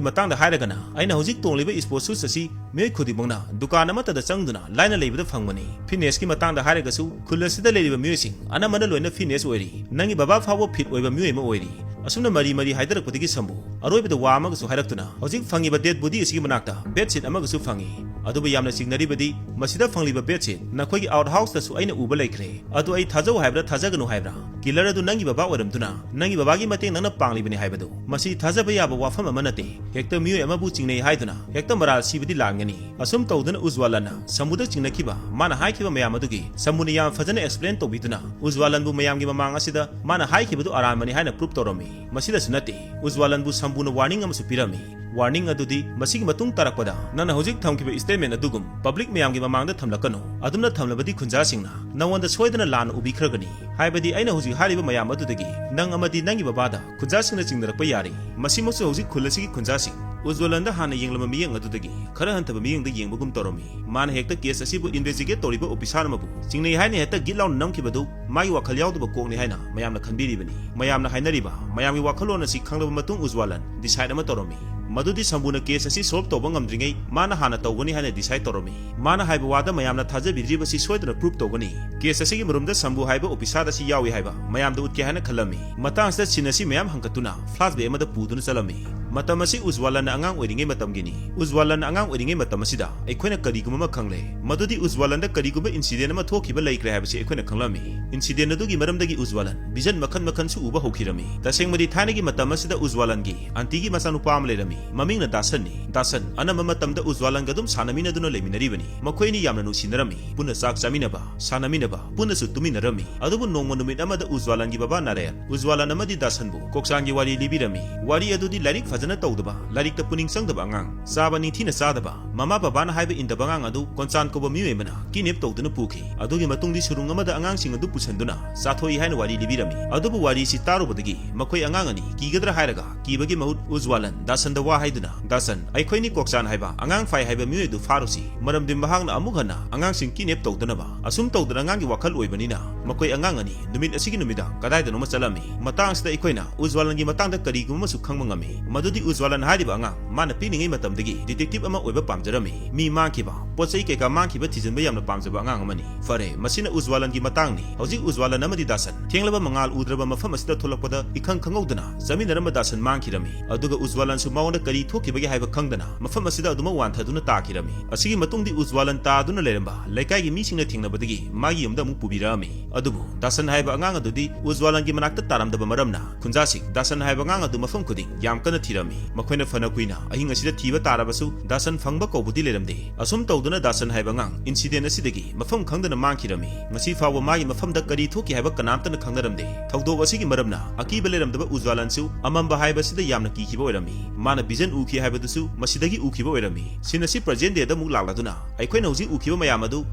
ꯃꯇꯥꯡꯗ ꯍꯥꯏꯔꯒꯅ, ꯑꯩꯅ ꯍꯧꯖꯤꯛ ꯇꯣꯡꯂꯤꯕ ꯁ꯭ꯄꯣꯔꯠ ꯁꯨꯁ ꯑꯁꯤ ꯃꯤꯑꯣꯏ ꯈꯨꯗꯤꯡꯃꯛꯅ ꯗꯨꯀꯥꯟ ꯑꯃꯠꯇꯗ ꯆꯪꯗꯨꯅ ꯂꯥꯏꯅ ꯂꯩꯕꯗ ꯐꯪꯕꯅꯤ꯫ ꯐꯤꯠꯅꯦꯁꯀꯤ ꯃꯇꯥꯡꯗ ꯍꯥꯏꯔꯒꯁꯨ ꯈꯨꯜ ꯑꯁꯤꯗ ꯂꯩꯔꯤꯕ ꯃꯤꯑꯣꯏꯁꯤꯡ ꯑꯅꯝꯕꯅ ꯂꯣꯏꯅ ꯐꯤꯠꯅꯦꯁ ꯑꯣꯏꯔꯤ꯫ ꯅꯪꯒꯤ ꯕꯕꯥ ꯐꯥꯎꯕ ꯐꯤꯠ ꯑꯣꯏꯕ ꯃꯤꯑꯣꯏ ꯑꯃ ꯑꯣꯏꯔꯤ"꯫ ꯑꯁꯨꯝꯅ ꯃꯔꯤ ꯃꯔꯤ ꯍꯥꯏꯗꯔꯛꯄꯗꯒꯤ ꯁꯝꯕꯨ ꯑꯔꯣꯏꯕꯗ ꯋꯥ ꯑꯃꯒꯁꯨ ꯍꯥꯏꯔꯛꯇꯨꯅ ꯍꯧꯖꯤꯛ ꯐꯪꯉꯤꯕ dead body ꯑꯁꯤꯒꯤ ꯃꯅꯥꯛꯇ bed sheet ꯑꯃꯒꯁꯨ ꯐꯪꯉꯤ꯫ ꯑꯗꯨꯕꯨ ꯌꯥꯝꯅ ꯆꯤꯡꯅꯔꯤꯕꯗꯤ ꯃꯁꯤꯗ ꯐꯪꯂꯤꯕ bed sheet ꯅꯈꯣꯏꯒꯤ out house ꯇꯁꯨ ꯑꯩꯅ ꯎꯕ ꯂꯩꯈ꯭ꯔꯦ꯫ ꯑꯗꯨ ꯑꯩ ꯊꯥꯖꯧ ꯍꯥꯏꯕ꯭ꯔꯥ ꯊꯥꯖꯒꯅꯨ ꯍꯥꯏꯕ꯭ꯔꯥ? Killer ꯑꯗꯨ ꯅꯪꯒꯤ ꯕꯕꯥ ꯑꯣꯏꯔꯝꯗꯨꯅ ꯅꯪꯒꯤ ꯕꯕꯥꯒꯤ ꯃꯇꯦꯡ ꯅꯪꯅ ꯄꯥꯡꯂꯤꯕꯅꯤ ꯍꯥꯏꯕꯗꯨ ꯃꯁꯤ ꯊꯥꯖꯕ ꯌꯥꯕ ꯋꯥꯐꯝ ꯑꯃ ꯅꯠꯇꯦ꯫ ꯍꯦꯛꯇ ꯃꯤꯑꯣꯏ ꯑꯃꯕꯨ ꯆꯤꯡꯅꯩ ꯍꯥꯏꯗꯨꯅ ꯍꯦꯛꯇ ꯃꯔꯥꯜ ꯁꯤꯕꯗꯤ ꯂꯥꯟꯒꯅꯤ꯫ ꯑꯁꯨꯝ ꯇꯧꯗꯨꯅ ꯎꯖꯋꯥꯂꯟꯅ ꯁꯝꯕꯨꯗ ꯆꯤꯡꯅꯈꯤꯕ ꯃꯥꯅ ꯍꯥꯏꯈꯤꯕ ꯃꯌꯥꯝ ꯑꯗꯨꯒꯤ ꯁꯝꯕꯨꯅ ꯌꯥꯝ ꯐꯖꯅ explain ꯇꯧꯕꯤꯗꯨꯅ ꯎꯖꯋꯥꯂꯟꯕꯨ ꯃꯌꯥꯝꯒꯤ ꯃꯃꯥꯡ ꯑꯁꯤꯗ ꯃꯥꯅ ꯍꯥꯏꯈꯤꯕꯗꯨ ꯑꯔꯥꯟꯕꯅꯤ ꯍꯥꯏꯅ prove ꯇꯧꯔꯝꯃꯤ꯫ ꯃꯁꯤꯗꯁꯨ ꯅꯠꯇꯦ, ꯎꯖꯋꯥꯂꯟꯕꯨ ꯁꯝꯕꯨꯅ warning ꯑꯃꯁꯨ ꯄꯤꯔꯝꯃꯤ꯫ Warning ꯑꯗꯨꯗꯤ ꯃꯁꯤꯒꯤ ꯃꯇꯨꯡ ꯇꯥꯔꯛꯄꯗ ꯅꯪꯅ ꯍꯧꯖꯤꯛ ꯊꯝꯈꯤꯕ statement ꯑꯗꯨꯒꯨꯝ public ꯃꯌꯥꯝꯒꯤ ꯃꯃꯥꯡꯗ ꯊꯝꯂꯛꯀꯅꯨ꯫ ꯑꯗꯨꯝꯅ ꯊꯝꯂꯕꯗꯤ ꯈꯨꯟꯖꯥꯁꯤꯡꯅ ꯅꯉꯣꯟꯗ ꯁꯣꯏꯗꯅ ꯂꯥꯟꯅ ꯎꯕꯤꯈ꯭ꯔꯒꯅꯤ꯫ ꯍꯥꯏꯕꯗꯤ ꯑꯩꯅ ꯍꯧꯖꯤꯛ ꯍꯥꯏꯔꯤꯕ ꯃꯌꯥꯝ ꯑꯗꯨꯗꯒꯤ ꯅꯪ ꯑꯃꯗꯤ ꯅꯪꯒꯤ ꯕꯕꯥꯗ ꯈꯨꯟꯖꯥꯁꯤꯡꯅ ꯆꯤꯡꯅꯔꯛꯄ ꯌꯥꯔꯤ꯫ ꯃꯁꯤꯃꯛꯁꯨ ꯍꯧꯖꯤꯛ ꯈꯨꯜ ꯑꯁꯤꯒꯤ ꯈꯨꯟꯖꯥꯁꯤꯡ ꯎꯖꯋꯥꯂꯟꯗ ꯍꯥꯟꯅ ꯌꯦꯡꯂꯝꯕ ꯃꯤꯠꯌꯦꯡ ꯑꯗꯨꯗꯒꯤ ꯈꯔ ꯍꯟꯊꯕ ꯃꯤꯠꯌꯦꯡꯗ ꯌꯦꯡꯕꯒꯨꯝ ꯇꯧꯔꯝꯃꯤ꯫ ꯃꯥꯅ ꯍꯦꯛꯇ case ꯑꯁꯤꯕꯨ investigate ꯇꯧꯔꯤꯕ officer ꯑꯃꯕꯨ ꯆꯤꯡꯅꯩ ꯍꯥꯏꯅ ꯍꯦꯛꯇ ꯒꯤꯠ ꯂꯥꯎꯅ ꯅꯝꯈꯤꯕꯗꯨ ꯃꯥꯒꯤ ꯋꯥꯈꯜ ꯌꯥꯎꯗꯕ ꯀꯣꯛꯅꯤ ꯍꯥꯏꯅ ꯃꯌꯥꯝꯅ ꯈꯟꯕꯤꯔꯤꯕꯅꯤ꯫ ꯃꯌꯥꯝꯅ ꯍꯥꯏꯅꯔꯤꯕ ꯃꯌꯥꯝꯒꯤ ꯋꯥꯈꯜꯂꯣꯟ ꯑꯁꯤ ꯈꯪꯂꯕ ꯃꯇꯨꯡ ꯎꯖꯋꯥꯂꯟ decide ꯑꯃ ꯇꯧꯔꯝꯃꯤ꯫ ꯃꯗꯨꯗꯤ ꯁꯝꯕꯨꯅ case ꯑꯁꯤ solve ꯇꯧꯕ ꯉꯝꯗ꯭ꯔꯤꯉꯩ ꯃꯥꯅ ꯍꯥꯟꯅ ꯇꯧꯒꯅꯤ ꯍꯥꯏꯅ decide ꯇꯧꯔꯝꯃꯤ꯫ ꯃꯥꯅ ꯍꯥꯏꯕ ꯋꯥꯗ ꯃꯌꯥꯝꯅ ꯊꯥꯖꯕꯤꯗ꯭ꯔꯤꯕꯁꯤ ꯁꯣꯏꯗꯅ prove ꯇꯧꯒꯅꯤ꯫ Case ꯑꯁꯤꯒꯤ ꯃꯔꯨꯝꯗ ꯁꯝꯕꯨ ꯍꯥꯏꯕ officer ꯑꯁꯤ ꯌꯥꯎꯏ ꯍꯥꯏꯕ ꯃꯌꯥꯝꯗ ꯎꯠꯀꯦ ꯍꯥꯏꯅ ꯈꯜꯂꯝꯃꯤ꯫ ꯃꯇꯥꯡ ꯑꯁꯤꯗ scene ꯑꯁꯤ ꯃꯌꯥꯝ ꯍꯪꯒꯠꯇꯨꯅ flashback ꯑꯃꯗ ꯄꯨꯗꯨꯅ ꯆꯠꯂꯝꯃꯤ꯫ ꯃꯇꯝ ꯑꯁꯤ ꯎꯖꯋꯥꯂꯟꯅ ꯑꯉꯥꯡ ꯑꯣꯏꯔꯤꯉꯩ ꯃꯇꯝꯒꯤꯅꯤ꯫ ꯎꯖꯋꯥꯂꯟꯅ ꯑꯉꯥꯡ ꯑꯣꯏꯔꯤꯉꯩ ꯃꯇꯝ ꯑꯁꯤꯗ ꯑꯩꯈꯣꯏꯅ ꯀꯔꯤꯒꯨꯝꯕ ꯑꯃ ꯈꯪꯂꯦ, ꯃꯗꯨꯗꯤ ꯎꯖꯋꯥꯂꯟꯗ ꯀꯔꯤꯒꯨꯝꯕ incident ꯑꯃ ꯊꯣꯛꯈꯤꯕ ꯂꯩꯈ꯭ꯔꯦ ꯍꯥꯏꯕꯁꯤ ꯑꯩꯈꯣꯏꯅ ꯈꯪꯂꯝꯃꯤ꯫ Incident ꯑꯗꯨꯒꯤ ꯃꯔꯝꯗꯒꯤ ꯎꯖꯋꯥꯂꯟ vision ꯃꯈꯜ ꯃꯈꯜꯁꯨ ꯎꯕ ꯍꯧꯈꯤꯔꯝꯃꯤ꯫ ꯇꯁꯦꯡꯕꯗꯤ ꯊꯥꯏꯅꯒꯤ ꯃꯇꯝ ꯑꯁꯤꯗ ꯎꯖꯋꯥꯂꯟꯒꯤ aunty ꯒꯤ ꯃꯆꯥꯅꯨꯄꯥ ꯑꯃ ꯂꯩꯔꯝꯃꯤ꯫ ꯃꯃꯤꯡꯅ ꯗꯥꯁꯟꯅꯤ꯫ ꯗꯥꯁꯟ ꯑꯅꯝꯕ ꯃꯇꯝꯗ ꯎꯖꯋꯥꯂꯟꯒ ꯑꯗꯨꯝ ꯁꯥꯟꯅꯃꯤꯟꯅꯗꯨꯅ ꯂꯩꯃꯤꯟꯅꯔꯤꯕꯅꯤ꯫ ꯃꯈꯣꯏ ꯑꯅꯤ ꯌꯥꯝꯅ ꯅꯨꯡꯁꯤꯅꯔꯝꯃꯤ꯫ ꯄꯨꯟꯅ ꯆꯥꯛ ꯆꯥꯃꯤꯟꯅꯕ, ꯁꯥꯟꯅꯃꯤꯟꯅꯕ, ꯄꯨꯟꯅꯁꯨ ꯇꯨꯃꯤꯟꯅꯔꯝꯃꯤ꯫ ꯑꯗꯨꯕꯨ ꯅꯣꯡꯃ ꯅꯨꯃꯤꯠ ꯑꯃꯗ ꯎꯖꯋꯥꯂꯟꯒꯤ ꯕꯕꯥ ꯅꯥꯔꯥꯌꯟ ꯎꯖꯋꯥꯂꯟ ꯑꯃꯗꯤ ꯗꯥꯁꯟꯕꯨ ꯀꯣꯛꯆꯥꯟꯒꯤ ꯋꯥꯔꯤ ꯂꯤꯕꯤꯔꯝꯃꯤ꯫ ꯋꯥꯔꯤ ꯑꯗꯨꯗꯤ ꯂꯥꯏꯔꯤꯛ ꯐꯖꯅ ꯇꯧꯗꯕ, ꯂꯥꯏꯔꯤꯛꯇ ꯄꯨꯛꯅꯤꯡ ꯆꯪꯗꯕ ꯑꯉꯥꯡ, ꯆꯥꯕ ꯅꯤꯡꯊꯤꯅ ꯆꯥꯗꯕ, ꯃꯃꯥ ꯕꯕꯥꯅ ꯍꯥꯏꯕ ꯏꯟꯗꯕ ꯑꯉꯥꯡ ꯑꯗꯨ ꯀꯣꯟꯆꯥꯟ ꯀꯧꯕ ꯃꯤꯑꯣꯏ ꯑꯃꯅ kidnap ꯇꯧꯗꯨꯅ ꯄꯨꯈꯤ꯫ ꯑꯗꯨꯒꯤ ꯃꯇꯨꯡꯗꯤ ꯁꯨꯔꯨꯡ ꯑꯃꯗ ꯑꯉꯥꯡꯁꯤꯡ ꯑꯗꯨ ꯄꯨꯁꯟꯗꯨꯅ ꯆꯥꯊꯣꯛꯏ ꯍꯥꯏꯅ ꯋꯥꯔꯤ ꯂꯤꯕꯤꯔꯝꯃꯤ꯫ ꯑꯗꯨꯕꯨ ꯋꯥꯔꯤꯁꯤ ꯇꯥꯔꯨꯕꯗꯒꯤ ꯃꯈꯣꯏ ꯑꯉꯥꯡ ꯑꯅꯤ ꯀꯤꯒꯗ꯭ꯔꯥ ꯍꯥꯏꯔꯒ ꯀꯤꯕꯒꯤ ꯃꯍꯨꯠ ꯎꯖꯋꯥꯂꯟ ꯗꯥꯁꯟꯗ ꯋꯥ ꯍꯥꯏꯗꯨꯅ, "ꯗꯥꯁꯟ, ꯑꯩꯈꯣꯏꯅꯤ ꯀꯣꯛꯆꯥꯟ ꯍꯥꯏꯕ ꯑꯉꯥꯡ ꯐꯥꯏ ꯍꯥꯏꯕ ꯃꯤꯑꯣꯏ ꯑꯗꯨ ꯐꯥꯔꯨꯁꯤ, ꯃꯔꯝꯗꯤ ꯃꯍꯥꯛꯅ ꯑꯃꯨꯛ ꯍꯟꯅ ꯑꯉꯥꯡꯁꯤꯡ kidnap ꯇꯧꯗꯅꯕ꯫ ꯑꯁꯨꯝ ꯇꯧꯗꯅ ꯑꯉꯥꯡꯒꯤ ꯋꯥꯈꯜ ꯑꯣꯏꯕꯅꯤꯅ ꯃꯈꯣꯏ ꯑꯉꯥꯡ ꯑꯅꯤ ꯅꯨꯃꯤꯠ ꯑꯁꯤꯒꯤ ꯅꯨꯃꯤꯗꯥꯡ ꯀꯗꯥꯏꯗꯅꯣꯃ ꯆꯠꯂꯝꯃꯤ꯫ ꯃꯇꯥꯡ ꯑꯁꯤꯗ ꯑꯩꯈꯣꯏꯅ ꯎꯖꯋꯥꯂꯟꯒꯤ ꯃꯇꯥꯡꯗ ꯀꯔꯤꯒꯨꯝꯕ ꯑꯃꯁꯨ ꯈꯪꯕ ꯉꯝꯃꯤ꯫ ꯃꯗꯨ ꯗꯤ ꯎꯖ꯭ꯋꯥꯂꯟ ꯍꯥꯏꯔꯤꯕ ꯑꯉꯥꯡ ꯃꯥꯅ ꯄꯤꯛꯂꯤꯉꯩ ꯃꯇꯝꯗꯒꯤ detective ꯑꯃ ꯑꯣꯏꯕ ꯄꯥꯝꯖꯔꯝꯃꯤ꯫ ꯃꯤ ꯃꯥꯡꯈꯤꯕ, ꯄꯣꯠ ꯆꯩ ꯀꯩꯀꯥ ꯃꯥꯡꯈꯤꯕ ꯊꯤꯖꯤꯟꯕ ꯌꯥꯝꯅ ꯄꯥꯝꯖꯕ ꯑꯉꯥꯡ ꯑꯃꯅꯤ꯫ ꯐꯔꯦ, ꯃꯁꯤꯅ ꯎꯖ꯭ꯋꯥꯂꯟꯒꯤ ꯃꯇꯥꯡꯅꯤ꯫ ꯍꯧꯖꯤꯛ ꯎꯖ꯭ꯋꯥꯂꯟ ꯑꯃꯗꯤ ꯗꯥꯁꯟ ꯊꯦꯡꯂꯕ ꯃꯉꯥꯜ ꯎꯗ꯭ꯔꯕ ꯃꯐꯝ ꯑꯁꯤꯗ ꯊꯣꯛꯂꯛꯄꯗ ꯏꯈꯪ ꯈꯪꯍꯧꯗꯅ ꯆꯠꯃꯤꯟꯅꯔꯝꯕ ꯗꯥꯁꯟ ꯃꯥꯡꯈꯤꯔꯝꯃꯤ꯫ ꯑꯗꯨꯒ ꯎꯖ꯭ꯋꯥꯂꯟꯁꯨ ꯃꯉꯣꯟꯗ ꯀꯔꯤ ꯊꯣꯛꯈꯤꯕꯒꯦ ꯍꯥꯏꯕ ꯈꯪꯗꯅ ꯃꯐꯝ ꯑꯁꯤꯗ ꯑꯗꯨꯃꯛ ꯋꯥꯟꯊꯗꯨꯅ ꯇꯥꯈꯤꯔꯝꯃꯤ꯫ ꯑꯁꯤꯒꯤ ꯃꯇꯨꯡꯗꯤ ꯎꯖ꯭ꯋꯥꯂꯟ ꯇꯥꯗꯨꯅ ꯂꯩꯔꯝꯕ ꯂꯩꯀꯥꯏꯒꯤ ꯃꯤꯁꯤꯡꯅ ꯊꯦꯡꯅꯕꯗꯒꯤ ꯃꯥꯒꯤ ꯌꯨꯝꯗ ꯑꯃꯨꯛ ꯄꯨꯕꯤꯔꯛꯑꯝꯃꯤ꯫ ꯑꯗꯨꯕꯨ ꯗꯥꯁꯟ ꯍꯥꯏꯕ ꯑꯉꯥꯡ ꯑꯗꯨꯗꯤ ꯎꯖ꯭ꯋꯥꯂꯟꯒꯤ ꯃꯅꯥꯛꯇ ꯇꯥꯔꯝꯗꯕ ꯃꯔꯝꯅ ꯈꯨꯟꯖꯥꯁꯤꯡ ꯗꯥꯁꯟ ꯍꯥꯏꯕ ꯑꯉꯥꯡ ꯑꯗꯨ ꯃꯐꯝ ꯈꯨꯗꯤꯡ ꯌꯥꯝ ꯀꯟꯅ ꯊꯤꯔꯝꯃꯤ꯫ ꯃꯈꯣꯏꯅ ꯐꯅ ꯀꯨꯏꯅ ꯑꯍꯤꯡ ꯑꯁꯤꯗ ꯊꯤꯕ ꯇꯥꯔꯕꯁꯨ ꯗꯥꯁꯟ ꯐꯪꯕ ꯀꯧꯕꯗꯤ ꯂꯩꯔꯝꯗꯦ꯫ ꯑꯁꯨꯝ ꯇꯧꯗꯨꯅ ꯗꯥꯁꯟ ꯍꯥꯏꯕ ꯑꯉꯥꯡ incident ꯑꯁꯤꯗꯒꯤ ꯃꯐꯝ ꯈꯪꯗꯅ ꯃꯥꯡꯈꯤꯔꯝꯃꯤ꯫ ꯉꯁꯤ ꯐꯥꯎꯕ ꯃꯥꯒꯤ ꯃꯐꯝꯗ ꯀꯔꯤ ꯊꯣꯛꯈꯤ ꯍꯥꯏꯕ ꯀꯅꯥꯝꯇꯅ ꯈꯪꯅꯔꯝꯗꯦ꯫ ꯊꯧꯗꯣꯛ ꯑꯁꯤꯒꯤ ꯃꯔꯝꯅ ꯑꯀꯤꯕ ꯂꯩꯔꯝꯗꯕ ꯎꯖ꯭ꯋꯥꯂꯟꯁꯨ ꯑꯃꯝꯕ ꯍꯥꯏꯕꯁꯤꯗ ꯌꯥꯝꯅ ꯀꯤꯈꯤꯕ ꯑꯣꯏꯔꯝꯃꯤ꯫ ꯃꯥꯅ vision ꯎꯈꯤ ꯍꯥꯏꯕꯗꯨꯁꯨ ꯃꯁꯤꯗꯒꯤ ꯎꯈꯤꯕ ꯑꯣꯏꯔꯝꯃꯤ꯫ Scene ꯑꯁꯤ present dayꯗ ꯑꯃꯨꯛ ꯂꯥꯛꯂꯗꯨꯅ ꯑꯩꯈꯣꯏꯅ ꯍꯧꯖꯤꯛ ꯎꯈꯤꯕ ꯃꯌꯥꯝ ꯑꯗꯨ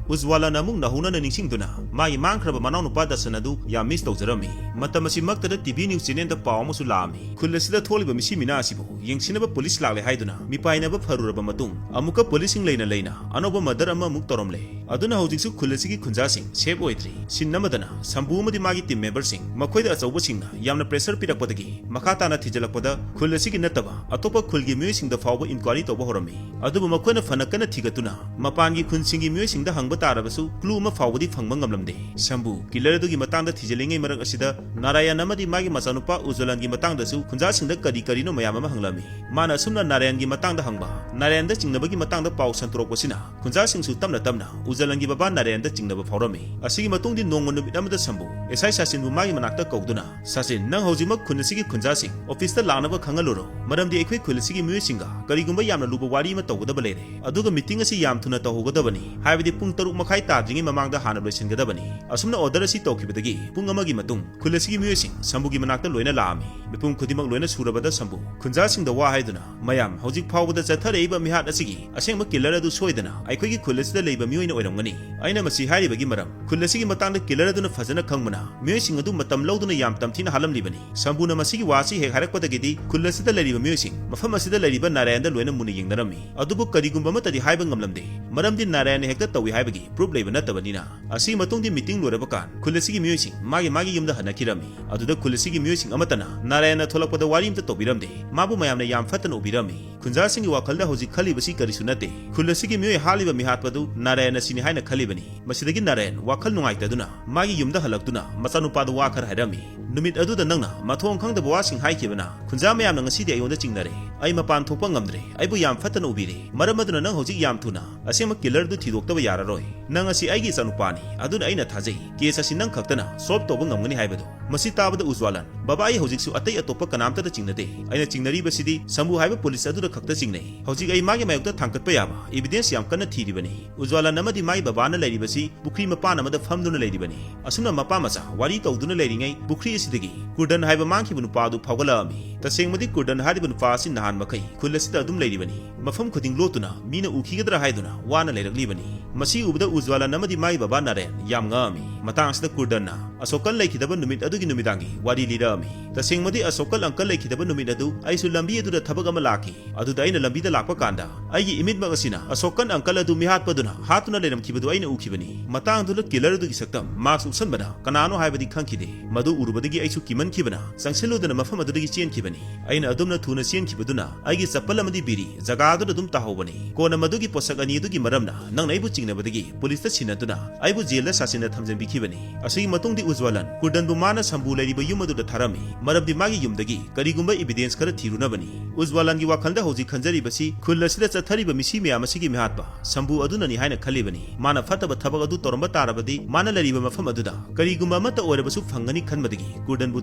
ꯎꯖ꯭ꯋꯥꯂꯟ ꯑꯃꯨꯛ ꯅꯧꯍꯧꯅꯅ ꯅꯤꯡꯁꯤꯡꯗꯨꯅ ꯃꯥꯒꯤ ꯃꯥꯡꯈ꯭ꯔꯕ ꯃꯅꯥꯎꯅꯨꯄꯥ ꯗꯥꯁꯟ ꯑꯗꯨ ꯌꯥꯝ miss ꯇꯧꯖꯔꯝꯃꯤ꯫ ꯃꯇꯝ ꯑꯁꯤꯃꯛꯇꯗ TV news channelꯗ ꯄꯥꯎ ꯑꯃꯁꯨ ꯂꯥꯛꯑꯝꯃꯤ꯫ ꯈꯨꯜ ꯑꯁꯤꯗ ꯊꯣꯛꯂꯤꯕ ꯃꯤꯁꯤ ꯃꯤꯅꯥ ꯑꯁꯤꯕꯨ ꯌꯦꯡꯁꯤꯟꯅꯕ police ꯂꯥꯛꯂꯦ ꯍꯥꯏꯗꯨꯅ ꯃꯤꯄꯥꯏꯅꯕ ꯐꯔꯨꯔꯕ ꯃꯇꯨꯡ ꯑꯃꯨꯛꯀ policing ꯂꯩꯅ ꯂꯩꯅ ꯑꯅꯧꯕ murder ꯑꯃꯃꯨꯛ ꯇꯧꯔꯝꯂꯦ꯫ ꯑꯗꯨꯅ ꯍꯧꯖꯤꯛꯁꯨ ꯈꯨꯜ ꯑꯁꯤꯒꯤ ꯈꯨꯟꯖꯥꯁꯤꯡ safe ꯑꯣꯏꯗ꯭ꯔꯤ꯫ Scene ꯑꯃꯗꯅ ꯁꯝꯕꯨ ꯑꯃꯗꯤ ꯃꯥꯒꯤ team memberꯁꯤꯡ ꯃꯈꯣꯏꯗ ꯑꯆꯧꯕꯁꯤꯡꯅ ꯌꯥꯝꯅ pressure ꯄꯤꯔꯛꯄꯗꯒꯤ ꯃꯈꯥ ꯇꯥꯅ ꯊꯤꯖꯤꯜꯂꯛꯄꯗ ꯈꯨꯜ ꯑꯁꯤꯒꯤ ꯅꯠꯇꯕ ꯑꯇꯣꯞꯄ ꯈꯨꯜꯒꯤ ꯃꯤꯑꯣꯏꯁꯤꯡꯗ ꯐꯥꯎꯕ inquiry ꯇꯧꯕ ꯍꯧꯔꯝꯃꯤ꯫ ꯑꯗꯨꯕꯨ ꯃꯈꯣꯏꯅ ꯐꯅ ꯀꯟꯅ ꯊꯤꯒꯠꯇꯨꯅ ꯃꯄꯥꯟꯒꯤ ꯈꯨꯟꯁꯤꯡꯒꯤ ꯃꯤꯑꯣꯏꯁꯤꯡꯗ ꯍꯪꯕ ꯇꯥꯔꯕꯁꯨ clue ꯑꯃ ꯐꯥꯎꯕꯗꯤ ꯐꯪꯕ ꯉꯝꯂꯝꯗꯦ꯫ ꯁꯝꯕꯨ killer ꯑꯗꯨꯒꯤ ꯃꯇꯥꯡꯗ ꯊꯤꯖꯤꯜꯂꯤꯉꯩ ꯃꯔꯛ ꯑꯁꯤꯗ ꯅꯥꯔꯥꯌꯟ ꯑꯃꯗꯤ ꯃꯥꯒꯤ ꯃꯆꯥꯅꯨꯄꯥ ꯎꯖ꯭ꯋꯥꯂꯟꯒꯤ ꯃꯇꯥꯡꯗꯁꯨ ꯈꯨꯟꯖꯥꯁꯤꯡꯗ ꯀꯔꯤ ꯀꯔꯤꯅꯣ ꯃꯌꯥꯝ ꯑꯃ ꯍꯪꯂꯝꯃꯤ꯫ ꯃꯥꯅ ꯑꯁꯨꯝꯅ ꯅꯥꯔꯥꯌꯟꯒꯤ ꯃꯇꯥꯡꯗ ꯍꯪꯕ, ꯅꯥꯔꯥꯌꯟꯗ ꯆꯤꯡꯅꯕꯒꯤ ꯃꯇꯥꯡꯗ ꯄꯥꯎ ꯁꯟꯇꯣꯔꯛꯄꯁꯤꯅ ꯈꯨꯟꯖꯥꯁꯤꯡꯁꯨ ꯇꯞꯅ ꯇꯞꯅ ꯎꯖ꯭ꯋꯥꯂꯟꯒꯤ ꯕꯕꯥ ꯅꯥꯔꯥꯌꯟꯗ ꯆꯤꯡꯅꯕ ꯐꯥꯎꯔꯝꯃꯤ꯫ ꯑꯁꯤꯒꯤ ꯃꯇꯨꯡꯗꯤ ꯅꯣꯡꯃ ꯅꯨꯃꯤꯠ ꯑꯃꯗ ꯁꯝꯕꯨ ꯑꯦꯁ ꯑꯥꯏ ꯁꯥꯆꯤꯟꯕꯨ ꯃꯥꯒꯤ ꯃꯅꯥꯛꯇ ꯀꯧꯗꯨꯅ, "ꯁꯥꯆꯤꯟ, ꯅꯪ ꯍꯧꯖꯤꯛꯃꯛ ꯈꯨꯟ ꯑꯁꯤꯒꯤ ꯈꯨꯟꯖꯥꯁꯤꯡ officeꯇ ꯂꯥꯛꯅꯕ ꯈꯪꯍꯜꯂꯨꯔꯣ, ꯃꯔꯝꯗꯤ ꯑꯩꯈꯣꯏ ꯈꯨꯜ ꯑꯁꯤꯒꯤ ꯃꯤꯑꯣꯏꯁꯤꯡꯒ ꯀꯔꯤꯒꯨꯝꯕ ꯌꯥꯝꯅ ꯂꯨꯕ ꯋꯥꯔꯤ ꯑꯃ ꯇꯧꯒꯗꯕ ꯂꯩꯔꯦ꯫ ꯑꯗꯨꯒ meeting ꯑꯁꯤ ꯌꯥꯝ ꯊꯨꯅ ꯇꯧꯍꯧꯒꯗꯕꯅꯤ, ꯍꯥꯏꯕꯗꯤ ꯄꯨꯡ ꯇꯔꯨꯛ ꯃꯈꯥꯏ ꯇꯥꯗ꯭ꯔꯤꯉꯩ ꯃꯃꯥꯡꯗ ꯍꯥꯟꯅ ꯂꯣꯏꯁꯤꯟꯒꯗꯕꯅꯤ"꯫ ꯑꯁꯨꯝꯅ order ꯑꯁꯤ ꯇꯧꯈꯤꯕꯗꯒꯤ ꯄꯨꯡ ꯑꯃꯒꯤ ꯃꯇꯨꯡ ꯈꯨꯜ ꯑꯁꯤꯒꯤ ꯃꯤꯑꯣꯏꯁꯤꯡ ꯁꯝꯕꯨꯒꯤ ꯃꯅꯥꯛꯇ ꯂꯣꯏꯅ ꯂꯥꯛꯑꯝꯃꯤ꯫ ꯃꯤꯄꯨꯝ ꯈꯨꯗꯤꯡꯃꯛ ꯂꯣꯏꯅ ꯁꯨꯔꯕꯗ ꯁꯝꯕꯨ ꯈꯨꯟꯖꯥꯁꯤꯡꯗ ꯋꯥ ꯍꯥꯏꯗꯨꯅ, "ꯃꯌꯥꯝ, ꯍꯧꯖꯤꯛ ꯐꯥꯎꯕꯗ ꯆꯠꯊꯔꯛꯏꯕ ꯃꯤꯍꯥꯠ ꯑꯁꯤꯒꯤ ꯑꯁꯦꯡꯕ killer ꯑꯗꯨ ꯁꯣꯏꯗꯅ ꯑꯩꯈꯣꯏꯒꯤ ꯈꯨꯜ ꯑꯁꯤꯗ ꯂꯩꯕ ꯃꯤꯑꯣꯏꯅ ꯑꯣꯏꯔꯝꯒꯅꯤ꯫ ꯑꯩꯅ ꯃꯁꯤ ꯍꯥꯏꯔꯤꯕꯒꯤ ꯃꯔꯝ, ꯈꯨꯜ ꯑꯁꯤꯒꯤ ꯃꯇꯥꯡꯗ killer ꯑꯗꯨꯅ ꯐꯖꯅ ꯈꯪꯕꯅ ꯃꯤꯑꯣꯏꯁꯤꯡ ꯑꯗꯨ ꯃꯇꯝ ꯂꯧꯗꯨꯅ ꯌꯥꯝ ꯇꯝꯊꯤꯅ ꯍꯥꯠꯂꯝꯂꯤꯕꯅꯤ"꯫ ꯁꯝꯕꯨꯅ ꯃꯁꯤꯒꯤ ꯋꯥ ꯑꯁꯤ ꯍꯦꯛ ꯍꯥꯏꯔꯛꯄꯗꯒꯤꯗꯤ ꯈꯨꯜ ꯑꯁꯤꯗ ꯂꯩꯔꯤꯕ ꯃꯤꯑꯣꯏꯁꯤꯡ ꯃꯐꯝ ꯑꯁꯤꯗ ꯂꯩꯔꯤꯕ ꯅꯥꯔꯥꯌꯟꯗ ꯂꯣꯏꯅ ꯃꯨꯟꯅ ꯌꯦꯡꯅꯔꯝꯃꯤ꯫ ꯑꯗꯨꯕꯨ ꯀꯔꯤꯒꯨꯝꯕ ꯑꯃꯠꯇꯗꯤ ꯍꯥꯏꯕ ꯉꯝꯂꯝꯗꯦ, ꯃꯔꯝꯗꯤ ꯅꯥꯔꯥꯌꯟꯅ ꯍꯦꯛꯇ ꯇꯧꯏ ꯍꯥꯏꯕꯒꯤ proof ꯂꯩꯕ ꯅꯠꯇꯕꯅꯤꯅ꯫ ꯑꯁꯤꯒꯤ ꯃꯇꯨꯡꯗꯤ meeting ꯂꯣꯏꯔꯕ ꯀꯥꯟ ꯈꯨꯜ ꯑꯁꯤꯒꯤ ꯃꯤꯑꯣꯏꯁꯤꯡ ꯃꯥꯒꯤ ꯃꯥꯒꯤ ꯌꯨꯝꯗ ꯍꯟꯅꯈꯤꯔꯝꯃꯤ꯫ ꯑꯗꯨꯗ ꯈꯨꯜ ꯑꯁꯤꯒꯤ ꯃꯤꯑꯣꯏꯁꯤꯡ ꯑꯃꯠꯇꯅ ꯅꯥꯔꯥꯌꯟꯅ ꯊꯣꯛꯂꯛꯄꯗ ꯋꯥꯔꯤ ꯑꯃꯠꯇ ꯇꯧꯕꯤꯔꯝꯗꯦ꯫ ꯃꯥꯕꯨ ꯃꯌꯥꯝꯅ ꯌꯥꯝ ꯐꯠꯇꯅ ꯎꯕꯤꯔꯝꯃꯤ꯫ ꯈꯨꯟꯖꯥꯁꯤꯡꯒꯤ ꯋꯥꯈꯜꯗ ꯍꯧꯖꯤꯛ ꯈꯜꯂꯤꯕꯁꯤ ꯀꯔꯤꯁꯨ ꯅꯠꯇꯦ꯫ ꯈꯨꯜ ꯑꯁꯤꯒꯤ ꯃꯤꯑꯣꯏ ꯍꯥꯠꯂꯤꯕ ꯃꯤꯍꯥꯠꯄꯗꯨ ꯅꯥꯔꯥꯌꯟ ꯑꯁꯤꯅꯤ ꯍꯥꯏꯅ ꯈꯜꯂꯤꯕꯅꯤ꯫ ꯃꯁꯤꯗꯒꯤ ꯅꯥꯔꯥꯌꯟ ꯋꯥꯈꯜ ꯅꯨꯡꯉꯥꯏꯇꯗꯨꯅ ꯃꯥꯒꯤ ꯌꯨꯝꯗ ꯍꯜꯂꯛꯇꯨꯅ ꯃꯆꯥꯅꯨꯄꯥꯗ ꯋꯥ ꯈꯔ ꯍꯥꯏꯔꯝꯃꯤ꯫ "ꯅꯨꯃꯤꯠ ꯑꯗꯨꯗ ꯅꯪꯅ ꯃꯊꯣꯡ ꯈꯪꯗꯕ ꯋꯥꯁꯤꯡ ꯍꯥꯏꯈꯤꯕꯅ ꯈꯨꯟꯖꯥ ꯃꯌꯥꯝꯅ ꯉꯁꯤꯗꯤ ꯑꯩꯉꯣꯟꯗ ꯆꯤꯡꯅꯔꯦ꯫ ꯑꯩ ꯃꯄꯥꯟ ꯊꯣꯛꯄ ꯉꯝꯗ꯭ꯔꯦ꯫ ꯑꯩꯕꯨ ꯌꯥꯝ ꯐꯠꯇꯅ ꯎꯕꯤꯔꯦ꯫ ꯃꯔꯝ ꯑꯗꯨꯅ ꯅꯪ ꯍꯧꯖꯤꯛ ꯌꯥꯝ ꯊꯨꯅ ꯑꯁꯦꯡꯕ ꯀꯤꯂꯔꯗꯨ ꯊꯤꯗꯣꯛꯇꯕ ꯌꯥꯔꯔꯣꯏ꯫ ꯅꯪ ꯑꯁꯤ ꯑꯩꯒꯤ ꯏꯆꯥꯅꯨꯄꯥꯅꯤ, ꯑꯗꯨꯅ ꯑꯩꯅ ꯊꯥꯖꯩ ꯀꯦꯁ ꯑꯁꯤ ꯅꯪ ꯈꯛꯇꯅ ꯁꯣꯜꯕ ꯇꯧꯕ ꯉꯝꯒꯅꯤ" ꯍꯥꯏꯕꯗꯨ꯫ ꯃꯁꯤ ꯇꯥꯕꯗ ꯎꯖꯋꯥꯂꯟ, "ꯕꯕꯥ, ꯑꯩ ꯍꯧꯖꯤꯛꯁꯨ ꯑꯇꯩ ꯑꯇꯣꯞꯄ ꯀꯅꯥꯝꯇꯗ ꯆꯤꯡꯅꯗꯦ꯫ ꯑꯩꯅ ꯆꯤꯡꯅꯔꯤꯕꯁꯤꯗꯤ ꯁꯝꯕꯨ ꯍꯥꯏꯕ ꯄꯨꯂꯤꯁ ꯑꯗꯨꯗ ꯈꯛꯇ ꯆꯤꯡꯅꯩ꯫ ꯍꯧꯖꯤꯛ ꯑꯩ ꯃꯥꯒꯤ ꯃꯥꯌꯣꯛꯇ ꯊꯥꯡꯒꯠꯄ ꯌꯥꯕ ꯏꯕꯤꯗꯦꯟꯁ ꯌꯥꯝ ꯀꯟꯅ ꯊꯤꯔꯤꯕꯅꯤ"꯫ ꯎꯖꯋꯥꯂꯟ ꯑꯃꯗꯤ ꯃꯥꯒꯤ ꯕꯕꯥꯅ ꯂꯩꯔꯤꯕꯁꯤ ꯄꯨꯈ꯭ꯔꯤ ꯃꯄꯥꯟ ꯑꯃꯗ ꯐꯝꯗꯨꯅ ꯂꯩꯔꯤꯕꯅꯤ꯫ ꯑꯁꯨꯝꯅ ꯃꯄꯥ ꯃꯆꯥ ꯋꯥꯔꯤ ꯇꯧꯗꯨꯅ ꯂꯩꯔꯤꯉꯩ ꯄꯨꯈ꯭ꯔꯤ ꯑꯁꯤꯗꯒꯤ ꯀꯨꯔꯗꯟ ꯍꯥꯏꯕ ꯃꯥꯡꯈꯤꯕ ꯅꯨꯄꯥ ꯑꯗꯨ ꯐꯥꯎꯒꯠꯂꯛꯑꯝꯃꯤ꯫ ꯇꯁꯦꯡꯕꯗꯤ ꯀꯨꯔꯗꯟ ꯍꯥꯏꯔꯤꯕ ꯅꯨꯄꯥ ꯑꯁꯤ ꯅꯍꯥꯟ ꯃꯈꯩ ꯈꯨꯜ ꯑꯁꯤꯗ ꯑꯗꯨꯝ ꯂꯩꯔꯤꯕꯅꯤ꯫ ꯃꯐꯝ ꯈꯨꯗꯤꯡ ꯂꯣꯠꯇꯨꯅ ꯃꯤꯅ ꯎꯈꯤꯒꯗ꯭ꯔꯥ ꯍꯥꯏꯗꯨꯅ ꯋꯥꯅ ꯂꯩꯔꯛꯂꯤꯕꯅꯤ꯫ ꯃꯁꯤ ꯎꯕꯗ ꯎꯖꯋꯥꯂꯟ ꯑꯃꯗꯤ ꯃꯥꯒꯤ ꯕꯕꯥ ꯅꯥꯔꯦꯟ ꯌꯥꯝ ꯉꯛꯑꯝꯃꯤ꯫ ꯃꯇꯥꯡ ꯑꯁꯤꯗ ꯀꯨꯔꯗꯟꯅ ꯑꯁꯣꯀꯟ ꯂꯩꯈꯤꯗꯕ ꯅꯨꯃꯤꯠ ꯑꯗꯨꯒꯤ ꯅꯨꯃꯤꯗꯥꯡꯒꯤ ꯋꯥꯔꯤ ꯂꯤꯔꯛꯑꯝꯃꯤ꯫ "ꯇꯁꯦꯡꯕꯗꯤ ꯑꯁꯣꯀꯟ ꯑꯪꯀꯜ ꯂꯩꯈꯤꯗꯕ ꯅꯨꯃꯤꯠ ꯑꯗꯨ ꯑꯩꯁꯨ ꯂꯝꯕꯤ ꯑꯗꯨꯗ ꯊꯕꯛ ꯑꯃ ꯂꯥꯛꯈꯤ꯫ ꯑꯗꯨꯗ ꯑꯩꯅ ꯂꯝꯕꯤꯗ ꯂꯥꯛꯄ ꯀꯥꯟꯗ ꯑꯩꯒꯤ ꯏꯃꯤꯠꯃꯛ ꯑꯁꯤꯅ ꯑꯁꯣꯀꯟ ꯑꯪꯀꯜ ꯑꯗꯨ ꯃꯤꯍꯥꯠꯄꯗꯨꯅ ꯍꯥꯠꯇꯨꯅ ꯂꯩꯔꯝꯈꯤꯕꯗꯨ ꯑꯩꯅ ꯎꯈꯤꯕꯅꯤ"꯫ ꯃꯇꯥꯡꯗꯨꯗ ꯀꯤꯂꯔ ꯑꯗꯨꯒꯤ ꯁꯛꯇꯝ ꯃꯥꯛꯁ ꯎꯞꯁꯟꯕꯅ ꯀꯅꯥꯅꯣ ꯍꯥꯏꯕꯗꯤ ꯈꯪꯈꯤꯗꯦ꯫ ꯃꯗꯨ ꯎꯔꯨꯕꯗꯒꯤ ꯑꯩꯁꯨ ꯀꯤꯃꯟꯈꯤꯕꯅ ꯆꯪꯁꯤꯜꯂꯨꯗꯅ ꯃꯐꯝ ꯑꯗꯨꯗꯒꯤ ꯆꯦꯟꯈꯤꯕꯅꯤ꯫ ꯑꯩꯅ ꯑꯗꯨꯝꯅ ꯊꯨꯅ ꯆꯦꯟꯈꯤꯕꯗꯨꯅ ꯑꯩꯒꯤ ꯆꯄꯜ ꯑꯃꯗꯤ ꯕꯤꯔꯤ ꯖꯒꯥ ꯑꯗꯨꯗ ꯑꯗꯨꯝ ꯇꯥꯍꯧꯕꯅꯤ꯫ ꯀꯣꯟꯅ ꯃꯗꯨꯒꯤ ꯄꯣꯠꯁꯛ ꯑꯅꯤ ꯑꯗꯨꯒꯤ ꯃꯔꯝꯅ ꯅꯪꯅ ꯑꯩꯕꯨ ꯆꯤꯡꯅꯕꯗꯒꯤ ꯄꯨꯂꯤꯁꯇ ꯁꯤꯟꯅꯗꯨꯅ ꯑꯩꯕꯨ ꯖꯦꯜꯗ ꯁꯥꯁꯤꯟꯅ ꯊꯝꯖꯤꯟꯕꯤꯈꯤꯕꯅꯤ꯫ ꯑꯁꯤꯒꯤ ꯃꯇꯨꯡꯗꯤ ꯎꯖꯋꯥꯂꯟ ꯀꯨꯔꯗꯟꯕꯨ ꯃꯥꯅ ꯁꯝꯕꯨ ꯂꯩꯔꯤꯕ ꯌꯨꯝ ꯑꯗꯨꯗ ꯊꯥꯔꯝꯃꯤ, ꯃꯔꯝꯗꯤ ꯃꯥꯒꯤ ꯌꯨꯝꯗꯒꯤ ꯀꯔꯤꯒꯨꯝꯕ ꯏꯕꯤꯗꯦꯟꯁ ꯈꯔ ꯊꯤꯔꯨꯅꯕꯅꯤ꯫ ꯎꯖꯋꯥꯂꯟꯒꯤ ꯋꯥꯈꯜꯗ ꯍꯧꯖꯤꯛ ꯈꯟꯖꯔꯤꯕꯁꯤ ꯈꯨꯜ ꯑꯁꯤꯗ ꯆꯠꯊꯔꯤꯕ ꯃꯤꯁꯤ ꯃꯌꯥꯝ ꯑꯁꯤꯒꯤ ꯃꯤꯍꯥꯠꯄ ꯁꯝꯕꯨ ꯑꯗꯨꯅꯅꯤ ꯍꯥꯏꯅ ꯈꯜꯂꯤꯕꯅꯤ꯫ ꯃꯥꯅ ꯐꯠꯇꯕ ꯊꯕꯛ ꯑꯗꯨ ꯇꯧꯔꯝꯕ ꯇꯥꯔꯕꯗꯤ ꯃꯥꯅ ꯂꯩꯔꯤꯕ ꯃꯐꯝ ꯑꯗꯨꯗ ꯀꯔꯤꯒꯨꯝꯕ ꯑꯃꯠꯇ ꯑꯣꯏꯔꯕꯁꯨ ꯐꯪꯒꯅꯤ ꯈꯟꯕꯗꯒꯤ ꯀꯨꯔꯗꯟꯕꯨ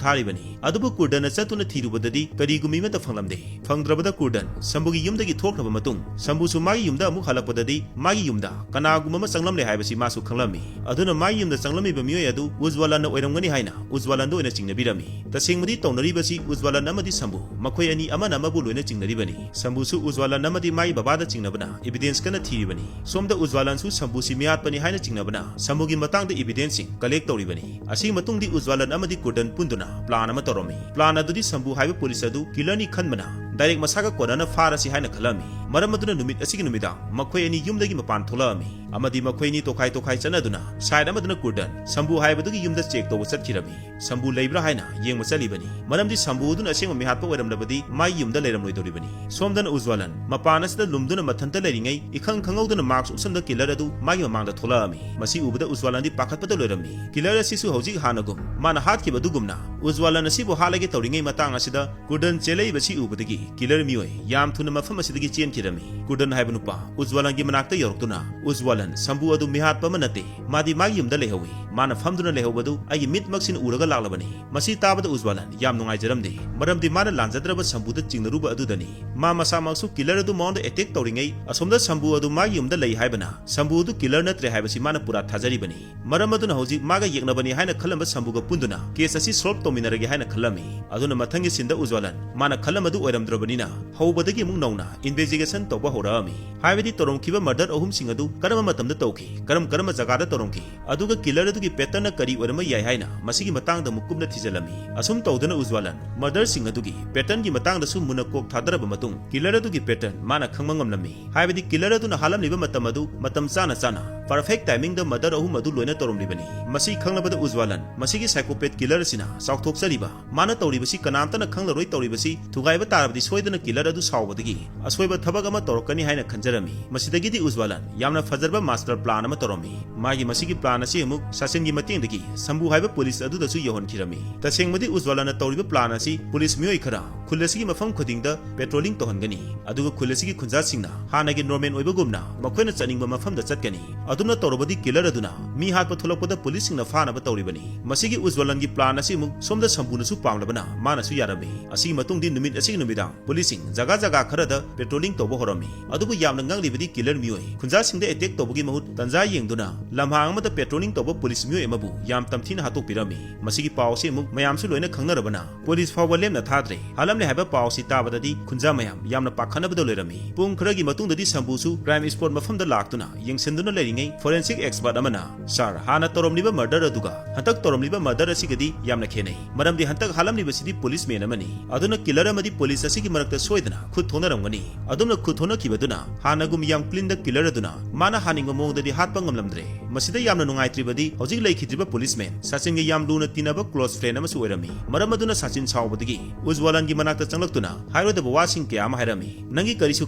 ꯊꯥꯔꯤꯕꯅꯤ꯫ ꯑꯗꯨꯕꯨ ꯀꯨꯔꯗꯟꯅ ꯆꯠꯇꯨꯅ ꯊꯤꯔꯨꯕꯗꯗꯤ ꯀꯔꯤꯒꯨꯝꯕ ꯑꯃꯠꯇ ꯐꯪꯂꯝꯗꯦ꯫ ꯐꯪꯗ꯭ꯔꯕꯗ ꯀꯨꯔꯗꯟ ꯁꯝꯕꯨꯒꯤ ꯌꯨꯝꯗꯒꯤ ꯊꯣꯛꯈ꯭ꯔꯕ ꯃꯇꯨꯡ ꯁꯝꯕꯨꯁꯨ ꯃꯥꯒꯤ ꯌꯨꯝꯗ ꯑꯃꯨꯛ ꯍꯜꯂꯛꯄꯗꯗꯤ ꯃꯥꯒꯤ ꯌꯨꯝꯗ ꯀꯅꯥꯒꯨꯝꯕ ꯑꯃ ꯆꯪꯂꯝꯂꯦ ꯍꯥꯏꯕꯁꯤ ꯃꯥꯁꯨ ꯈꯪꯂꯝꯃꯤ꯫ ꯑꯗꯨꯅ ꯃꯥꯒꯤ ꯌꯨꯝꯗ ꯆꯪꯂꯝꯃꯤꯕ ꯃꯤꯑꯣꯏ ꯑꯗꯨ ꯎꯖꯋꯥꯂꯟꯅ ꯑꯣꯏꯔꯝꯒꯅꯤ ꯍꯥꯏꯅ ꯎꯖꯋꯥꯂꯟꯗ ꯑꯣꯏꯅ ꯆꯤꯡꯅꯕꯤꯔꯝꯃꯤ꯫ ꯇꯁꯦꯡꯕꯗꯤ ꯇꯧꯅꯔꯤꯕꯁꯤ ꯎꯖꯋꯥꯂꯟ ꯑꯃꯗꯤ ꯁꯝꯕꯨ ꯃꯈꯣꯏ ꯑꯅꯤ ꯑꯃꯅ ꯑꯃꯕꯨ ꯂꯣꯏꯅ ꯆꯤꯡꯅꯔꯤꯕꯅꯤ꯫ ꯁꯝꯕꯨꯁꯨ ꯎꯖꯋꯥꯂꯟ ꯑꯃꯗꯤ ꯃꯥꯒꯤ ꯕꯕꯥꯗ ꯆꯤꯡꯅꯕꯅ ꯏꯕꯤꯗꯦꯟꯁ ꯀꯟꯅ ꯊꯤꯔꯤꯕꯅꯤ꯫ ꯁꯣꯝꯗ ꯎꯖꯋꯥꯂꯟꯁꯨ ꯁꯝꯕꯨꯁꯤ ꯃꯤꯍꯥꯠꯄꯅꯤ ꯍꯥꯏꯅ ꯆꯤꯡꯅꯕꯅ ꯁꯝꯕꯨꯒꯤ ꯃꯇꯥꯡꯗ ꯏꯕꯤꯗꯦꯟꯁꯁꯤꯡ ꯀꯂꯦꯛ ꯇꯧꯔꯤꯕꯅꯤ꯫ ꯑꯁꯤꯒꯤ ꯃꯇꯨꯡꯗꯤ ꯎꯖꯋꯥꯂꯟ ꯑꯃꯗꯤ ꯀꯨꯔꯗꯟ ꯄꯨꯟꯗꯨꯅ ꯄ꯭ꯂꯥꯟ ꯑꯃ ꯇꯧꯔꯝꯃꯤ꯫ ꯄ꯭ꯂꯥꯟ ꯑꯗꯨꯗꯤ ꯁꯝꯕꯨ ꯍꯥꯏꯕ ꯄꯨꯂꯤꯁ ꯑꯗꯨ ꯀꯤꯂꯔꯅꯤ ꯈꯟꯕꯅ ꯗꯥꯏꯔꯦꯛ ꯃꯁꯥꯒ ꯀꯣꯟꯅꯅ ꯐꯥꯔꯁꯤ ꯍꯥꯏꯅ ꯈꯜꯂꯝꯃꯤ꯫ ꯃꯔꯝ ꯑꯗꯨꯅ ꯅꯨꯃꯤꯠ ꯑꯁꯤꯒꯤ ꯅꯨꯃꯤꯗꯥꯡ ꯃꯈꯣꯏ ꯑꯅꯤ ꯌꯨꯝꯗꯒꯤ ꯃꯄꯥꯟ ꯊꯣꯛꯂꯛꯑꯝꯃꯤ ꯑꯃꯗꯤ ꯃꯈꯣꯏ ꯑꯅꯤ ꯇꯣꯈꯥꯏ ꯇꯣꯈꯥꯏ ꯆꯠꯅꯗꯨꯅ ꯁꯥꯏꯠ ꯑꯃꯗꯅ ꯀꯨꯔꯗꯟ ꯁꯝꯕꯨ ꯍꯥꯏꯕꯗꯨꯒꯤ ꯌꯨꯝꯗ ꯆꯦꯛ ꯇꯧꯕ ꯆꯠꯈꯤꯔꯝꯃꯤ꯫ ꯁꯝꯕꯨ ꯂꯩꯕ꯭ꯔꯥ ꯍꯥꯏꯅ ꯌꯦꯡꯕ ꯆꯠꯂꯤꯕꯅꯤ꯫ ꯃꯔꯝꯗꯤ ꯁꯝꯕꯨ ꯑꯗꯨꯅ ꯑꯁꯦꯡꯕ ꯃꯤꯍꯥꯠꯄ ꯑꯣꯏꯔꯝꯂꯕꯗꯤ ꯃꯥꯒꯤ ꯌꯨꯝꯗ ꯂꯩꯔꯝꯂꯣꯏꯗꯧꯔꯤꯕꯅꯤ꯫ ꯁꯣꯝꯗꯅ ꯎꯖ꯭ꯋꯥꯂꯟ ꯃꯄꯥꯟ ꯑꯁꯤꯗ ꯂꯨꯝꯗꯨꯅ ꯃꯊꯟꯇ ꯂꯩꯔꯤꯉꯩ ꯏꯈꯪ ꯈꯪꯍꯧꯗꯅ ꯃꯥꯛꯁ ꯎꯞꯁꯟꯕ ꯀꯤꯂꯔ ꯑꯗꯨ ꯃꯥꯒꯤ ꯃꯃꯥꯡꯗ ꯊꯣꯛꯂꯛꯑꯝꯃꯤ꯫ ꯃꯁꯤ ꯎꯕꯗ ꯎꯖ꯭ꯋꯥꯂꯟꯗꯤ ꯄꯥꯈꯠꯄꯗ ꯂꯣꯏꯔꯝꯃꯤ꯫ ꯀꯤꯂꯔ ꯑꯁꯤꯁꯨ ꯍꯧꯖꯤꯛ ꯍꯥꯟꯅꯒꯨꯝ ꯃꯥꯅ ꯍꯥꯠꯈꯤꯕ ꯑꯗꯨꯒꯨꯝꯅ ꯎꯖ꯭ꯋꯥꯂꯟ ꯑꯁꯤꯕꯨ ꯍꯥꯠꯂꯒꯦ ꯇꯧꯔꯤꯉꯩ ꯃꯇꯥꯡ ꯑꯁꯤꯗ ꯀꯨꯔꯗꯟ ꯆꯦꯜꯂꯛꯏꯕꯁꯤ ꯎꯕꯗꯒꯤ ꯀꯤꯂꯔ ꯃꯤꯑꯣꯏ ꯌꯥꯝ ꯊꯨꯅ ꯃꯐꯝ ꯑꯁꯤꯗꯒꯤ ꯆꯦꯟꯈꯤꯔꯝꯃꯤ꯫ ꯀꯨꯔꯗꯟ ꯍꯥꯏꯕ ꯅꯨꯄꯥ ꯎꯖ꯭ꯋꯥꯂꯟꯒꯤ ꯃꯅꯥꯛꯇ ꯌꯧꯔꯛꯇꯨꯅ, "ꯎꯖ꯭ꯋꯥꯂꯟ, ꯁꯝꯕꯨ ꯑꯗꯨ ꯃꯤꯍꯥꯠꯄ ꯑꯃ ꯅꯠꯇꯦ, ꯃꯥꯗꯤ ꯃꯥꯒꯤ ꯌꯨꯝꯗ ꯂꯩꯍꯧꯏ꯫ ꯃꯥꯅ ꯐꯝꯗꯨꯅ ꯂꯩꯍꯧꯕꯗꯨ ꯑꯩꯒꯤ ꯃꯤꯠꯃꯛꯁꯤꯅ ꯎꯔꯒ ꯂꯥꯛꯂꯕꯅꯤ꯫" ꯃꯁꯤ ꯇꯥꯕꯗ ꯎꯖ꯭ꯋꯥꯂꯟ ꯌꯥꯝ ꯅꯨꯡꯉꯥꯏꯖꯔꯝꯗꯦ, ꯃꯔꯝꯗꯤ ꯃꯥꯅ ꯂꯥꯟꯖꯗ꯭ꯔꯕ ꯁꯝꯕꯨꯗ ꯆꯤꯡꯅꯔꯨꯕ ꯑꯗꯨꯗꯅꯤ꯫ ꯃꯥ ꯃꯁꯥꯃꯛꯁꯨ ꯀꯤꯂꯔ ꯑꯗꯨ ꯃꯉꯣꯟꯗ ꯑꯦꯇꯦꯛ ꯇꯧꯔꯤꯉꯩ ꯑꯁꯣꯝꯗ ꯁꯝꯕꯨ ꯑꯗꯨ ꯃꯥꯒꯤ ꯌꯨꯝꯗ ꯂꯩ ꯍꯥꯏꯕꯅ ꯁꯝꯕꯨ ꯑꯗꯨ ꯀꯤꯂꯔ ꯅꯠꯇ꯭ꯔꯦ ꯍꯥꯏꯕꯁꯤ ꯃꯥꯅ ꯄꯨꯔꯥ ꯊꯥꯖꯔꯤꯕꯅꯤ꯫ ꯃꯔꯝ ꯑꯗꯨꯅ ꯍꯧꯖꯤꯛ ꯃꯥꯒ ꯌꯦꯛꯅꯕꯅꯤ ꯍꯥꯏꯅ ꯈꯜꯂꯝꯕ ꯁꯝꯕꯨꯒ ꯄꯨꯟꯗꯨꯅ ꯀꯦꯁ ꯑꯁꯤ ꯁꯣꯜꯚ ꯇꯧꯃꯤꯟꯅꯔꯒꯦ ꯍꯥꯏꯅ ꯈꯜꯂꯝꯃꯤ꯫ ꯑꯗꯨꯅ ꯃꯊꯪꯒꯤ ꯁꯤꯟꯗ ꯎꯖ꯭ꯋꯥꯂꯟ ꯃꯥꯅ ꯈꯜꯂꯝꯕꯗꯨ ꯑꯣꯏꯔꯝꯗ꯭ꯔꯕꯅꯤꯅ ꯍꯧꯕꯗꯒꯤ ꯑꯃꯨꯛ ꯅꯧꯅ ꯏꯟꯚꯦꯁꯇꯤꯒꯦꯁꯟ ꯇꯧꯕ ꯍꯧꯔꯛꯑꯝꯃꯤ꯫ ꯍꯥꯏꯕꯗꯤ ꯇꯧꯔꯝꯈꯤꯕ ꯃꯔꯗꯔ ꯑꯍꯨꯝꯁꯤꯡ ꯑꯗꯨ ꯀꯔꯝꯕ ꯃꯇꯝꯗ ꯇꯧꯈꯤ, ꯀꯔꯝ ꯀꯔꯝꯕ ꯖꯒꯥꯗ ꯇꯧꯔꯝꯈꯤ, ꯑꯗꯨꯒ ꯀꯤꯂꯔ ꯑꯗꯨꯒꯤ ꯄꯦꯇꯔꯟꯅ ꯀꯔꯤ ꯑꯣꯏꯔꯝꯕ ꯌꯥꯏ ꯍꯥꯏꯅ ꯃꯁꯤꯒꯤ ꯃꯇꯥꯡꯗ ꯑꯃꯨꯛ ꯀꯨꯞꯅ ꯊꯤꯖꯤꯜꯂꯝꯃꯤ꯫ ꯑꯁꯨꯝ ꯇꯧꯗꯅ ꯎꯖ꯭ꯋꯥꯂꯟ ꯃꯔꯗꯔꯁꯤꯡ ꯑꯗꯨꯒꯤ ꯄꯦꯇꯔꯟꯒꯤ ꯃꯇꯥꯡꯗꯁꯨ ꯃꯨꯟꯅ ꯀꯣꯛ ꯊꯥꯗꯔꯕ ꯃꯇꯨꯡ ꯀꯤꯂꯔ ꯑꯗꯨꯒꯤ ꯄꯦꯇꯔꯟ ꯃꯥꯅ ꯈꯪꯕ ꯉꯝꯂꯝꯃꯤ꯫ ꯍꯥꯏꯕꯗꯤ ꯀꯤꯂꯔ ꯑꯗꯨꯅ ꯍꯥꯠꯂꯝꯂꯤꯕ ꯃꯇꯝ ꯑꯗꯨ ꯃꯇꯝ ꯆꯥꯅ ꯆꯥꯅ ꯄꯔꯐꯦꯛ ꯇꯥꯏꯃꯤꯡꯗ ꯃꯔꯗꯔ ꯑꯍꯨꯝ ꯑꯗꯨ ꯂꯣꯏꯅ ꯇꯧꯔꯝꯂꯤꯕꯅꯤ꯫ ꯃꯁꯤ ꯈꯪꯂꯕꯗ ꯎꯖ꯭ꯋꯥꯂꯟ ꯃꯁꯤꯒꯤ ꯁꯥꯏꯀꯣꯄꯦꯠ ꯀꯤꯂꯔ ꯑꯁꯤꯅ ꯆꯥꯎꯊꯣꯛꯆꯔꯤꯕ, ꯃꯥꯅ ꯇꯧꯔꯤꯕꯁꯤ ꯀꯅꯥꯝꯇꯅ ꯈꯪꯂꯔꯣꯏ, ꯇꯧꯔꯤꯕꯁꯤ ꯊꯨꯒꯥꯏꯕ ꯇꯥꯔꯕꯗꯤ ꯁꯣꯏꯗꯅ ꯀꯤꯂꯔ ꯑꯗꯨ ꯁꯥꯎꯕꯗꯒꯤ ꯑꯁꯣꯏꯕ ꯊꯕꯛ ꯑꯃ ꯇꯧꯔꯛꯀꯅꯤ ꯍꯥꯏꯅ ꯈꯟꯖꯔꯝꯃꯤ꯫ ꯃꯁꯤꯗꯒꯤꯗꯤ ꯎꯖ꯭ꯋꯥꯂꯟ ꯌꯥꯝꯅ ꯐꯖꯔꯕ ꯃꯥꯁꯇꯔ ꯄ꯭ꯂꯥꯟ ꯑꯃ ꯇꯧꯔꯝꯃꯤ꯫ ꯃꯥꯒꯤ ꯃꯁꯤꯒꯤ ꯄ꯭ꯂꯥꯟ ꯑꯁꯤ ꯑꯃꯨꯛ ꯁꯆꯤꯟꯒꯤ ꯃꯇꯦꯡꯗꯒꯤ ꯁꯝꯕꯨ ꯍꯥꯏꯕ ꯄꯨꯂꯤꯁ ꯑꯗꯨꯗꯁꯨ ꯌꯧꯍꯟꯈꯤꯔꯝꯃꯤ꯫ ꯇꯁꯦꯡꯕꯗꯤ ꯎꯖ꯭ꯋꯥꯂꯟꯅ ꯇꯧꯔꯤꯕ ꯄ꯭ꯂꯥꯟ ꯑꯁꯤ ꯄꯨꯂꯤꯁ ꯃꯤꯑꯣꯏ ꯈꯔ ꯈꯨꯜ ꯑꯁꯤꯒꯤ ꯃꯐꯝ ꯈꯨꯗꯤꯡꯗ ꯄꯦꯇ꯭ꯔꯣꯂꯤꯡ ꯇꯧꯍꯟꯒꯅꯤ, ꯑꯗꯨꯒ ꯈꯨꯜ ꯑꯁꯤꯒꯤ ꯈꯨꯟꯖꯥꯁꯤꯡꯅ ꯍꯥꯟꯅꯒꯤ ꯅꯣꯔꯃꯦꯜ ꯑꯣꯏꯕꯒꯨꯝꯅ ꯃꯈꯣꯏꯅ ꯆꯠꯅꯤꯡꯕ ꯃꯐꯝꯗ ꯆꯠꯀꯅꯤ꯫ ꯑꯗꯨꯝꯅ ꯇꯧꯔꯕꯗꯤ ꯀꯤꯂꯔ ꯑꯗꯨꯅ ꯃꯤ ꯍꯥꯠꯄ ꯊꯣꯛꯂꯛꯄꯗ ꯄꯨꯂꯤꯁꯁꯤꯡꯅ ꯐꯥꯅꯕ ꯇꯧꯔꯤꯕꯅꯤ꯫ ꯃꯁꯤꯒꯤ ꯎꯖ꯭ꯋꯥꯂꯟꯒꯤ ꯄ꯭ꯂꯥꯟ ꯑꯁꯤ ꯑꯃꯨꯛ ꯁꯣꯝꯗ ꯁꯝꯕꯨꯅꯁꯨ ꯄꯥꯝꯂꯕꯅ ꯃꯥꯅꯁꯨ ꯌꯥꯔꯝꯃꯤ꯫ ꯑꯁꯤꯒꯤ ꯃꯇꯨꯡꯗꯤ ꯅꯨꯃꯤꯠ ꯑꯁꯤꯒꯤ ꯅꯨꯃꯤꯗꯥꯡ ꯄꯨꯂꯤꯁꯁꯤꯡ ꯖꯒꯥ ꯖꯒꯥ ꯈꯔꯗ ꯄꯦꯇ꯭ꯔꯣꯂꯤꯡ ꯇꯧꯕ ꯍꯧꯔꯝꯃꯤ꯫ ꯑꯗꯨꯕꯨ ꯌꯥꯝꯅ ꯉꯛꯂꯤꯕꯗꯤ ꯀꯤꯂꯔ ꯃꯤꯑꯣꯏ ꯈꯨꯟꯖꯥꯁꯤꯡꯗ ꯑꯦꯇꯦꯛ ꯇꯧꯕꯒꯤ ꯃꯍꯨꯠ ꯇꯟꯖꯥ ꯌꯦꯡꯗꯨꯅ ꯂꯝꯍꯥꯡ ꯑꯃꯗ ꯄꯦꯇ꯭ꯔꯣꯂꯤꯡ ꯇꯧꯕ ꯄꯨꯂꯤꯁ ꯃꯤꯑꯣꯏ ꯑꯃꯕꯨ ꯌꯥꯝ ꯇꯝꯊꯤꯅ ꯍꯥꯠꯇꯣꯛꯄꯤꯔꯝꯃꯤ꯫ ꯃꯁꯤꯒꯤ ꯄꯥꯎ ꯑꯁꯤ ꯑꯃꯨꯛ ꯃꯌꯥꯝꯁꯨ ꯂꯣꯏꯅ ꯈꯪꯅꯔꯕꯅ ꯄꯨꯂꯤꯁ ꯐꯥꯎꯕ ꯂꯦꯝꯅ ꯊꯥꯗ꯭ꯔꯦ꯫ ꯍꯥꯠꯂꯝꯂꯦ ꯍꯥꯏꯕ ꯄꯥꯎ ꯑꯁꯤ ꯇꯥꯕꯗꯗꯤ ꯈꯨꯟꯖꯥ ꯃꯌꯥꯝ ꯌꯥꯝꯅ ꯄꯥꯈꯠꯅꯕꯗ ꯂꯣꯏꯔꯝꯃꯤ꯫ ꯄꯨꯡ ꯈꯔꯒꯤ ꯃꯇꯨꯡꯗꯗꯤ ꯁꯝꯕꯨꯁꯨ ꯀ꯭ꯔꯥꯏꯝ ꯁ꯭ꯄꯣꯠ ꯃꯐꯝꯗ ꯂꯥꯛꯇꯨꯅ ꯌꯦꯡꯁꯤꯟꯗꯨꯅ ꯂꯩꯔꯤꯉꯩ ꯐꯣꯔꯦꯟꯁꯤꯛ ꯑꯦꯛꯁꯄꯔꯠ ꯑꯃꯅ, "ꯁꯥꯔ, ꯍꯥꯟꯅ ꯇꯧꯔꯝꯂꯤꯕ ꯃꯔꯗꯔ ꯑꯗꯨꯒ ꯍꯟꯗꯛ ꯇꯧꯔꯝꯂꯤꯕ ꯃꯔꯗꯔ ꯑꯁꯤꯒꯗꯤ ꯌꯥꯝꯅ ꯈꯦꯠꯅꯩ, ꯃꯔꯝꯗꯤ ꯍꯟꯗꯛ ꯍꯥꯠꯂꯝꯂꯤꯕꯁꯤꯗꯤ ꯄꯨꯂꯤꯁ ꯃꯦꯟ ꯑꯃꯅꯤ꯫ ꯑꯗꯨꯅ ꯀꯤꯂꯔ ꯑꯃꯗꯤ ꯄꯨꯂꯤꯁ ꯑꯁꯤ ꯃꯔꯛꯇ ꯁꯣꯏꯗꯅ ꯈꯨꯠ ꯊꯣꯛꯅꯔꯝꯒꯅꯤ꯫ ꯑꯗꯨꯝꯅ ꯈꯨꯠ ꯊꯣꯛꯅꯈꯤꯕꯗꯨꯅ ꯍꯥꯟꯅꯒꯨꯝ ꯌꯥꯝ clean-ꯗ killer ꯑꯗꯨꯅ ꯃꯥꯅ ꯍꯥꯠꯅꯤꯡꯕ ꯃꯑꯣꯡꯗꯗꯤ ꯍꯥꯠꯄ ꯉꯝꯂꯝꯗ꯭ꯔꯦ꯫ ꯃꯁꯤꯗ ꯌꯥꯝꯅ ꯅꯨꯡꯉꯥꯏꯇ꯭ꯔꯤꯕꯗꯤ ꯍꯧꯖꯤꯛ ꯂꯩꯈꯤꯗ꯭ꯔꯤꯕ policeman ꯁꯆꯤꯟꯒ ꯌꯥꯝ ꯂꯨꯅ ꯇꯤꯟꯅꯕ close friend ꯑꯃꯁꯨ ꯑꯣꯏꯔꯝꯃꯤ꯫ ꯃꯔꯝ ꯑꯗꯨꯅ ꯁꯆꯤꯟ ꯁꯥꯎꯕꯗꯒꯤ ꯎꯖꯋꯥꯂꯥꯟꯒꯤ ꯃꯅꯥꯛꯇ ꯆꯪꯂꯛꯇꯨꯅ ꯍꯥꯏꯔꯣꯏꯗꯕ ꯋꯥꯁꯤꯡ ꯀꯌꯥ ꯑꯃ ꯍꯥꯏꯔꯝꯃꯤ꯫ "ꯅꯪꯒꯤ ꯀꯔꯤꯁꯨ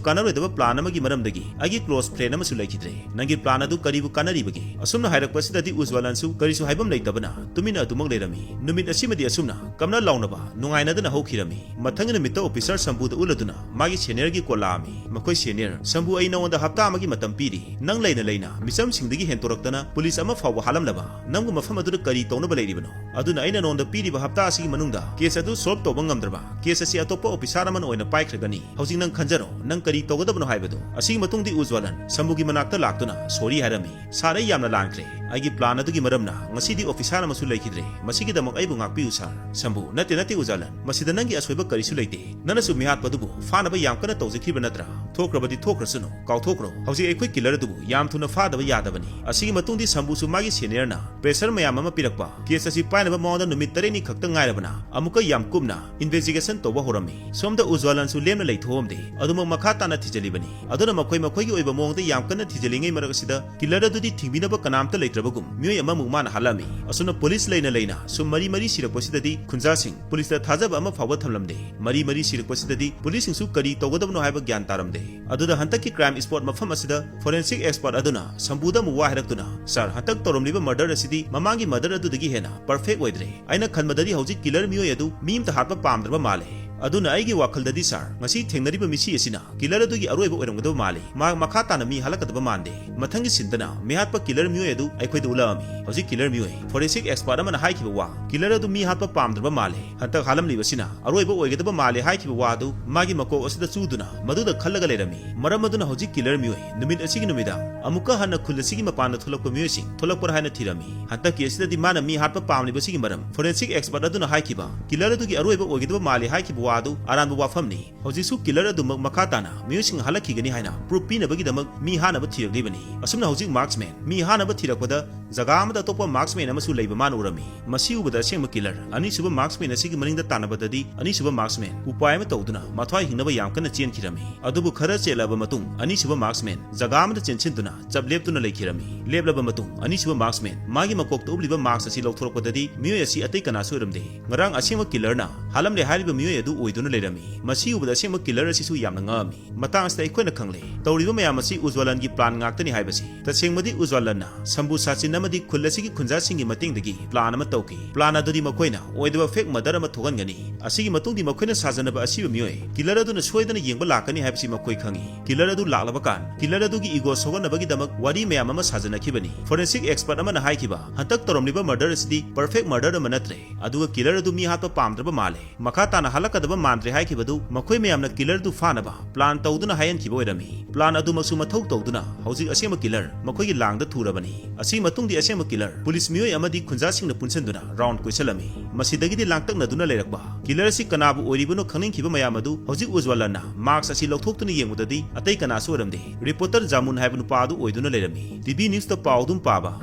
ꯀꯥꯟꯅꯔꯣꯏꯗꯕ plan ꯑꯃꯒꯤ ꯃꯔꯝꯗꯒꯤ ꯑꯩꯒꯤ close friend ꯑꯃꯁꯨ ꯂꯩꯈꯤꯗ꯭ꯔꯦ꯫ ꯅꯪꯒꯤ plan ꯑꯗꯨ ꯀꯔꯤꯕꯨ ꯀꯥꯟꯅꯔꯤꯕꯒꯦ?" ꯑꯁꯨꯝꯅ ꯍꯥꯏꯔꯛꯄ ꯑꯁꯤꯗꯗꯤ ꯎꯖꯋꯥꯂꯥꯟꯁꯨ ꯀꯔꯤꯁꯨ ꯍꯥꯏꯐꯝ ꯂꯩꯇꯕꯅ ꯇꯨꯃꯤꯟꯅ ꯑꯗꯨꯃꯛ ꯂꯩꯔꯝꯃꯤ꯫ ꯅꯨꯃꯤꯠ ꯑꯁꯤꯃꯗꯤ ꯑꯁꯨꯝꯅ ꯀꯞꯅ ꯂꯥꯎꯅꯕ ꯅꯨꯡꯉꯥꯏꯅꯗꯅ ꯍꯧꯈꯤꯔꯝꯃꯤ꯫ ꯃꯊꯪꯒꯤ ꯅꯨꯃꯤꯠꯇ officer ꯁꯝꯕꯨꯗ ꯎꯠꯂꯗꯨꯅ ꯃꯥꯒꯤ senior-ꯒꯤ call ꯂꯥꯛꯑꯝꯃꯤ꯫ ꯃꯈꯣꯏ senior, "ꯁꯝꯕꯨ, ꯑꯩ ꯅꯉꯣꯟꯗ ꯍꯞꯇꯥ ꯑꯃꯒꯤ ꯃꯇꯝ ꯄꯤꯔꯤ꯫ ꯅꯪ ꯂꯩꯅ ꯂꯩꯅ ꯃꯤꯆꯝꯁꯤꯡꯗꯒꯤ ꯍꯦꯟꯗꯣꯔꯛꯇꯅ police ꯑꯃ ꯐꯥꯎꯕ ꯍꯥꯠꯂꯝꯂꯕ ꯅꯪꯕꯨ ꯃꯐꯝ ꯑꯗꯨꯗ ꯀꯔꯤ ꯇꯧꯅꯕ ꯂꯩꯔꯤꯕꯅꯣ? ꯑꯗꯨꯅ ꯑꯩꯅ ꯅꯉꯣꯟꯗ ꯄꯤꯔꯤꯕ ꯍꯞꯇꯥ ꯑꯁꯤꯒꯤ ꯃꯅꯨꯡꯗ case ꯑꯗꯨ solve ꯇꯧꯕ ꯉꯝꯗ꯭ꯔꯕ, case ꯑꯁꯤ ꯑꯇꯣꯞꯄ officer ꯑꯃꯅ ꯑꯣꯏꯅ ꯄꯥꯏꯈ꯭ꯔꯒꯅꯤ꯫ ꯍꯧꯖꯤꯛ ꯅꯪ ꯈꯟꯖꯔꯣ, ꯅꯪ ꯀꯔꯤ ꯇꯧꯒꯗꯕꯅꯣ ꯍꯥꯏꯕꯗꯨ꯫" ꯑꯁꯤꯒꯤ ꯃꯇꯨꯡꯗꯤ ꯎꯖꯋꯥꯂꯟ ꯁꯝꯕꯨꯒꯤ ꯃꯅꯥꯛꯇ ꯂꯥꯛꯇꯨꯅ sorry ꯍꯥꯏꯔꯝꯃꯤ꯫ "Sir, ꯑꯩ ꯌꯥꯝꯅ ꯂꯥꯟꯈ꯭ꯔꯦ꯫ ꯑꯩꯒꯤ plan ꯑꯗꯨꯒꯤ ꯃꯔꯝꯅ ꯉꯁꯤꯗꯤ officer ꯑꯃꯁꯨ ꯂꯩꯈꯤꯗ꯭ꯔꯦ꯫ ꯃꯁꯤꯒꯤꯗꯃꯛ ꯑꯩꯕꯨ ꯉꯥꯛꯄꯤꯌꯨ, sir꯫" ꯁꯝꯕꯨ, "ꯅꯠꯇꯦ, ꯅꯠꯇꯦ, ꯎꯖꯥꯂꯟ꯫ ꯃꯁꯤꯗ ꯅꯪꯒꯤ ꯑꯁꯣꯏꯕ ꯀꯔꯤꯁꯨ ꯂꯩꯇꯦ꯫ ꯅꯪꯅꯁꯨ ꯃꯤꯍꯥꯠꯄꯗꯨꯕꯨ ꯐꯥꯅꯕ ꯌꯥꯝ ꯀꯟꯅ ꯇꯧꯖꯈꯤꯕ ꯅꯠꯇ꯭ꯔꯥ? ꯊꯣꯛꯈ꯭ꯔꯕꯗꯤ ꯊꯣꯛꯈ꯭ꯔꯁꯅꯨ, ꯀꯥꯎꯊꯣꯛꯈ꯭ꯔꯣ꯫ ꯍꯧꯖꯤꯛ ꯑꯩꯈꯣꯏ killer ꯑꯗꯨꯕꯨ ꯌꯥꯝ ꯊꯨꯅ ꯐꯥꯗꯕ ꯌꯥꯗꯕꯅꯤ꯫" ꯑꯁꯤꯒꯤ ꯃꯇꯨꯡꯗꯤ ꯁꯝꯕꯨꯁꯨ ꯃꯥꯒꯤ senior-ꯅ pressure ꯃꯌꯥꯝ ꯑꯃ ꯄꯤꯔꯛꯄ case ꯑꯁꯤ ꯄꯥꯏꯅꯕ ꯃꯉꯣꯟꯗ ꯅꯨꯃꯤꯠ ꯇꯔꯦꯠꯅꯤ ꯈꯛꯇ ꯉꯥꯏꯔꯕꯅ ꯑꯃꯨꯛꯀ ꯌꯥꯝ ꯀꯨꯞꯅ investigation ꯇꯧꯕ ꯍꯧꯔꯝꯃꯤ꯫ ꯁꯣꯝꯗ ꯎꯖꯋꯥꯂꯟꯁꯨ ꯂꯦꯝꯅ ꯂꯩꯊꯣꯛꯑꯝꯗꯦ꯫ ꯑꯗꯨꯃꯛ ꯃꯈꯥ ꯇꯥꯅ ꯊꯤꯖꯤꯜꯂꯤꯕꯅꯤ꯫ ꯑꯗꯨꯅ ꯃꯈꯣꯏ ꯃꯈꯣꯏꯒꯤ ꯑꯣꯏꯕ ꯃꯑꯣꯡꯗ ꯌꯥꯝ ꯀꯟꯅ ꯊꯤꯖꯤꯜꯂꯤꯉꯩ ꯃꯔꯛ ꯑꯁꯤꯗ killer ꯑꯗꯨꯗꯤ ꯊꯤꯡꯕꯤꯅꯕ ꯀꯅꯥꯝꯇ ꯂꯩꯇ꯭ꯔꯕꯒꯨꯝ ꯃꯤꯑꯣꯏ ꯑꯃꯃꯨꯛ ꯃꯥꯅ ꯍꯥꯠꯂꯝꯃꯤ꯫ ꯑꯁꯨꯝꯅ police ꯂꯩꯅ ꯂꯩꯅ ꯁꯨꯝ ꯃꯔꯤ ꯃꯔꯤ ꯁꯤꯔꯛꯄꯁꯤꯗꯗꯤ ꯈꯨꯟꯖꯥꯁꯤꯡ police-ꯇ ꯊꯥꯖꯕ ꯑꯃ ꯐꯥꯎꯕ ꯊꯝꯂꯝꯗꯦ꯫ ꯃꯔꯤ ꯃꯔꯤ ꯁꯤꯔꯛꯄꯁꯤꯗꯗꯤ police-ꯁꯤꯡꯁꯨ ꯀꯔꯤ ꯇꯧꯒꯗꯕꯅꯣ ꯍꯥꯏꯕ ꯒ꯭ꯌꯥꯟ ꯇꯥꯔꯝꯗꯦ꯫ ꯑꯗꯨꯗ ꯍꯟꯗꯛꯀꯤ crime spot ꯃꯐꯝ ꯑꯁꯤꯗ forensic expert ꯑꯗꯨꯅ ꯁꯝꯕꯨꯗ ꯑꯃꯨꯛ ꯋꯥ ꯍꯥꯏꯔꯛꯇꯨꯅ, "Sir, ꯍꯟꯗꯛ ꯇꯧꯔꯝꯂꯤꯕ murder ꯑꯁꯤꯗꯤ ꯃꯃꯥꯡꯒꯤ murder ꯑꯗꯨꯗꯒꯤ ꯍꯦꯟꯅ perfect ꯑꯣꯏꯗ꯭ꯔꯦ꯫ ꯑꯩꯅ ꯈꯟꯕꯗꯗꯤ ꯍꯧꯖꯤꯛ killer ꯃꯤꯑꯣꯏ ꯑꯗꯨ ꯃꯤ ꯑꯝꯇ ꯍꯥꯠꯄ ꯄꯥꯝꯗ꯭ꯔꯕ ꯃꯥꯜꯂꯦ꯫ ꯑꯗꯨꯅ ꯑꯩꯒꯤ ꯋꯥꯈꯜꯗꯗꯤ, sir, ꯉꯁꯤ ꯊꯦꯡꯅꯔꯤꯕ ꯃꯤꯁꯤ ꯑꯁꯤꯅ killer ꯑꯗꯨꯒꯤ ꯑꯔꯣꯏꯕ ꯑꯣꯏꯔꯝꯒꯗꯕ ꯃꯥꯜꯂꯤ꯫ ꯃꯥ ꯃꯈꯥ ꯇꯥꯅ ꯃꯤ ꯍꯥꯠꯂꯛꯀꯗꯕ ꯃꯥꯟꯗꯦ꯫ ꯃꯊꯪꯒꯤ scene-ꯗꯅ ꯃꯤꯍꯥꯠꯄ killer ꯃꯤꯑꯣꯏ ꯑꯗꯨ ꯑꯩꯈꯣꯏꯗ ꯎꯠꯂꯛꯑꯝꯃꯤ꯫ ꯍꯧꯖꯤꯛ killer ꯃꯤꯑꯣꯏ forensic expert ꯑꯃꯅ ꯍꯥꯏꯈꯤꯕ ꯋꯥ, killer ꯑꯗꯨ ꯃꯤ ꯍꯥꯠꯄ ꯄꯥꯝꯗ꯭ꯔꯕ ꯃꯥꯜꯂꯦ꯫ ꯍꯟꯗꯛ ꯍꯥꯠꯂꯝꯂꯤꯕꯁꯤꯅ ꯑꯔꯣꯏꯕ ꯑꯣꯏꯒꯗꯕ ꯃꯥꯜꯂꯦ ꯍꯥꯏꯈꯤꯕ ꯋꯥ ꯑꯗꯨ ꯃꯥꯒꯤ ꯃꯀꯣꯛ ꯑꯁꯤꯗ ꯆꯨꯗꯨꯅ ꯃꯗꯨꯗ ꯈꯜꯂꯒ ꯂꯩꯔꯝꯃꯤ꯫ ꯃꯔꯝ ꯑꯗꯨꯅ ꯍꯧꯖꯤꯛ killer ꯃꯤꯑꯣꯏ ꯅꯨꯃꯤꯠ ꯑꯁꯤꯒꯤ ꯅꯨꯃꯤꯗꯥꯡ ꯑꯃꯨꯛꯀ ꯍꯟꯅ ꯈꯨꯜ ꯑꯁꯤꯒꯤ ꯃꯄꯥꯟꯗ ꯊꯣꯛꯂꯛꯄ ꯃꯤꯑꯣꯏꯁꯤꯡ ꯊꯣꯛꯂꯛꯄ꯭ꯔꯥ ꯍꯥꯏꯅ ꯊꯤꯔꯝꯃꯤ꯫ ꯍꯟꯗꯛꯀꯤ ꯑꯁꯤꯗꯗꯤ ꯃꯥꯅ ꯃꯤ ꯍꯥꯠꯄ ꯄꯥꯝꯂꯤꯕꯁꯤꯒꯤ ꯃꯔꯝ forensic expert ꯑꯗꯨꯅ ꯍꯥꯏꯈꯤꯕ killer ꯑꯗꯨꯒꯤ ꯑꯔꯣꯏꯕ ꯑꯣꯏꯒꯗꯕ ꯃꯥꯜꯂꯤ ꯍꯥꯏꯈꯤꯕ ꯋꯥꯗꯨ ꯑꯔꯥꯟꯕ ꯋꯥꯐꯝꯅꯤ꯫ ꯍꯧꯖꯤꯛꯁꯨ killer ꯑꯗꯨꯃꯛ ꯃꯈꯥ ꯇꯥꯅ ꯃꯤꯑꯣꯏꯁꯤꯡ ꯍꯥꯠꯂꯛꯈꯤꯒꯅꯤ ꯍꯥꯏꯅ proof ꯄꯤꯅꯕꯒꯤꯗꯃꯛ ꯃꯤ ꯍꯥꯠꯅꯕ ꯊꯤꯔꯛꯂꯤꯕꯅꯤ꯫ ꯑꯁꯨꯝꯅ ꯍꯧꯖꯤꯛ marksman ꯃꯤ ꯍꯥꯠꯅꯕ ꯊꯤꯔꯛꯄꯗ ꯖꯒꯥ ꯑꯃꯗ ꯑꯇꯣꯞꯄ marksman ꯑꯃꯁꯨ ꯂꯩꯕ ꯃꯥꯅ ꯎꯔꯝꯃꯤ꯫ ꯃꯁꯤ ꯎꯕꯗ ꯑꯁꯦꯡꯕ killer ꯑꯅꯤꯁꯨꯕ marksman ꯑꯁꯤꯒꯤ ꯃꯅꯤꯡꯗ ꯇꯥꯟꯅꯕꯗꯗꯤ ꯑꯅꯤꯁꯨꯕ marksman ꯎꯄꯥꯏ ꯑꯃ ꯇꯧꯗꯨꯅ ꯃꯊ꯭ꯋꯥꯏ ꯍꯤꯡꯅꯕ ꯌꯥꯝ ꯀꯟꯅ ꯆꯦꯟꯈꯤꯔꯝꯃꯤ꯫ ꯑꯗꯨꯕꯨ ꯈꯔ ꯆꯦꯜꯂꯕ ꯃꯇꯨꯡ ꯑꯅꯤꯁꯨꯕ marksman ꯖꯒꯥ ꯑꯃꯗ ꯆꯦꯟꯁꯤꯟꯗꯨꯅ ꯆꯞ ꯂꯦꯞꯇꯨꯅ ꯂꯩꯈꯤꯔꯝꯃꯤ꯫ ꯂꯦꯞꯂꯕ ꯃꯇꯨꯡ ꯑꯅꯤꯁꯨꯕ marksman ꯃꯥꯒꯤ ꯃꯀꯣꯛꯇ ꯎꯞꯂꯤꯕ mask ꯑꯁꯤ ꯂꯧꯊꯣꯔꯛꯄꯗꯗꯤ ꯃꯤꯑꯣꯏ ꯑꯁꯤ ꯑꯇꯩ ꯀꯅꯥꯁꯨ ꯑꯣꯏꯔꯝꯗꯦ꯫ ꯉꯔꯥꯡ ꯑꯁꯦꯡꯕ killerꯅ ꯍꯥꯠꯂꯝꯂꯦ ꯍꯥꯏꯔꯤꯕ ꯃꯤꯑꯣꯏ ꯑꯗꯨ ꯑꯣꯏꯗꯨꯅ ꯂꯩꯔꯝꯃꯤ꯫ ꯃꯁꯤ ꯎꯕꯗ ꯑꯁꯦꯡꯕ killer ꯑꯁꯤꯁꯨ ꯌꯥꯝꯅ ꯉꯛꯑꯝꯃꯤ꯫ ꯃꯇꯥꯡ ꯑꯁꯤꯗ ꯑꯩꯈꯣꯏꯅ ꯈꯪꯂꯦ ꯇꯧꯔꯤꯕ ꯃꯌꯥꯝ ꯑꯁꯤ ꯎꯖ꯭ꯋꯥꯂꯟꯒꯤ plan ꯉꯥꯛꯇꯅꯤ ꯍꯥꯏꯕꯁꯤ꯫ ꯇꯁꯦꯡꯕꯗꯤ ꯎꯖ꯭ꯋꯥꯂꯟꯅ ꯁꯝꯕꯨ ꯁꯥꯆꯤꯟ ꯑꯃꯗꯤ ꯈꯨꯜ ꯑꯁꯤꯒꯤ ꯈꯨꯟꯖꯥꯁꯤꯡꯒꯤ ꯃꯇꯦꯡꯗꯒꯤ plan ꯑꯃ ꯇꯧꯈꯤ꯫ Plan ꯑꯗꯨꯗꯤ ꯃꯈꯣꯏꯅ ꯑꯣꯏꯗꯕ fake murder ꯑꯃ ꯊꯣꯛꯍꯟꯒꯅꯤ꯫ ꯑꯁꯤꯒꯤ ꯃꯇꯨꯡꯗꯤ ꯃꯈꯣꯏꯅ ꯁꯥꯖꯅꯕ ꯑꯁꯤꯕ ꯃꯤꯑꯣꯏ killer ꯑꯗꯨꯅ ꯁꯣꯏꯗꯅ ꯌꯦꯡꯕ ꯂꯥꯛꯀꯅꯤ ꯍꯥꯏꯕꯁꯤ ꯃꯈꯣꯏ ꯈꯪꯏ꯫ Killer ꯑꯗꯨ ꯂꯥꯛꯂꯕ ꯀꯥꯟ killer ꯑꯗꯨꯒꯤ ego ꯁꯣꯛꯍꯟꯅꯕꯒꯤꯗꯃꯛ ꯋꯥꯔꯤ ꯃꯌꯥꯝ ꯑꯃ ꯁꯥꯖꯅꯈꯤꯕꯅꯤ꯫ Forensic expert ꯑꯃꯅ ꯍꯥꯏꯈꯤꯕ ꯍꯟꯇꯛ ꯇꯧꯔꯝꯂꯤꯕ murder ꯑꯁꯤꯗꯤ perfect murder ꯑꯃ ꯅꯠꯇ꯭ꯔꯦ꯫ ꯑꯗꯨꯒ killer ꯑꯗꯨ ꯃꯤ ꯍꯥꯠꯄ ꯄꯥꯝꯗ꯭ꯔꯕ ꯃꯥꯜꯂꯦ꯫ ꯃꯈꯥ ꯇꯥꯅ ꯍꯜꯂꯛꯀꯗꯕ ꯃꯥꯟꯗ꯭ꯔꯦ ꯍꯥꯏꯈꯤꯕꯗꯨ ꯃꯈꯣꯏ ꯃꯌꯥꯝꯅ killer ꯑꯗꯨ ꯐꯥꯅꯕ plan ꯇꯧꯗꯨꯅ ꯍꯥꯏꯍꯟꯈꯤꯕ ꯑꯣꯏꯔꯝꯃꯤ꯫ Plan ꯑꯗꯨꯃꯛꯁꯨ ꯃꯊꯧ ꯇꯧꯗꯨꯅ ꯍꯧꯖꯤꯛ ꯑꯁꯦꯡꯕ killer ꯃꯈꯣꯏꯒꯤ ꯂꯥꯡꯗ ꯊꯨꯔꯕꯅꯤ꯫ ꯑꯁꯤꯒꯤ ꯃꯇꯨꯡꯗꯤ ꯑꯁꯦꯡꯕ killer police ꯃꯤꯑꯣꯏ ꯑꯃꯗꯤ ꯈꯨꯟꯖꯥꯁꯤꯡꯅ ꯄꯨꯟꯁꯤꯟꯗꯨꯅ round ꯀꯣꯏꯁꯜꯂꯝꯃꯤ꯫ ꯃꯁꯤꯗꯒꯤꯗꯤ ꯂꯥꯡꯇꯛꯅꯗꯨꯅ ꯂꯩꯔꯛꯄ killer ꯑꯁꯤ ꯀꯅꯥꯕꯨ ꯑꯣꯏꯔꯤꯕꯅꯣ ꯈꯪꯅꯤꯡꯈꯤꯕ ꯃꯌꯥꯝ ꯑꯗꯨ ꯍꯧꯖꯤꯛ ꯎꯖ꯭ꯋꯥꯂꯟꯅ mask ꯑꯁꯤ ꯂꯧꯊꯣꯛꯇꯨꯅ ꯌꯦꯡꯕꯗꯗꯤ ꯑꯇꯩ ꯀꯅꯥꯁꯨ ꯑꯣꯏꯔꯝꯗꯦ꯫ Reporter ꯖꯥꯃꯨꯟ ꯍꯥꯏꯕ ꯅꯨꯄꯥ ꯑꯗꯨ ꯑꯣꯏꯗꯨꯅ ꯂꯩꯔꯝꯃꯤ꯫ TV newsꯇ ꯄꯥꯎ ꯑꯗꯨꯝ ꯄꯥꯕ,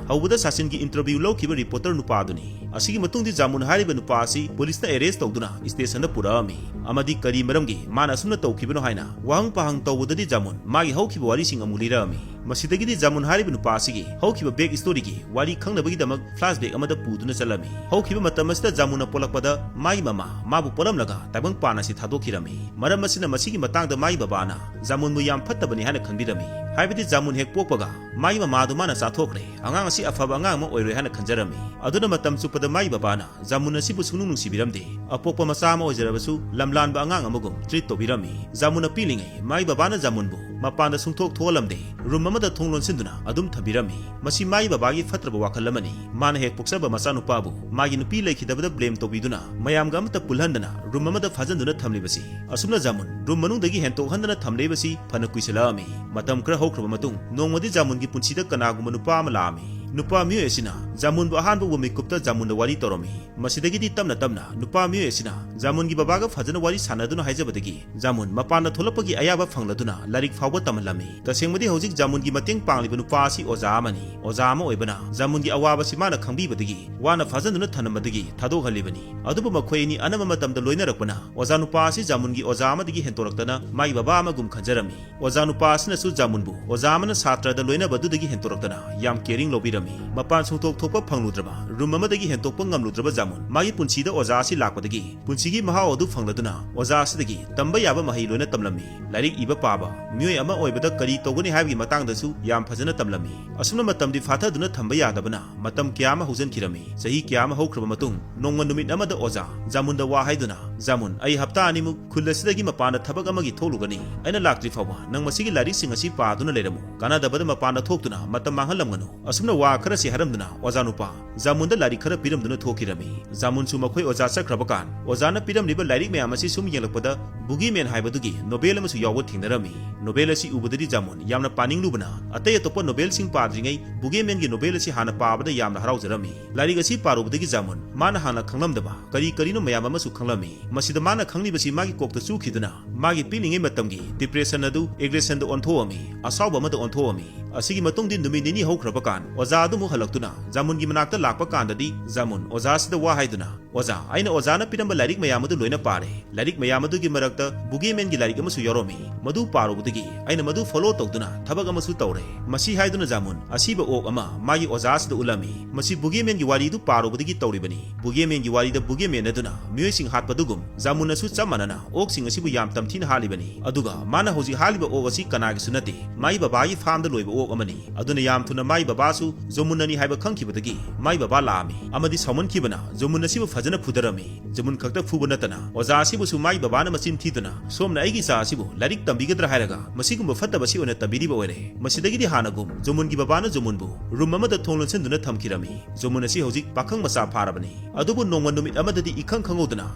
ꯍꯧꯕꯗ ꯁꯥꯆꯤꯟꯒꯤ interview ꯂꯧꯈꯤꯕ reporter ꯅꯨꯄꯥ ꯑꯗꯨꯅꯤ꯫ ꯑꯁꯤꯒꯤ ꯃꯇꯨꯡꯗꯤ ꯖꯥꯃꯨꯟ ꯍꯥꯏꯔꯤꯕ ꯅꯨꯄꯥ ꯑꯁꯤ policeꯅ arrest ꯇꯧꯗꯨꯅ stationꯗ ꯄꯨꯔꯛꯑꯝꯃꯤ ꯑꯃꯗꯤ ꯀꯔꯤ ꯃꯔꯝꯒꯤ ꯃꯥꯅ ꯑꯁꯨꯝꯅ ꯇꯧꯈꯤꯕꯅꯣ ꯍꯥꯏꯅ ꯋꯥꯍꯪ ꯄꯥꯍꯪ ꯇꯧꯕꯗꯗꯤ ꯖꯥꯃꯨꯟ ꯃꯥꯒꯤ ꯍꯧꯈꯤꯕ ꯋꯥꯔꯤꯁꯤꯡ ꯑꯃꯨꯛ ꯂꯤꯔꯛꯑꯝꯃꯤ꯫ ꯃꯁꯤꯗꯒꯤꯗꯤ ꯖꯥꯃꯨꯟ ꯍꯥꯏꯔꯤꯕ ꯅꯨꯄꯥ ꯑꯁꯤꯒꯤ ꯍꯧꯈꯤꯕ back storyꯒꯤ ꯋꯥꯔꯤ ꯈꯪꯅꯕꯒꯤꯗꯃꯛ flashback ꯑꯃꯗ ꯄꯨꯗꯨꯅ ꯆꯠꯂꯝꯃꯤ꯫ ꯍꯧꯈꯤꯕ ꯃꯇꯝ ꯑꯁꯤꯗ ꯖꯥꯃꯨꯟꯅ ꯄꯣꯛꯂꯛꯄꯗ ꯃꯥꯒꯤ ꯃꯃꯥ ꯃꯥꯕꯨ ꯄꯣꯠꯂꯝꯂꯒ ꯇꯥꯏꯕꯪꯄꯥꯟ ꯑꯁꯤ ꯊꯥꯗꯣꯛꯈꯤꯔꯝꯃꯤ꯫ ꯃꯔꯝ ꯑꯁꯤꯅ ꯃꯁꯤꯒꯤ ꯃꯇꯥꯡꯗ ꯃꯥꯒꯤ ꯕꯕꯥꯅ ꯖꯥꯃꯨꯟꯕꯨ ꯌꯥꯝ ꯐꯠꯇꯕꯅꯤ ꯍꯥꯏꯅ ꯈꯟꯕꯤꯔꯝꯃꯤ꯫ ꯍꯥꯏꯕꯗꯤ ꯖꯥꯃꯨꯟ ꯍꯦꯛ ꯄꯣꯛꯄꯒ ꯃꯥꯒꯤ ꯃꯃꯥꯗꯨ ꯃꯥꯅ ꯆꯥꯊꯣꯛꯈ꯭ꯔꯦ, ꯑꯉꯥꯡ ꯑꯁꯤ ꯑꯐꯕ ꯑꯉꯥꯡ ꯑꯃ ꯑꯣꯏꯔꯣꯏ ꯍꯥꯏꯅ ꯈꯟꯖꯔꯝꯃꯤ꯫ ꯑꯗꯨꯅ ꯃꯇꯝ ꯆꯨꯞꯄꯗ ꯃꯥꯒꯤ ꯕꯕꯥꯅ ꯖꯥꯃꯨꯟ ꯑꯁꯤꯕꯨ ꯁꯨꯡꯅꯨꯡ ꯅꯨꯡꯁꯤꯕꯤꯔꯝꯗꯦ꯫ ꯑꯄꯣꯛꯄ ꯃꯆꯥ ꯑꯃ ꯑꯣꯏꯖꯔꯕꯁꯨ ꯂꯝꯂꯥꯟꯕ ꯑꯉꯥꯡ ꯑꯃꯒꯨꯝ treat ꯇꯧꯕꯤꯔꯝꯃꯤ꯫ ꯖꯥꯃꯨꯟꯅ ꯄꯤꯛꯂꯤꯉꯩ ꯃꯥꯒꯤ ꯕꯕꯥꯅ ꯖꯥꯃꯨꯟꯕꯨ ꯃꯄꯥꯟꯗ ꯁꯨꯡꯊꯣꯛ ꯊꯣꯛꯍꯜꯂꯝꯗꯦ꯫ Room ꯑꯃꯗ ꯊꯣꯡ ꯂꯣꯟꯁꯤꯟꯗꯨꯅ ꯑꯗꯨꯝ ꯊꯝꯕꯤꯔꯝꯃꯤ꯫ ꯃꯁꯤ ꯃꯥꯒꯤ ꯕꯕꯥꯒꯤ ꯐꯠꯇ꯭ꯔꯕ ꯋꯥꯈꯜ ꯑꯃꯅꯤ꯫ ꯃꯥꯅ ꯍꯦꯛ ꯄꯣꯛꯆꯕ ꯃꯆꯥꯅꯨꯄꯥꯕꯨ ꯃꯥꯒꯤ ꯅꯨꯄꯤ ꯂꯩꯈꯤꯗꯕꯗ blame ꯇꯧꯕꯤꯗꯨꯅ ꯃꯌꯥꯝꯒ ꯑꯃꯠꯇ ꯄꯨꯜꯍꯟꯗꯅ room ꯑꯃꯗ ꯐꯥꯖꯤꯟꯗꯨꯅ ꯊꯝꯂꯤꯕꯁꯤ꯫ ꯑꯁꯨꯝꯅ ꯖꯥꯃꯨꯟ room ꯃꯅꯨꯡꯗꯒꯤ ꯍꯦꯟꯇꯣꯛꯍꯟꯗꯅ ꯊꯝꯂꯛꯏꯕꯁꯤ ꯐꯅ ꯀꯨꯏꯁꯜꯂꯛꯑꯝꯃꯤ꯫ ꯃꯇꯝ ꯈꯔ ꯍꯧꯈ꯭ꯔꯕ ꯃꯇꯨꯡ ꯅꯣꯡꯃꯗꯤ ꯖꯥꯃꯨꯟꯒꯤ ꯄꯨꯟꯁꯤꯗ ꯀꯅꯥꯒꯨꯝꯕ ꯅꯨꯄꯥ ꯑꯃ ꯂꯥꯛꯑꯝꯃꯤ꯫ ꯅꯨꯄꯥ ꯃꯤꯑꯣꯏ ꯑꯁꯤꯅ ꯖꯥꯃꯨꯟꯕꯨ ꯑꯍꯥꯟꯕ ꯎꯕ ꯃꯤꯀꯨꯞꯇ ꯖꯥꯃꯨꯟꯗ ꯋꯥꯔꯤ ꯇꯧꯔꯝꯃꯤ꯫ ꯃꯁꯤꯗꯒꯤꯗꯤ ꯇꯞꯅ ꯇꯞꯅ ꯅꯨꯄꯥ ꯃꯤꯑꯣꯏ ꯑꯁꯤꯅ ꯖꯥꯃꯨꯟꯒꯤ ꯕꯕꯥꯒ ꯐꯖꯅ ꯋꯥꯔꯤ ꯁꯥꯟꯅꯗꯨꯅ ꯍꯥꯏꯖꯕꯗꯒꯤ ꯖꯥꯃꯨꯟ ꯃꯄꯥꯟꯗ ꯊꯣꯛꯂꯛꯄꯒꯤ ꯑꯌꯥꯕ ꯐꯪꯂꯗꯨꯅ ꯂꯥꯏꯔꯤꯛ ꯐꯥꯎꯕ ꯇꯝꯍꯜꯂꯝꯃꯤ꯫ ꯇꯁꯦꯡꯕꯗꯤ ꯍꯧꯖꯤꯛ ꯖꯥꯃꯨꯟꯒꯤ ꯃꯇꯦꯡ ꯄꯥꯡꯂꯤꯕ ꯅꯨꯄꯥ ꯑꯁꯤ ꯑꯣꯖꯥ ꯑꯃꯅꯤ꯫ ꯑꯣꯖꯥ ꯑꯃ ꯑꯣꯏꯕꯅ ꯖꯥꯃꯨꯟꯒꯤ ꯑꯋꯥꯕꯁꯤ ꯃꯥꯅ ꯈꯪꯕꯤꯕꯗꯒꯤ ꯋꯥꯅ ꯐꯥꯖꯟꯗꯨꯅ ꯊꯝꯂꯝꯕꯗꯒꯤ ꯊꯥꯗꯣꯛꯍꯜꯂꯤꯕꯅꯤ꯫ ꯑꯗꯨꯕꯨ ꯃꯈꯣꯏ ꯑꯅꯤ ꯑꯅꯝꯕ ꯃꯇꯝꯗ ꯂꯣꯏꯅꯔꯛꯄꯅ ꯑꯣꯖꯥ ꯅꯨꯄꯥ ꯑꯁꯤ ꯖꯥꯃꯨꯟꯒꯤ ꯑꯣꯖꯥ ꯑꯃꯗꯒꯤ ꯍꯦꯟꯇꯣꯔꯛꯇꯅ ꯃꯥꯒꯤ ꯕꯕꯥ ꯑꯃꯒꯨꯝ ꯈꯟꯖꯔꯝꯃꯤ꯫ ꯑꯣꯖꯥ ꯅꯨꯄꯥ ꯑꯁꯤꯅꯁꯨ ꯖꯥꯃꯨꯟꯕꯨ ꯑꯣꯖꯥ ꯑꯃꯅ ꯁꯥꯇ꯭ꯔꯗ ꯂꯣꯏꯅꯕꯗꯨꯗꯒꯤ ꯍꯦꯟꯇꯣꯔꯛꯇꯅ ꯌꯥꯝ ꯀꯦꯌꯔꯤꯡ ꯂꯧꯕꯤꯔꯝꯃꯤ꯫ ꯃꯄꯥꯟ ꯁꯨꯡꯊꯣꯛ ꯊꯣꯛꯄ ꯐꯪꯂꯨꯗ꯭ꯔꯕ, ꯔꯨꯝ ꯑꯃꯗꯒꯤ ꯍꯦꯟꯇꯣꯛꯄ ꯉꯝꯂꯨꯗ꯭ꯔꯕ ꯖꯥꯃꯨꯟ ꯃꯥꯒꯤ ꯄꯨꯟꯁꯤꯗ ꯑꯣꯖꯥ ꯑꯁꯤ ꯂꯥꯛꯄꯗꯒꯤ ꯄꯨꯟꯁꯤꯒꯤ ꯃꯍꯥꯎ ꯑꯗꯨ ꯐꯪꯂꯗꯨꯅ ꯑꯣꯖꯥ ꯑꯁꯤꯗꯒꯤ ꯇꯝꯕ ꯌꯥꯕ ꯃꯍꯩ ꯂꯣꯏꯅ ꯇꯝꯂꯝꯃꯤ꯫ ꯂꯥꯏꯔꯤꯛ ꯏꯕ ꯄꯥꯕ, ꯃꯤꯑꯣꯏ ꯑꯃ ꯑꯣꯏꯕꯗ ꯀꯔꯤ ꯇꯧꯒꯅꯤ ꯍꯥꯏꯕꯒꯤ ꯃꯇꯥꯡꯗꯁꯨ ꯌꯥꯝ ꯐꯖꯅ ꯇꯝꯂꯝꯃꯤ꯫ ꯑꯁꯨꯝꯅ ꯃꯇꯝꯗꯤ ꯐꯥꯊꯗꯨꯅ ꯊꯝꯕ ꯌꯥꯗꯕꯅ ꯃꯇꯝ ꯀꯌꯥ ꯑꯃ ꯍꯧꯖꯤꯟꯈꯤꯔꯝꯃꯤ꯫ ꯆꯍꯤ ꯀꯌꯥ ꯑꯃ ꯍꯧꯈ꯭ꯔꯕ ꯃꯇꯨꯡ ꯅꯣꯡꯃ ꯅꯨꯃꯤꯠ ꯑꯃꯗ ꯑꯣꯖꯥ ꯖꯥꯃꯨꯟꯗ ꯋꯥ ꯍꯥꯏꯗꯨꯅ, "ꯖꯥꯃꯨꯟ, ꯑꯩ ꯍꯞꯇꯥ ꯑꯅꯤꯃꯨꯛ ꯈꯨꯜ ꯑꯁꯤꯗꯒꯤ ꯃꯄꯥꯟꯗ ꯊꯕꯛ ꯑꯃꯒꯤ ꯊꯣꯛꯂꯨꯒꯅꯤ꯫ ꯑꯩꯅ ꯂꯥꯛꯇ꯭ꯔꯤ ꯐꯥꯎꯕ ꯅꯪ ꯃꯁꯤꯒꯤ ꯂꯥꯏꯔꯤꯛꯁꯤꯡ ꯑꯁꯤ ꯄꯥꯗꯨꯅ ꯂꯩꯔꯝꯃꯨ꯫ ꯀꯥꯟꯅꯗꯕꯗ ꯃꯄꯥꯟꯗ ꯊꯣꯛꯇꯨꯅ ꯃꯇꯝ ꯃꯥꯡꯍꯜꯂꯝꯒꯅꯨ꯫" ꯑꯁꯨꯝꯅ ꯋꯥ ꯈꯔꯁꯤ ꯍꯥꯏꯔꯝꯗꯨꯅ ꯑꯣꯖꯥ ꯅꯨꯄꯥ ꯖꯥꯃꯨꯟꯗ ꯂꯥꯏꯔꯤꯛ ꯈꯔ ꯄꯤꯔꯝꯗꯨꯅ ꯊꯣꯛꯈꯤꯔꯝꯃꯤ꯫ ꯖꯥꯃꯨꯟꯁꯨ ꯃꯈꯣꯏ ꯑꯣꯖꯥ ꯆꯠꯈ꯭ꯔꯕ ꯀꯥꯟ ꯑꯣꯖꯥꯅ ꯄꯤꯔꯝꯂꯤꯕ ꯂꯥꯏꯔꯤꯛ ꯃꯌꯥꯝ ꯑꯁꯤ ꯁꯨꯝ ꯌꯦꯡꯂꯛꯄꯗ ꯕꯨꯒꯤꯃꯦꯟ ꯍꯥꯏꯕꯗꯨꯒꯤ ꯅꯣꯕꯦꯜ ꯑꯃꯁꯨ ꯌꯥꯎꯕ ꯊꯦꯡꯅꯔꯝꯃꯤ꯫ ꯅꯣꯕꯦꯜ ꯑꯁꯤ ꯎꯕꯗꯗꯤ ꯖꯥꯃꯨꯟ ꯌꯥꯝꯅ ꯄꯥꯅꯤꯡꯂꯨꯕꯅ ꯑꯇꯩ ꯑꯇꯣꯞꯄ ꯅꯣꯕꯦꯜꯁꯤꯡ ꯄꯥꯗ꯭ꯔꯤꯉꯩ ꯕꯨꯒꯤꯃꯦꯟꯒꯤ ꯅꯣꯕꯦꯜ ꯑꯁꯤ ꯍꯥꯟꯅ ꯄꯥꯕꯗ ꯌꯥꯝꯅ ꯍꯔꯥꯎꯖꯔꯝꯃꯤ꯫ ꯂꯥꯏꯔꯤꯛ ꯑꯁꯤ ꯄꯥꯔꯨꯕꯗꯒꯤ ꯖꯥꯃꯨꯟ ꯃꯥꯅ ꯍꯥꯟꯅ ꯈꯪꯂꯝꯗꯕ ꯀꯔꯤ ꯀꯔꯤꯅꯣ ꯃꯌꯥꯝ ꯑꯃꯁꯨ ꯈꯪꯂꯝꯃꯤ꯫ ꯃꯁꯤꯗ ꯃꯥꯅ ꯈꯪꯂꯤꯕꯁꯤ ꯃꯥꯒꯤ ꯀꯣꯛꯇ ꯆꯨꯈꯤꯗꯨꯅ ꯃꯥꯒꯤ ꯄꯤꯛꯂꯤꯉꯩ ꯃꯇꯝꯒꯤ ꯗꯤꯄ꯭ꯔꯦꯁꯟ ꯑꯗꯨ ꯑꯦꯒ꯭ꯔꯦꯁꯟꯗ ꯑꯣꯟꯊꯣꯛꯑꯝꯃꯤ, ꯑꯁꯥꯎꯕ ꯑꯃꯗ ꯑꯣꯟꯊꯣꯛꯑꯝꯃꯤ꯫ ꯑꯁꯤꯒꯤ ꯃꯇꯨꯡꯗꯤ ꯅꯨꯃꯤꯠ ꯅꯤꯅꯤ ꯍꯧꯈ꯭ꯔꯕ ꯀꯥꯟ ꯑꯣꯖꯥ ꯑꯗꯨꯃꯨꯛ ꯍꯜꯂꯛꯇꯨꯅ ꯖꯥꯃꯨꯟꯒꯤ ꯃꯅꯥꯛꯇ ꯂꯥꯛꯄ ꯀꯥꯟꯗꯗꯤ ꯖꯥꯃꯨꯟ ꯑꯣꯖꯥꯁꯤꯗ ꯋꯥ ꯍꯥꯏꯗꯨꯅ, "ꯑꯣꯖꯥ, ꯑꯩꯅ ꯑꯣꯖꯥꯅ ꯄꯤꯔꯝꯕ ꯂꯥꯏꯔꯤꯛ ꯃꯌꯥꯝ ꯑꯗꯨ ꯂꯣꯏꯅ ꯄꯥꯔꯦ꯫ ꯂꯥꯏꯔꯤꯛ ꯃꯌꯥꯝ ꯑꯗꯨꯒꯤ ꯃꯔꯛꯇ ꯕꯨꯒꯤꯃꯦꯟꯒꯤ ꯂꯥꯏꯔꯤꯛ ꯑꯃꯁꯨ ꯌꯥꯎꯔꯝꯃꯤ꯫ ꯃꯗꯨ ꯄꯥꯔꯨꯕꯗꯒꯤ ꯑꯩꯅ ꯃꯗꯨ ꯐꯣꯂꯣ ꯇꯧꯗꯨꯅ ꯊꯕꯛ ꯑꯃꯁꯨ ꯇꯧꯔꯦ꯫" ꯃꯁꯤ ꯍꯥꯏꯗꯨꯅ ꯖꯥꯃꯨꯟ ꯑꯁꯤꯕ ꯑꯣꯛ ꯑꯃ ꯃꯥꯒꯤ ꯑꯣꯖꯥꯁꯤꯗ ꯎꯠꯂꯝꯃꯤ꯫ "ꯃꯁꯤ ꯕꯨꯒꯤꯃꯦꯟꯒꯤ ꯋꯥꯔꯤꯗꯨ ꯄꯥꯔꯨꯕꯗꯒꯤ ꯇꯧꯔꯤꯕꯅꯤ꯫ ꯕꯨꯒꯤꯃꯦꯟꯒꯤ ꯋꯥꯔꯤꯗ ꯕꯨꯒꯤꯃꯦꯟ ꯑꯗꯨꯅ ꯃꯤꯑꯣꯏꯁꯤꯡ ꯍꯥꯠꯄꯗꯨꯒꯨꯝ ꯖꯥꯃꯨꯟꯅꯁꯨ ꯆꯞ ꯃꯥꯟꯅꯅ ꯑꯣꯛꯁꯤꯡ ꯑꯁꯤꯕꯨ ꯌꯥꯝ ꯇꯝꯊꯤꯅ ꯍꯥꯠꯂꯤꯕꯅꯤ꯫ ꯑꯗꯨꯒ ꯃꯥꯅ ꯍꯧꯖꯤꯛ ꯍꯥꯠꯂꯤꯕ ꯑꯣꯛ ꯑꯁꯤ ꯀꯅꯥꯒꯤꯁꯨ ꯅꯠꯇꯦ, ꯃꯥꯒꯤ ꯕꯕꯥꯒꯤ ꯐꯥꯔꯝꯗ ꯂꯣꯏꯕ ꯑꯣꯛ ꯑꯃꯅꯤ꯫ ꯑꯗꯨꯅ ꯌꯥꯝ ꯊꯨꯅ ꯃꯥꯒꯤ ꯕꯕꯥꯁꯨ ꯖꯣꯃꯨꯟꯅꯅꯤ ꯍꯥꯏꯕ ꯈꯪꯈꯤꯕꯗꯒꯤ ꯃꯥꯒꯤ ꯕꯕꯥ ꯂꯥꯛꯑꯝꯃꯤ ꯑꯃꯗꯤ ꯁꯥꯎꯃꯟꯈꯤꯕꯅ ꯖꯣꯃꯨꯟ ꯑꯁꯤꯕꯨ ꯐꯖꯅ ꯐꯨꯗꯔꯝꯃꯤ꯫ ꯖꯣꯃꯨꯟ ꯈꯛꯇ ꯐꯨꯕ ꯅꯠꯇꯅ ꯑꯣꯖꯥ ꯑꯁꯤꯕꯨꯁꯨ ꯃꯥꯒꯤ ꯕꯕꯥꯅ ꯃꯆꯤꯟ ꯊꯤꯗꯨꯅ, ꯁꯣꯝꯅ ꯑꯩꯒꯤ ꯏꯆꯥ ꯑꯁꯤꯕꯨ ꯂꯥꯏꯔꯤꯛ ꯇꯝꯕꯤꯒꯗ꯭ꯔꯥ ꯍꯥꯏꯔꯒ ꯃꯁꯤꯒꯨꯝꯕ ꯐꯠꯇꯕꯁꯤ ꯑꯣꯏꯅ ꯇꯝꯕꯤꯔꯤꯕ ꯑꯣꯏꯔꯦ꯫" ꯃꯁꯤꯗꯒꯤꯗꯤ ꯍꯥꯟꯅꯒꯨꯝ ꯖꯣꯃꯨꯟꯒꯤ ꯕꯕꯥꯅ ꯖꯣꯃꯨꯟꯕꯨ ꯔꯨꯝ ꯑꯃꯗ ꯊꯣꯡ ꯂꯣꯟꯁꯤꯟꯗꯨꯅ ꯊꯝꯈꯤꯔꯝꯃꯤ꯫ ꯖꯣꯃꯨꯟ ꯑꯁꯤ ꯍꯧꯖꯤꯛ ꯄꯥꯈꯪ ꯃꯆꯥ ꯐꯥꯔꯕꯅꯤ꯫ ꯑꯗꯨꯕꯨ ꯅꯣꯡꯃ ꯅꯨꯃꯤꯠ ꯑꯃꯗꯗꯤ ꯏꯈꯪ ꯈꯪꯍꯧꯗꯅ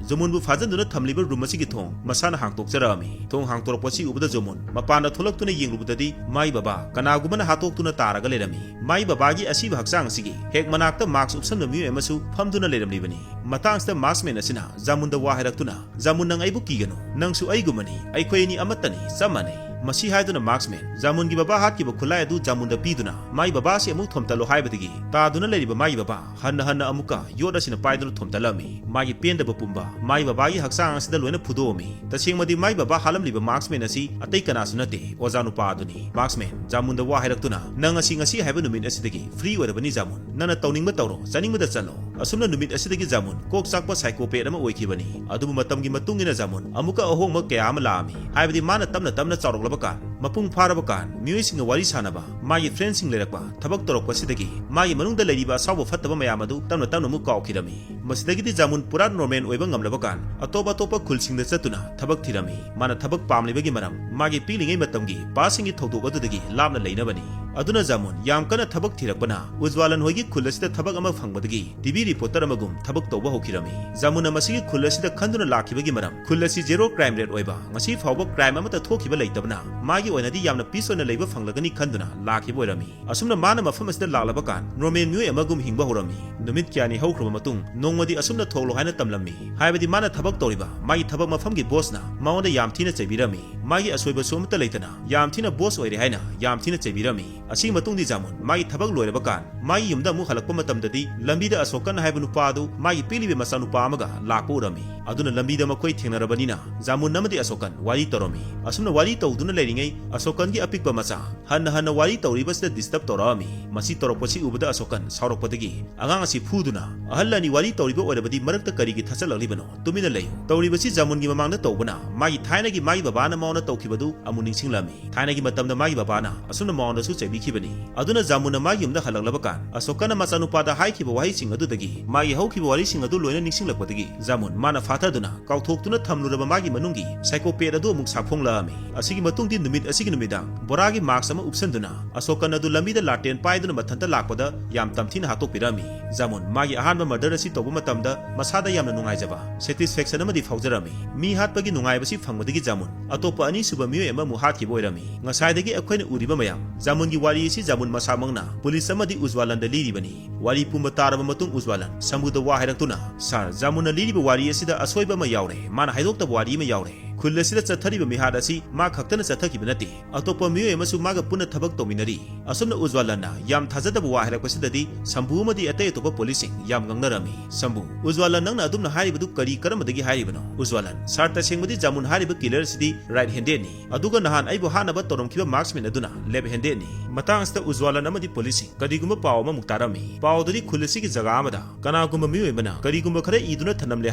ꯖꯣꯃꯨꯟꯕꯨ ꯐꯥꯖꯤꯟꯗꯨꯅ ꯊꯝꯂꯤꯕ ꯔꯨꯝ ꯑꯁꯤꯒꯤ ꯊꯣꯡ ꯃꯁꯥꯅ ꯍꯥꯡꯇꯣꯛꯆꯔꯛꯑꯝꯃꯤ꯫ ꯊꯣꯡ ꯍꯥꯡꯇꯣꯔꯛꯄ ꯑꯁꯤ ꯎꯕꯗ ꯖꯣꯃꯨꯟ ꯃꯄꯥꯟꯗ ꯊꯣꯛꯂꯛꯇꯨꯅ ꯌꯦꯡꯂꯨꯕꯗꯗꯤ ꯃꯥꯏ ꯕꯕꯥ ꯀꯅꯥꯒꯨꯝꯕ ꯑꯃꯅ ꯍꯥꯠꯇꯣꯛꯇꯨꯅ ꯇꯥꯔꯒ ꯂꯩꯔꯝꯃꯤ꯫ ꯃꯥꯏ ꯕꯕꯥꯒꯤ ꯑꯁꯤꯕ ꯍꯛꯆꯥꯡ ꯑꯁꯤꯒꯤ ꯍꯦꯛ ꯃꯅꯥꯛꯇ ꯃꯥꯛꯁ ꯎꯞꯁꯟꯕ ꯃꯤꯑꯣꯏ ꯑꯃꯁꯨ ꯐꯝꯗꯨꯅ ꯂꯩꯔꯝꯂꯤꯕꯅꯤ꯫ ꯃꯇꯥꯡꯁꯤꯗ ꯃꯥꯛꯁꯃꯦꯟ ꯑꯁꯤꯅ ꯖꯥꯃꯨꯟꯗ ꯋꯥ ꯍꯥꯏꯔꯛꯇꯨꯅ, "ꯖꯥꯃꯨꯟ, ꯅꯪ ꯑꯩꯕꯨ ꯀꯤꯒꯅꯨ, ꯅꯪꯁꯨ ꯑꯩꯒꯨꯝꯕꯅꯤ, ꯑꯩꯈꯣꯏ ꯑꯅꯤ ꯑꯃꯠꯇꯅꯤ, ꯆꯞ ꯃꯥꯟꯅꯩ"꯫ ꯃꯁꯤ ꯍꯥꯏꯗꯨꯅ ꯃꯥꯛꯁꯃꯦꯟ ꯖꯥꯃꯨꯟꯒꯤ ꯕꯕꯥ ꯍꯥꯠꯈꯤꯕ ꯈꯨꯠꯂꯥꯏ ꯑꯗꯨ ꯖꯥꯃꯨꯟꯗ ꯄꯤꯗꯨꯅ, "ꯃꯥꯏ ꯕꯕꯥ ꯑꯁꯤ ꯑꯃꯨꯛ ꯊꯣꯝꯇꯠꯂꯣ" ꯍꯥꯏꯕꯗꯒꯤ ꯇꯥꯗꯨꯅ ꯂꯩꯔꯤꯕ ꯃꯥꯏ ꯕꯕꯥ ꯍꯟꯅ ꯍꯟꯅ ꯑꯃꯨꯛꯀ ꯌꯣꯠ ꯑꯁꯤꯅ ꯄꯥꯏꯗꯨꯅ ꯊꯣꯝꯇꯠꯂꯝꯃꯤ꯫ ꯃꯥꯒꯤ ꯄꯦꯟꯗꯕ ꯄꯨꯝꯕ ꯃꯥꯏ ꯕꯕꯥꯒꯤ ꯍꯛꯆꯥꯡ ꯑꯁꯤꯗ ꯂꯣꯏꯅ ꯐꯨꯗꯣꯛꯑꯝꯃꯤ꯫ ꯇꯁꯦꯡꯕꯗꯤ ꯃꯥꯏ ꯕꯕꯥ ꯍꯥꯠꯂꯝꯂꯤꯕ ꯃꯥꯛꯁꯃꯦꯟ ꯑꯁꯤ ꯑꯇꯩ ꯀꯅꯥꯁꯨ ꯅꯠꯇꯦ, ꯑꯣꯖꯥ ꯅꯨꯄꯥ ꯑꯗꯨꯅꯤ꯫ ꯃꯥꯛꯁꯃꯦꯟ ꯖꯥꯃꯨꯟꯗ ꯋꯥ ꯍꯥꯏꯔꯛꯇꯨꯅ, "ꯅꯪ ꯑꯁꯤ ꯉꯁꯤ ꯍꯥꯏꯕ ꯅꯨꯃꯤꯠ ꯑꯁꯤꯗꯒꯤ ꯐ꯭ꯔꯤ ꯑꯣꯏꯔꯕꯅꯤ ꯖꯥꯃꯨꯟ꯫ ꯅꯪꯅ ꯇꯧꯅꯤꯡꯕ ꯇꯧꯔꯣ, ꯆꯥꯅꯤꯡꯕꯗ ꯆꯠꯂꯣ"꯫ ꯑꯁꯨꯝꯅ ꯅꯨꯃꯤꯠ ꯑꯁꯤꯗꯒꯤ ꯖꯥꯃꯨꯟ ꯀꯣꯛ ꯆꯥꯛꯄ ꯁꯥꯏꯀꯣꯄꯦꯠ ꯑꯃ ꯑꯣꯏꯈꯤꯕꯅꯤ꯫ ꯑꯗꯨꯕꯨ ꯃꯇꯝꯒꯤ ꯃꯇꯨꯡ ꯏꯟꯅ ꯖꯥꯃꯨꯟ ꯑꯃꯨꯛꯀ ꯑꯍꯣꯡꯕ ꯀꯌꯥ ꯑꯃ ꯂꯥꯛꯑꯝꯃꯤ꯫ ꯍꯥꯏꯕꯗꯤ ꯃꯥꯅ ꯇꯞꯅ ꯇꯞꯅ ꯆꯥꯎꯔꯛꯂꯕ ꯀꯥꯟ, ꯃꯄꯨꯡ ꯐꯥꯔꯕ ꯀꯥꯟ, ꯃꯤꯑꯣꯏꯁꯤꯡꯒ ꯋꯥꯔꯤ ꯁꯥꯟꯅꯕ, ꯃꯥꯒꯤ ꯐ꯭ꯔꯦꯟꯁꯤꯡ ꯂꯩꯔꯛꯄ, ꯊꯕꯛ ꯇꯧꯔꯛꯄꯁꯤꯗꯒꯤ ꯃꯥꯒꯤ ꯃꯅꯨꯡꯗ ꯂꯩꯔꯤꯕ ꯑꯁꯥꯎꯕ ꯐꯠꯇꯕ ꯃꯌꯥꯝ ꯑꯗꯨ ꯇꯞꯅ ꯇꯞꯅ ꯑꯃꯨꯛ ꯀꯥꯎꯈꯤꯔꯝꯃꯤ꯫ ꯃꯁꯤꯗꯒꯤꯗꯤ ꯖꯥꯃꯨꯟ ꯄꯨꯔꯥ ꯅꯣꯔꯃꯦꯜ ꯑꯣꯏꯕ ꯉꯝꯂꯕ ꯀꯥꯟ, ꯑꯇꯣꯞ ꯑꯇꯣꯞꯄ ꯈꯨꯜꯁꯤꯡꯗ ꯆꯠꯇꯨꯅ ꯊꯕꯛ ꯊꯤꯔꯝꯃꯤ꯫ ꯃꯥꯅ ꯊꯕꯛ ꯄꯥꯝꯂꯤꯕꯒꯤ ꯃꯔꯝ, ꯃꯥꯒꯤ ꯄꯤꯛꯂꯤꯉꯩ ꯃꯇꯝꯒꯤ ꯄꯥꯁꯁꯤꯡꯒꯤ ꯊꯧꯗꯣꯛ ꯑꯗꯨꯗꯒꯤ ꯂꯥꯞꯅ ꯂꯩꯅꯕꯅꯤ꯫ ꯑꯗꯨꯅ ꯖꯥꯃꯨꯟ ꯌꯥꯝ ꯀꯟꯅ ꯊꯕꯛ ꯊꯤꯔꯛꯄꯅ ꯎꯖꯋꯥꯂꯟ ꯍꯣꯏꯒꯤ ꯈꯨꯜ ꯑꯁꯤꯗ ꯊꯕꯛ ꯑꯃ ꯐꯪꯕꯗꯒꯤ ꯇꯤ ꯚꯤ ꯔꯤꯄꯣꯔꯇꯔ ꯑꯃꯒꯨꯝ ꯊꯕꯛ ꯇꯧꯕ ꯍꯧꯈꯤꯔꯝꯃꯤ꯫ ꯖꯥꯃꯨꯟꯅ ꯃꯁꯤꯒꯤ ꯈꯨꯜ ꯑꯁꯤꯗ ꯈꯟꯗꯨꯅ ꯂꯥꯛꯈꯤꯕꯒꯤ ꯃꯔꯝ, ꯈꯨꯜ ꯑꯁꯤ ꯖꯦꯔꯣ ꯀ꯭ꯔꯥꯏꯝ ꯔꯦꯠ ꯑꯣꯏꯕ, ꯉꯁꯤ ꯐꯥꯎꯕ ꯀ꯭ꯔꯥꯏꯝ ꯑꯃꯠꯇ ꯊꯣꯛꯈꯤꯕ ꯂꯩꯇꯕꯅ ꯃꯥꯒꯤ ꯑꯣꯏꯅꯗꯤ ꯌꯥꯝꯅ ꯄꯤꯁ ꯑꯣꯏꯅ ꯂꯩꯕ ꯐꯪꯂꯒꯅꯤ ꯈꯟꯗꯨꯅ ꯂꯥꯛꯈꯤꯕ ꯑꯣꯏꯔꯝꯃꯤ꯫ ꯑꯁꯨꯝꯅ ꯃꯥꯅ ꯃꯐꯝ ꯑꯁꯤꯗ ꯂꯥꯛꯂꯕ ꯀꯥꯟ ꯅꯣꯔꯃꯦꯜ ꯃꯤꯑꯣꯏ ꯑꯃꯒꯨꯝ ꯍꯤꯡꯕ ꯍꯧꯔꯝꯃꯤ꯫ ꯅꯨꯃꯤꯠ ꯀꯌꯥꯅꯤ ꯍꯧꯈ꯭ꯔꯕ ꯃꯇꯨꯡ ꯅꯣꯡꯃꯗꯤ ꯑꯁꯨꯝꯅ ꯊꯣꯛꯂꯣ ꯍꯥꯏꯅ ꯇꯝꯂꯝꯃꯤ꯫ ꯍꯥꯏꯕꯗꯤ ꯃꯥꯅ ꯊꯕꯛ ꯇꯧꯔꯤꯕ ꯃꯥꯒꯤ ꯊꯕꯛ ꯃꯐꯝꯒꯤ ꯕꯣꯁꯅ ꯃꯉꯣꯟꯗ ꯌꯥꯝ ꯊꯤꯅ ꯆꯩꯕꯤꯔꯝꯃꯤ꯫ ꯃꯥꯒꯤ ꯑꯁꯣꯏꯕꯁꯨ ꯑꯃꯠꯇ ꯂꯩꯇꯅ ꯌꯥꯝ ꯊꯤꯅ ꯕꯣꯁ ꯑꯣꯏꯔꯦ ꯍꯥꯏꯅ ꯌꯥꯝ ꯊꯤꯅ ꯆꯩꯕꯤꯔꯝꯃꯤ꯫ ꯑꯁꯤꯒꯤ ꯃꯇꯨꯡꯗꯤ ꯖꯥꯃꯨꯟ ꯃꯥꯒꯤ ꯊꯕꯛ ꯂꯣꯏꯔꯕ ꯀꯥꯟ ꯃꯥꯒꯤ ꯌꯨꯝꯗ ꯑꯃꯨꯛ ꯍꯜꯂꯛꯄ ꯃꯇꯝꯗꯗꯤ ꯂꯝꯕꯤꯗ ꯑꯁꯣꯀꯟ ꯍꯥꯏꯕ ꯅꯨꯄꯥ ꯑꯗꯨ ꯃꯥꯒꯤ ꯄꯤꯛꯂꯤꯕ ꯃꯆꯥꯅꯨꯄꯥ ꯑꯃꯒ ꯂꯥꯛꯄ ꯎꯔꯝꯃꯤ꯫ ꯑꯗꯨꯅ ꯂꯝꯕꯤꯗ ꯃꯈꯣꯏ ꯊꯦꯡꯅꯔꯕꯅꯤꯅ ꯖꯥꯃꯨꯟ ꯑꯃꯗꯤ ꯑꯁꯣꯀꯟ ꯋꯥꯔꯤ ꯇꯧꯔꯝꯃꯤ꯫ ꯑꯁꯨꯝꯅ ꯋꯥꯔꯤ ꯇꯧꯗꯨꯅ ꯂꯩꯔꯤꯉꯩ ꯑꯁꯣꯀꯟꯒꯤ ꯑꯄꯤꯛꯄ ꯃꯆꯥ ꯍꯟꯅ ꯍꯟꯅ ꯋꯥꯔꯤ ꯇꯧꯔꯤꯕꯁꯤꯗ ꯗꯤꯁꯇꯔꯕ ꯇꯧꯔꯛꯑꯝꯃꯤ꯫ ꯃꯁꯤ ꯇꯧꯔꯛꯄꯁꯤ ꯎꯕꯗ ꯑꯁꯣꯀꯟ ꯁꯥꯎꯔꯛꯄꯗꯒꯤ ꯑꯉꯥꯡ ꯑꯁꯤ ꯐꯨꯗꯨꯅ, "ꯑꯍꯜ ꯑꯅꯤ ꯋꯥꯔꯤ ꯇꯧꯔꯤꯕ ꯑꯣꯏꯔꯕꯗꯤ ꯃꯔꯛꯇ ꯀꯔꯤꯒꯤ ꯊꯠꯆꯜꯂꯛꯂꯤꯕꯅꯣ? ꯇꯨꯃꯤꯟꯅ ꯂꯩꯌꯨ"꯫ ꯇꯧꯔꯤꯕꯁꯤ ꯖꯥꯃꯨꯟꯒꯤ ꯃꯃꯥꯡꯗ ꯇꯧꯕꯅ ꯃꯥꯒꯤ ꯊꯥꯏꯅꯒꯤ ꯃꯥꯒꯤ ꯕꯕꯥꯅ ꯃꯉꯣꯟꯗ ꯇꯧꯈꯤꯕꯗꯨ ꯑꯃꯨꯛ ꯅꯤꯡꯁꯤꯡꯂꯝꯃꯤ꯫ ꯊꯥꯏꯅꯒꯤ ꯃꯇꯝꯗ ꯃꯥꯒꯤ ꯕꯕꯥꯅ ꯑꯁꯨꯝꯅ ꯃꯉꯣꯟꯗꯁꯨ ꯆꯩꯕꯤ ꯈꯤꯕꯅꯤ꯫ ꯑꯗꯨꯅ ꯖꯥꯃꯨꯟꯅ ꯃꯥꯒꯤ ꯌꯨꯝꯗ ꯍꯜꯂꯛꯂꯕ ꯀꯥꯟ, ꯑꯁꯣꯀꯥꯅ ꯃꯆꯥꯅꯨꯄꯥꯗ ꯍꯥꯏꯈꯤꯕ ꯋꯥꯍꯩꯁꯤꯡ ꯑꯗꯨꯗꯒꯤ ꯃꯥꯒꯤ ꯍꯧꯈꯤꯕ ꯋꯥꯔꯤꯁꯤꯡ ꯑꯗꯨ ꯂꯣꯏꯅ ꯅꯤꯡꯁꯤꯡꯂꯛꯄꯗꯒꯤ ꯖꯥꯃꯨꯟ ꯃꯥꯅ ꯐꯥꯊꯗꯨꯅ ꯀꯥꯎꯊꯣꯛꯇꯨꯅ ꯊꯝꯂꯨꯔꯕ ꯃꯥꯒꯤ ꯃꯅꯨꯡꯒꯤ psychopath ꯑꯗꯨ ꯑꯃꯨꯛ ꯁꯥꯐꯣꯡꯂꯛꯑꯝꯃꯤ꯫ ꯑꯁꯤꯒꯤ ꯃꯇꯨꯡꯗꯤ ꯅꯨꯃꯤꯠ ꯑꯁꯤꯒꯤ ꯅꯨꯃꯤꯗꯥꯡ ꯕꯣꯔꯥꯒꯤ mask ꯑꯃ ꯎꯞꯁꯟꯗꯨꯅ ꯑꯁꯣꯀꯟ ꯑꯗꯨ ꯂꯝꯕꯤꯗ ꯂꯥꯇꯦꯟ ꯄꯥꯏꯗꯨꯅ ꯃꯊꯟꯇ ꯂꯥꯛꯄꯗ ꯌꯥꯝ ꯇꯝꯊꯤꯅ ꯍꯥꯠꯇꯣꯛꯄꯤꯔꯝꯃꯤ꯫ ꯖꯥꯃꯨꯟ ꯃꯥꯒꯤ ꯑꯍꯥꯟꯕ murder ꯑꯁꯤ ꯇꯧꯕ ꯃꯇꯝꯗ ꯃꯁꯥꯗ ꯌꯥꯝꯅ ꯅꯨꯡꯉꯥꯏꯖꯕ, satisfaction ꯑꯃꯗꯤ ꯐꯥꯎꯖꯔꯝꯃꯤ꯫ ꯃꯤ ꯍꯥꯠꯄꯒꯤ ꯅꯨꯡꯉꯥꯏꯕꯁꯤ ꯐꯪꯕꯗꯒꯤ ꯖꯥꯃꯨꯟ ꯑꯇꯣꯞꯄ ꯑꯅꯤꯁꯨꯕ ꯃꯤꯑꯣꯏ ꯑꯃ ꯑꯃꯨꯛ ꯍꯥꯠꯈꯤꯕ ꯑꯣꯏꯔꯝꯃꯤ꯫ ꯉꯁꯥꯏꯗꯒꯤ ꯑꯩꯈꯣꯏꯅ ꯎꯔꯤꯕ ꯃꯌꯥꯝ ꯖꯥꯃꯨꯟꯒꯤ ꯋꯥꯔꯤ ꯑꯁꯤ ꯖꯥꯃꯨꯟ ꯃꯁꯥꯃꯛꯅ ꯄꯨꯂꯤꯁ ꯑꯃꯗꯤ ꯎꯖꯋꯥꯂꯟꯗ ꯂꯤꯔꯤꯕꯅꯤ꯫ ꯋꯥꯔꯤ ꯄꯨꯝꯕ ꯇꯥꯔꯕ ꯃꯇꯨꯡ ꯎꯖꯋꯥꯂꯟ ꯁꯝꯕꯨꯗ ꯋꯥ ꯍꯥꯏꯔꯛꯇꯨꯅ, "ꯁꯥꯔ, ꯖꯥꯃꯨꯟꯅ ꯂꯤꯔꯤꯕ ꯋꯥꯔꯤ ꯑꯁꯤꯗ ꯑꯁꯣꯏꯕ ꯑꯃ ꯌꯥꯎꯔꯦ꯫ ꯃꯥꯅ ꯍꯥꯏꯗꯣꯛꯇꯕ ꯋꯥꯔꯤ ꯑꯃ ꯌꯥꯎꯔꯦ꯫ ꯈꯨꯜ ꯑꯁꯤꯗ ꯆꯠꯊꯔꯤꯕ ꯃꯤꯍꯥꯠ ꯑꯁꯤ ꯃꯥ ꯈꯛꯇꯅ ꯆꯠꯊꯈꯤꯕ ꯅꯠꯇꯦ꯫ ꯑꯇꯣꯞꯄ ꯃꯤꯑꯣꯏ ꯑꯃꯁꯨ ꯃꯥꯒ ꯄꯨꯟꯅ ꯊꯕꯛ ꯇꯧꯃꯤꯟꯅꯔꯤ꯫" ꯑꯁꯨꯝꯅ ꯎꯖꯋꯥꯂꯟꯅ ꯌꯥꯝ ꯊꯥꯖꯗꯕ ꯋꯥ ꯍꯥꯏꯔꯛꯄꯁꯤꯗꯗꯤ ꯁꯝꯕꯨ ꯑꯃꯗꯤ ꯑꯇꯩ ꯑꯇꯣꯞꯄ ꯄꯨꯂꯤꯁꯁꯤꯡ ꯌꯥꯝ ꯉꯛꯅꯔꯝꯃꯤ꯫ ꯁꯝꯕꯨ, "ꯎꯖꯋꯥꯂꯟ, ꯅꯪꯅ ꯑꯗꯨꯝꯅ ꯍꯥꯏꯔꯤꯕꯗꯨ ꯀꯔꯤ ꯀꯔꯝꯕꯗꯒꯤ ꯍꯥꯏꯔꯤꯕꯅꯣ?" ꯎꯖꯋꯥꯂꯟ, "ꯁꯥꯔ, ꯇꯁꯦꯡꯕꯗꯤ ꯖꯥꯃꯨꯟ ꯍꯥꯏꯔꯤꯕ killer ꯑꯁꯤꯗꯤ right handedꯅꯤ꯫ ꯑꯗꯨꯒ ꯅꯍꯥꯟ ꯑꯩꯕꯨ ꯍꯥꯠꯅꯕ ꯇꯧꯔꯝꯈꯤꯕ marksman ꯑꯗꯨꯅ left handedꯅꯤ꯫" ꯃꯇꯥꯡ ꯑꯁꯤꯗ ꯎꯖꯋꯥꯂꯟ ꯑꯃꯗꯤ ꯄꯨꯂꯤꯁꯁꯤꯡ ꯀꯔꯤꯒꯨꯝꯕ ꯄꯥꯎ ꯑꯃꯃꯨꯛ ꯇꯥꯔꯝꯃꯤ꯫ ꯄꯥꯎꯗꯗꯤ ꯈꯨꯜ ꯑꯁꯤꯒꯤ ꯖꯒꯥ ꯑꯃꯗ ꯀꯅꯥꯒꯨꯝꯕ ꯃꯤꯑꯣꯏ ꯑꯃꯅ ꯀꯔꯤꯒꯨꯝꯕ ꯈꯔ ꯏꯗꯨꯅ ꯊꯝꯂꯝꯂꯦ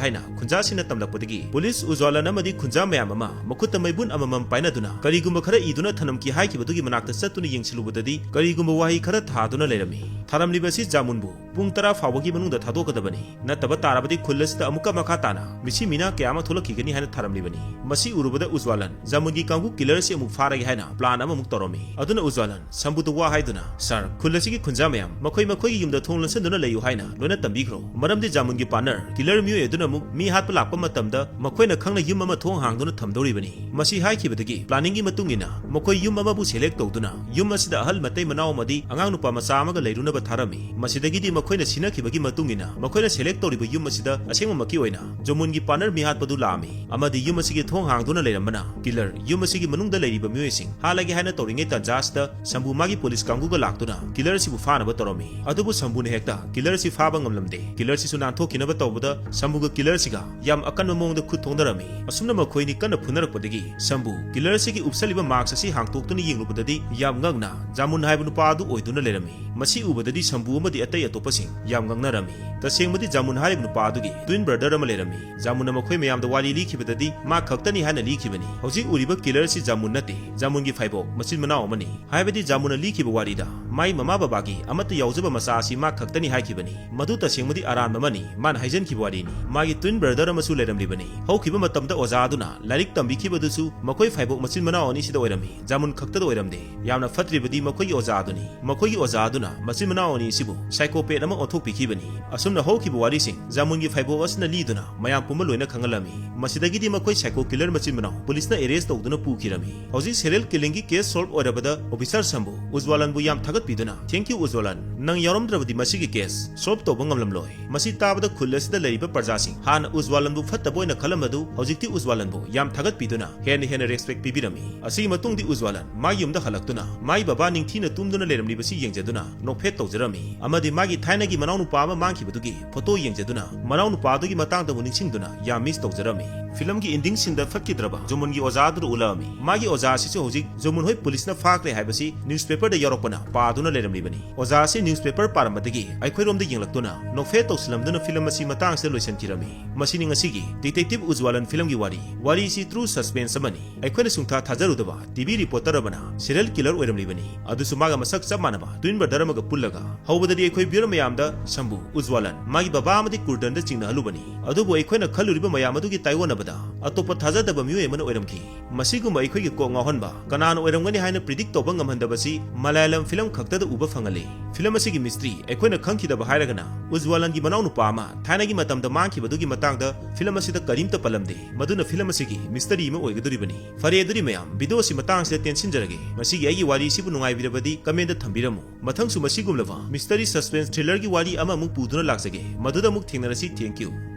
ꯍꯥꯏꯅ ꯈꯨꯟꯖꯥꯁꯤꯡꯅ ꯇꯝꯂꯛꯄꯗꯒꯤ ꯄꯨꯂꯤꯁ ꯎꯖꯋꯥꯂꯟ ꯑꯃꯗꯤ ꯈꯨꯟꯖꯥ ꯃꯌꯥꯝ ꯑꯃ ꯃꯈꯨꯠꯇ ꯃꯩꯕꯨꯟ ꯑꯃꯃꯝ ꯄꯥꯏꯅꯗꯨꯅ ꯀꯔꯤꯒꯨꯝꯕ ꯈꯔ ꯏꯗꯨꯅ ꯊꯝꯂꯝꯈꯤ ꯍꯥꯏꯈꯤꯕꯗꯨꯒꯤ ꯃꯅꯥꯛꯇ ꯆꯠꯇꯨꯅ ꯌꯦꯡꯁꯤꯜꯂꯨꯕꯗꯗꯤ ꯀꯔꯤꯒꯨꯝꯕ ꯋꯥꯍꯩ ꯈꯔ ꯊꯥꯗꯨꯅ ꯂꯩꯔꯝꯃꯤ꯫ ꯊꯥꯔꯝꯂꯤꯕ ꯑꯁꯤ ꯖꯥꯃꯨꯟꯕꯨ ꯄꯨꯡ ꯇꯔꯥ ꯐꯥꯎꯕꯒꯤ ꯃꯅꯨꯡꯗ ꯊꯥꯗꯣꯛꯀꯗꯕꯅꯤ꯫ ꯅꯠꯇꯕ ꯇꯥꯔꯕꯗꯤ ꯈꯨꯜ ꯑꯁꯤꯗ ꯑꯃꯨꯛꯀ ꯃꯈꯥ ꯇꯥꯅ ꯃꯤꯁꯤ ꯃꯤꯅꯥ ꯀꯌꯥ ꯑꯃ ꯊꯣꯛꯂꯛꯈꯤꯒꯅꯤ ꯍꯥꯏꯅ ꯊꯥꯔꯝꯂꯤꯕꯅꯤ꯫ ꯃꯁꯤ ꯎꯔꯨꯕꯗ ꯎꯖꯋꯥꯂꯟ ꯖꯥꯃꯨꯟꯒꯤ ꯀꯥꯡꯕꯨ killer ꯑꯁꯤ ꯑꯃꯨꯛ ꯐꯥꯔꯒꯦ ꯍꯥꯏꯅ plan ꯑꯃꯃꯨꯛ ꯇꯧꯔꯝꯃꯤ꯫ ꯑꯗꯨꯅ ꯎꯖꯋꯥꯂꯟ ꯁꯝꯕꯨꯗ ꯋꯥ ꯍꯥꯏꯗꯨꯅ, "ꯁꯥꯔ, ꯈꯨꯜ ꯑꯁꯤꯒꯤ ꯈꯨꯟꯖꯥ ꯃꯌꯥꯝ ꯃꯈꯣꯏ ꯃꯈꯣꯏꯒꯤ ꯌꯨꯝꯗ ꯊꯣꯡ ꯂꯣꯟꯁꯤꯟꯗꯨꯅ ꯂꯩꯌꯨ ꯍꯥꯏꯅ ꯂꯣꯏꯅ ꯇꯝꯕꯤꯈ꯭ꯔꯣ꯫ ꯃꯔꯝꯗꯤ ꯖꯥꯃꯨꯟꯒꯤ partner killer ꯃꯤꯑꯣꯏ ꯑꯗꯨꯅ ꯑꯃꯨꯛ ꯃꯤ ꯍꯥꯠꯄ ꯂꯥꯛꯄ ꯃꯇꯝꯗ ꯃꯈꯣꯏꯅ ꯈꯪꯅ ꯌꯨꯝ ꯑꯃ ꯊꯣꯡ ꯍꯥꯡꯗꯨꯅ ꯊꯝꯗꯧꯔꯤꯕꯅꯤ꯫" ꯃꯁꯤ ꯍꯥꯏꯈꯤꯕꯗꯒꯤ planningꯒꯤ ꯃꯇꯨꯡ ꯏꯟꯅ ꯃꯈꯣꯏ ꯌꯨꯝ ꯑꯃꯕꯨ select ꯇꯧꯗꯨꯅ ꯌꯨꯝ ꯑꯁꯤꯗ ꯑꯍꯜ ꯃꯇꯩ ꯃꯅꯥꯎ ꯑꯃꯗꯤ ꯑꯉꯥꯡ ꯅꯨꯄꯥ ꯃꯆꯥ ꯑꯃꯒ ꯂꯩꯔꯨꯅꯕ ꯊꯥꯔꯝꯃꯤ꯫ ꯃꯁꯤꯗꯒꯤꯗꯤ ꯃꯈꯣꯏꯅ ꯁꯤꯟꯅꯈꯤꯕꯒꯤ ꯃꯇꯨꯡ ꯏꯟꯅ ꯃꯈꯣꯏꯅ select ꯇꯧꯔꯤꯕ ꯌꯨꯝ ꯑꯁꯤꯗ ꯑꯁꯦꯡꯕꯃꯛꯀꯤ ꯑꯣꯏꯅ ꯖꯥꯃꯨꯟꯒꯤ partner ꯃꯤꯍꯥꯠꯄꯗꯨ ꯂꯥꯛꯑꯝꯃꯤ ꯑꯃꯗꯤ ꯌꯨꯝ ꯑꯁꯤꯒꯤ ꯊꯣꯡ ꯍꯥꯡꯗꯨꯅ ꯂꯩꯔꯝꯕꯅ killer ꯌꯨꯝ ꯑꯁꯤꯒꯤ ꯃꯅꯨꯡꯗ ꯂꯩꯔꯤꯕ ꯃꯤꯑꯣꯏꯁꯤꯡ ꯍꯥꯠꯂꯒꯦ ꯍꯥꯏꯅ ꯇꯧꯔꯤꯉꯩ ꯇꯥꯟꯖꯥ ꯑꯁꯤꯗ ꯁꯝꯕꯨ ꯃꯥꯒꯤ ꯄꯨꯂꯤꯁ ꯀꯥꯡꯕꯨꯒ ꯂꯥꯛꯇꯨꯅ killer ꯑꯁꯤꯕꯨ ꯐꯥꯅꯕ ꯇꯧꯔꯝꯃꯤ꯫ ꯑꯗꯨꯕꯨ ꯁꯝꯕꯨꯅ ꯍꯦꯛꯇ killer ꯑꯁꯤ ꯐꯥꯕ ꯉꯝꯂꯝꯗꯦ꯫ Killer ꯑꯁꯤꯁꯨ ꯅꯥꯟꯊꯣꯛꯈꯤꯅꯕ ꯇꯧꯕꯗ ꯁꯝꯕꯨꯒ killer ꯑꯁꯤꯒ ꯌꯥꯝ ꯑꯀꯟꯕ ꯃꯑꯣꯡꯗ ꯈꯨꯠ ꯊꯣꯡꯅꯔꯝꯃꯤ꯫ ꯑꯁꯨꯝꯅ ꯃꯈꯣꯏꯅꯤ ꯀꯟꯅ ꯐꯨꯅꯔꯛꯄꯗꯒꯤ ꯁꯝꯕꯨ ꯀꯤꯂꯔ ꯑꯁꯤꯒꯤ ꯎꯞꯁꯜꯂꯤꯕ ꯃꯥꯛꯁ ꯑꯁꯤ ꯍꯥꯡꯇꯣꯛꯇꯨꯅ ꯌꯦꯡꯂꯨꯕꯗꯗꯤ ꯌꯥꯝ ꯉꯛꯅ ꯖꯥꯃꯨꯟ ꯍꯥꯏꯕ ꯅꯨꯄꯥ ꯑꯗꯨ ꯑꯣꯏꯗꯨꯅ ꯂꯩꯔꯝꯃꯤ꯫ ꯃꯁꯤ ꯎꯕꯗꯗꯤ ꯁꯝꯕꯨ ꯑꯃꯗꯤ ꯑꯇꯩ ꯑꯇꯣꯞꯄꯁꯤꯡ ꯌꯥꯝ ꯉꯛꯅꯔꯝꯃꯤ꯫ ꯇꯁꯦꯡꯕꯗꯤ ꯖꯥꯃꯨꯟ ꯍꯥꯏꯔꯤꯕ ꯅꯨꯄꯥ ꯑꯗꯨꯒꯤ twin brother ꯑꯃ ꯂꯩꯔꯝꯃꯤ꯫ ꯖꯥꯃꯨꯟꯅ ꯃꯈꯣꯏ ꯃꯌꯥꯝꯗ ꯋꯥꯔꯤ ꯂꯤꯈꯤꯕꯗꯗꯤ ꯃꯥ ꯈꯛꯇꯅꯤ ꯍꯥꯏꯅ ꯂꯤꯈꯤꯕꯅꯤ꯫ ꯍꯧꯖꯤꯛ ꯎꯔꯤꯕ ꯀꯤꯂꯔ ꯑꯁꯤ ꯖꯥꯃꯨꯟ ꯅꯠꯇꯦ, ꯖꯥꯃꯨꯟꯒꯤ ꯐꯥꯏꯕꯣꯛ ꯃꯆꯤꯟ ꯃꯅꯥꯎ ꯑꯃꯅꯤ꯫ ꯍꯥꯏꯕꯗꯤ ꯖꯥꯃꯨꯟꯅ ꯂꯤꯈꯤꯕ ꯋꯥꯔꯤꯗ ꯃꯥꯒꯤ ꯃꯃꯥ ꯕꯕꯥꯒꯤ ꯑꯃꯠꯇ ꯌꯥꯎꯖꯕ ꯃꯆꯥ ꯑꯁꯤ ꯃꯥ ꯈꯛꯇꯅꯤ ꯍꯥꯏꯈꯤꯕꯅꯤ꯫ ꯃꯗꯨ ꯇꯁꯦꯡꯕꯗꯤ ꯑꯔꯥꯟꯕ ꯑꯃꯅꯤ꯫ ꯃꯥꯅ ꯍꯥꯏꯖꯟꯈꯤꯕ ꯋꯥꯔꯤꯅꯤ꯫ ꯃꯥꯒꯤ twin brother ꯑꯃꯁꯨ ꯂꯩꯔꯝꯂꯤꯕꯅꯤ꯫ ꯍꯧꯈꯤꯕ ꯃꯇꯝꯗ ꯑꯣꯖꯥ ꯑꯗꯨꯅ ꯂꯥꯏꯔꯤꯛ ꯇꯝꯕꯤꯈꯤꯕꯗꯨꯁꯨ ꯃꯈꯣꯏ ꯐꯥꯏꯕꯣꯛ ꯃꯆꯤꯟ ꯃꯅꯥꯎ ꯑꯅꯤꯁꯤꯗ ꯑꯣꯏꯔꯝꯃꯤ꯫ ꯖꯥꯃꯨꯟ ꯈꯛꯇꯗ ꯑꯣꯏꯔꯝꯗꯦ꯫ ꯌꯥꯝꯅ ꯐꯠꯇ꯭ꯔꯤꯕꯗꯤ ꯃꯈꯣꯏꯒꯤ ꯑꯣꯖꯥ ꯑꯗꯨꯅꯤ꯫ ꯃꯈꯣꯏꯒꯤ ꯑꯣꯖꯥ ꯑꯗꯨꯅ ꯃꯆꯤꯟ ꯃꯅꯥꯎ ꯑꯅꯤ ꯑꯁꯤꯕꯨ psychopath ꯑꯃ ꯑꯣꯟꯊꯣꯛꯄꯤꯈꯤꯕꯅꯤ꯫ ꯑꯁꯨꯝꯅ ꯍꯧꯈꯤꯕ ꯋꯥꯔꯤꯁꯤꯡ ꯖꯥꯃꯨꯟꯒꯤ ꯐꯥꯏꯕꯣꯛ ꯑꯁꯤꯅ ꯂꯤꯗꯨꯅ ꯃꯌꯥꯝ ꯄꯨꯝꯕ ꯂꯣꯏꯅ ꯈꯪꯍꯜꯂꯝꯃꯤ꯫ ꯃꯁꯤꯗꯒꯤꯗꯤ ꯃꯈꯣꯏ psycho killer ꯃꯆꯤꯟ ꯃꯅꯥꯎ ꯄꯨꯂꯤꯁꯅ arrest ꯇꯧꯗꯨꯅ ꯄꯨꯈꯤꯔꯝꯃꯤ꯫ ꯍꯧꯖꯤꯛ serial killingꯒꯤ case solve ꯑꯣꯏꯔꯕꯗ officer ꯁꯝꯕꯨ ꯎꯖꯋꯥꯂꯟꯕꯨ ꯌꯥꯝ ꯊꯥꯒꯠꯄꯤꯗꯨꯅ, "Thank you ꯎꯖꯋꯥꯂꯟ, ꯅꯪ ꯌꯥꯎꯔꯝꯗ꯭ꯔꯕꯗꯤ ꯃꯁꯤꯒꯤ case solve ꯇꯧꯕ ꯉꯝꯂꯝꯂꯣꯏ"꯫ ꯃꯁꯤ ꯇꯥꯕꯗ ꯈꯨꯜ ꯑꯁꯤꯗ ꯂꯩꯔꯤꯕ ꯄ꯭ꯔꯖꯥꯁꯤꯡ ꯍꯥꯟꯅ ꯎꯖꯋꯥꯂꯟꯕꯨ ꯐꯠꯇꯕ ꯑꯣꯏꯅ ꯈꯜꯂꯝꯕꯗꯨ ꯍꯧꯖꯤꯛꯇꯤ ꯎꯖꯋꯥꯂꯟꯕꯨ ꯌꯥꯝ ꯊꯥꯒꯠꯄꯤꯗꯨꯅ ꯍꯦꯟꯅ ꯍꯦꯟꯅ respect ꯄꯤꯕꯤꯔꯝꯃꯤ꯫ ꯑꯁꯤꯒꯤ ꯃꯇꯨꯡꯗꯤ ꯎꯖꯋꯥꯂꯟ ꯃꯥꯒꯤ ꯌꯨꯝꯗ ꯍꯜꯂꯛꯇꯨꯅ ꯃꯥꯒꯤ ꯕꯕꯥ ꯅꯤꯡꯊꯤꯅ ꯇꯨꯝꯗꯨꯅ ꯂꯩꯔꯝꯂꯤꯕꯁꯤ ꯌꯦꯡꯖꯗꯨꯅ ꯅꯣꯛꯐꯦꯠ ꯇꯧꯖꯔꯝꯃꯤ꯫ ꯑꯃꯗꯤ ꯃꯥꯒꯤ ꯊꯥꯏꯅꯒꯤ ꯃꯅꯥꯎꯅꯨꯄꯥ ꯑꯃ ꯃꯥꯡꯈꯤꯕꯗꯨꯒꯤ photo ꯌꯦꯡꯖꯗꯨꯅ ꯃꯅꯥꯎꯅꯨꯄꯥ ꯑꯗꯨꯒꯤ ꯃꯇꯥꯡꯗꯕꯨ ꯅꯤꯡꯁꯤꯡꯗꯨꯅ ꯌꯥꯝ miss ꯇꯧꯖꯔꯝꯃꯤ꯫ Filmꯒꯤ ending sceneꯗ ꯐꯠꯈꯤꯗ꯭ꯔꯕ ꯖꯣꯃꯨꯟꯒꯤ ꯑꯣꯖꯥ ꯑꯗꯨꯗ ꯎꯠꯂꯛꯑꯝꯃꯤ꯫ ꯃꯥꯒꯤ ꯑꯣꯖꯥ ꯑꯁꯤꯁꯨ ꯍꯧꯖꯤꯛ ꯖꯣꯃꯨꯟ ꯍꯣꯏ ꯄꯨꯂꯤꯁꯅ ꯐꯥꯈ꯭ꯔꯦ ꯍꯥꯏꯕꯁꯤ newspaperꯗ ꯌꯥꯎꯔꯛꯄꯅ ꯄꯥꯗꯨꯅ ꯂꯩꯔꯝꯂꯤꯕꯅꯤ꯫ ꯑꯣꯖꯥ ꯑꯁꯤ newspaper ꯄꯥꯔꯝꯕꯗꯒꯤ ꯑꯩꯈꯣꯏꯔꯣꯝꯗ ꯌꯦꯡꯂꯛꯇꯨꯅ ꯅꯣꯛꯐꯦꯠ ꯇꯧꯁꯤꯜꯂꯝꯗꯨꯅ film ꯑꯁꯤ ꯃꯇꯥꯡꯁꯤꯗ ꯂꯣꯏꯁꯤꯟꯈꯤꯔꯝꯃꯤ꯫ ꯃꯁꯤꯅꯤ ꯉꯁꯤꯒꯤ Detective ꯎꯖꯋꯥꯂꯟ filmꯒꯤ ꯋꯥꯔꯤ꯫ ꯋꯥꯔꯤ ꯑꯁꯤ true suspense ꯑꯃꯅꯤ꯫ ꯑꯩꯈꯣꯏꯅ ꯁꯨꯡꯊꯥ ꯊꯥꯖꯔꯨꯗꯕ TV reporter ꯑꯃꯅ serial killer ꯑꯣꯏꯔꯝꯂꯤꯕꯅꯤ꯫ ꯑꯗꯨꯁꯨ ꯃꯥꯒ ꯃꯁꯛ ꯆꯞ ꯃꯥꯟꯅꯕ twin brother ꯑꯃꯒ ꯄꯨꯜꯂꯒ꯫ ꯍꯧꯕꯗꯗꯤ ꯑꯩꯈꯣꯏ viewer ꯃꯌꯥꯝꯗ ꯁꯝꯕꯨ, ꯎꯖꯋꯥꯂꯟ, ꯃꯥꯒꯤ ꯕꯕꯥ ꯑꯃꯗꯤ ꯀꯨꯔꯗꯟꯗ ꯆꯤꯡꯅꯍꯜꯂꯨꯕꯅꯤ꯫ ꯑꯗꯨꯕꯨ ꯑꯩꯈꯣꯏꯅ ꯈꯜꯂꯨꯔꯤꯕ ꯃꯌꯥꯝ ꯑꯗꯨꯒꯤ ꯇꯥꯏꯑꯣꯟꯅꯕꯗ ꯑꯇꯣꯞꯄ ꯊꯥꯖꯗꯕ ꯃꯤꯑꯣꯏ ꯑꯃꯅ ꯑꯣꯏꯔꯝꯈꯤ꯫ ꯃꯁꯤꯒꯨꯝꯕ ꯑꯩꯈꯣꯏꯒꯤ ꯀꯣꯛ ꯉꯥꯎꯍꯟꯕ, ꯀꯅꯥꯅ ꯑꯣꯏꯔꯝꯒꯅꯤ ꯍꯥꯏꯅ predict ꯇꯧꯕ ꯉꯝꯍꯟꯗꯕꯁꯤ ꯃꯂꯌꯥꯂꯝ film ꯈꯛꯇꯗ ꯎꯕ ꯐꯪꯍꯜꯂꯤ꯫ Film ꯑꯁꯤꯒꯤ mystery ꯑꯩꯈꯣꯏꯅ ꯈꯪꯈꯤꯗꯕ ꯍꯥꯏꯔꯒꯅ ꯎꯖꯋꯥꯂꯟꯒꯤ ꯃꯅꯥꯎꯅꯨꯄꯥ ꯑꯃ ꯊꯥꯏꯅꯒꯤ ꯃꯇꯝꯗ ꯃꯥꯡꯈꯤꯕꯗꯨꯒꯤ ꯃꯇꯥꯡꯗ film ꯑꯁꯤꯗ ꯀꯔꯤꯝꯇ ꯄꯜꯂꯝꯗꯦ꯫ ꯃꯗꯨꯅ film ꯑꯁꯤꯒꯤ mystery ꯑꯃ ꯑꯣꯏꯒꯗꯧꯔꯤꯕꯅꯤ꯫ ꯐꯔꯦ, ꯑꯗꯨꯗꯤ ꯃꯌꯥꯝ, video ꯑꯁꯤ ꯃꯇꯥꯡꯁꯤꯗ ꯇꯦꯟꯁꯤꯟꯖꯔꯒꯦ꯫ ꯃꯁꯤꯒꯤ ꯑꯩꯒꯤ ꯋꯥꯔꯤ ꯑꯁꯤꯕꯨ ꯅꯨꯡꯉꯥꯏꯕꯤꯔꯕꯗꯤ commentꯗ ꯊꯝꯕꯤꯔꯝꯃꯨ꯫ ꯃꯊꯪꯁꯨ ꯃꯁꯤꯒꯨꯝꯂꯕ mystery suspense thrillerꯒꯤ ꯋꯥꯔꯤ ꯑꯃꯃꯨꯛ ꯄꯨꯗꯨꯅ ꯂꯥꯛꯆꯒꯦ꯫ ꯃꯗꯨꯗ ꯑꯃꯨꯛ ꯊꯦꯡꯅꯔꯁꯤ꯫ Thank you꯫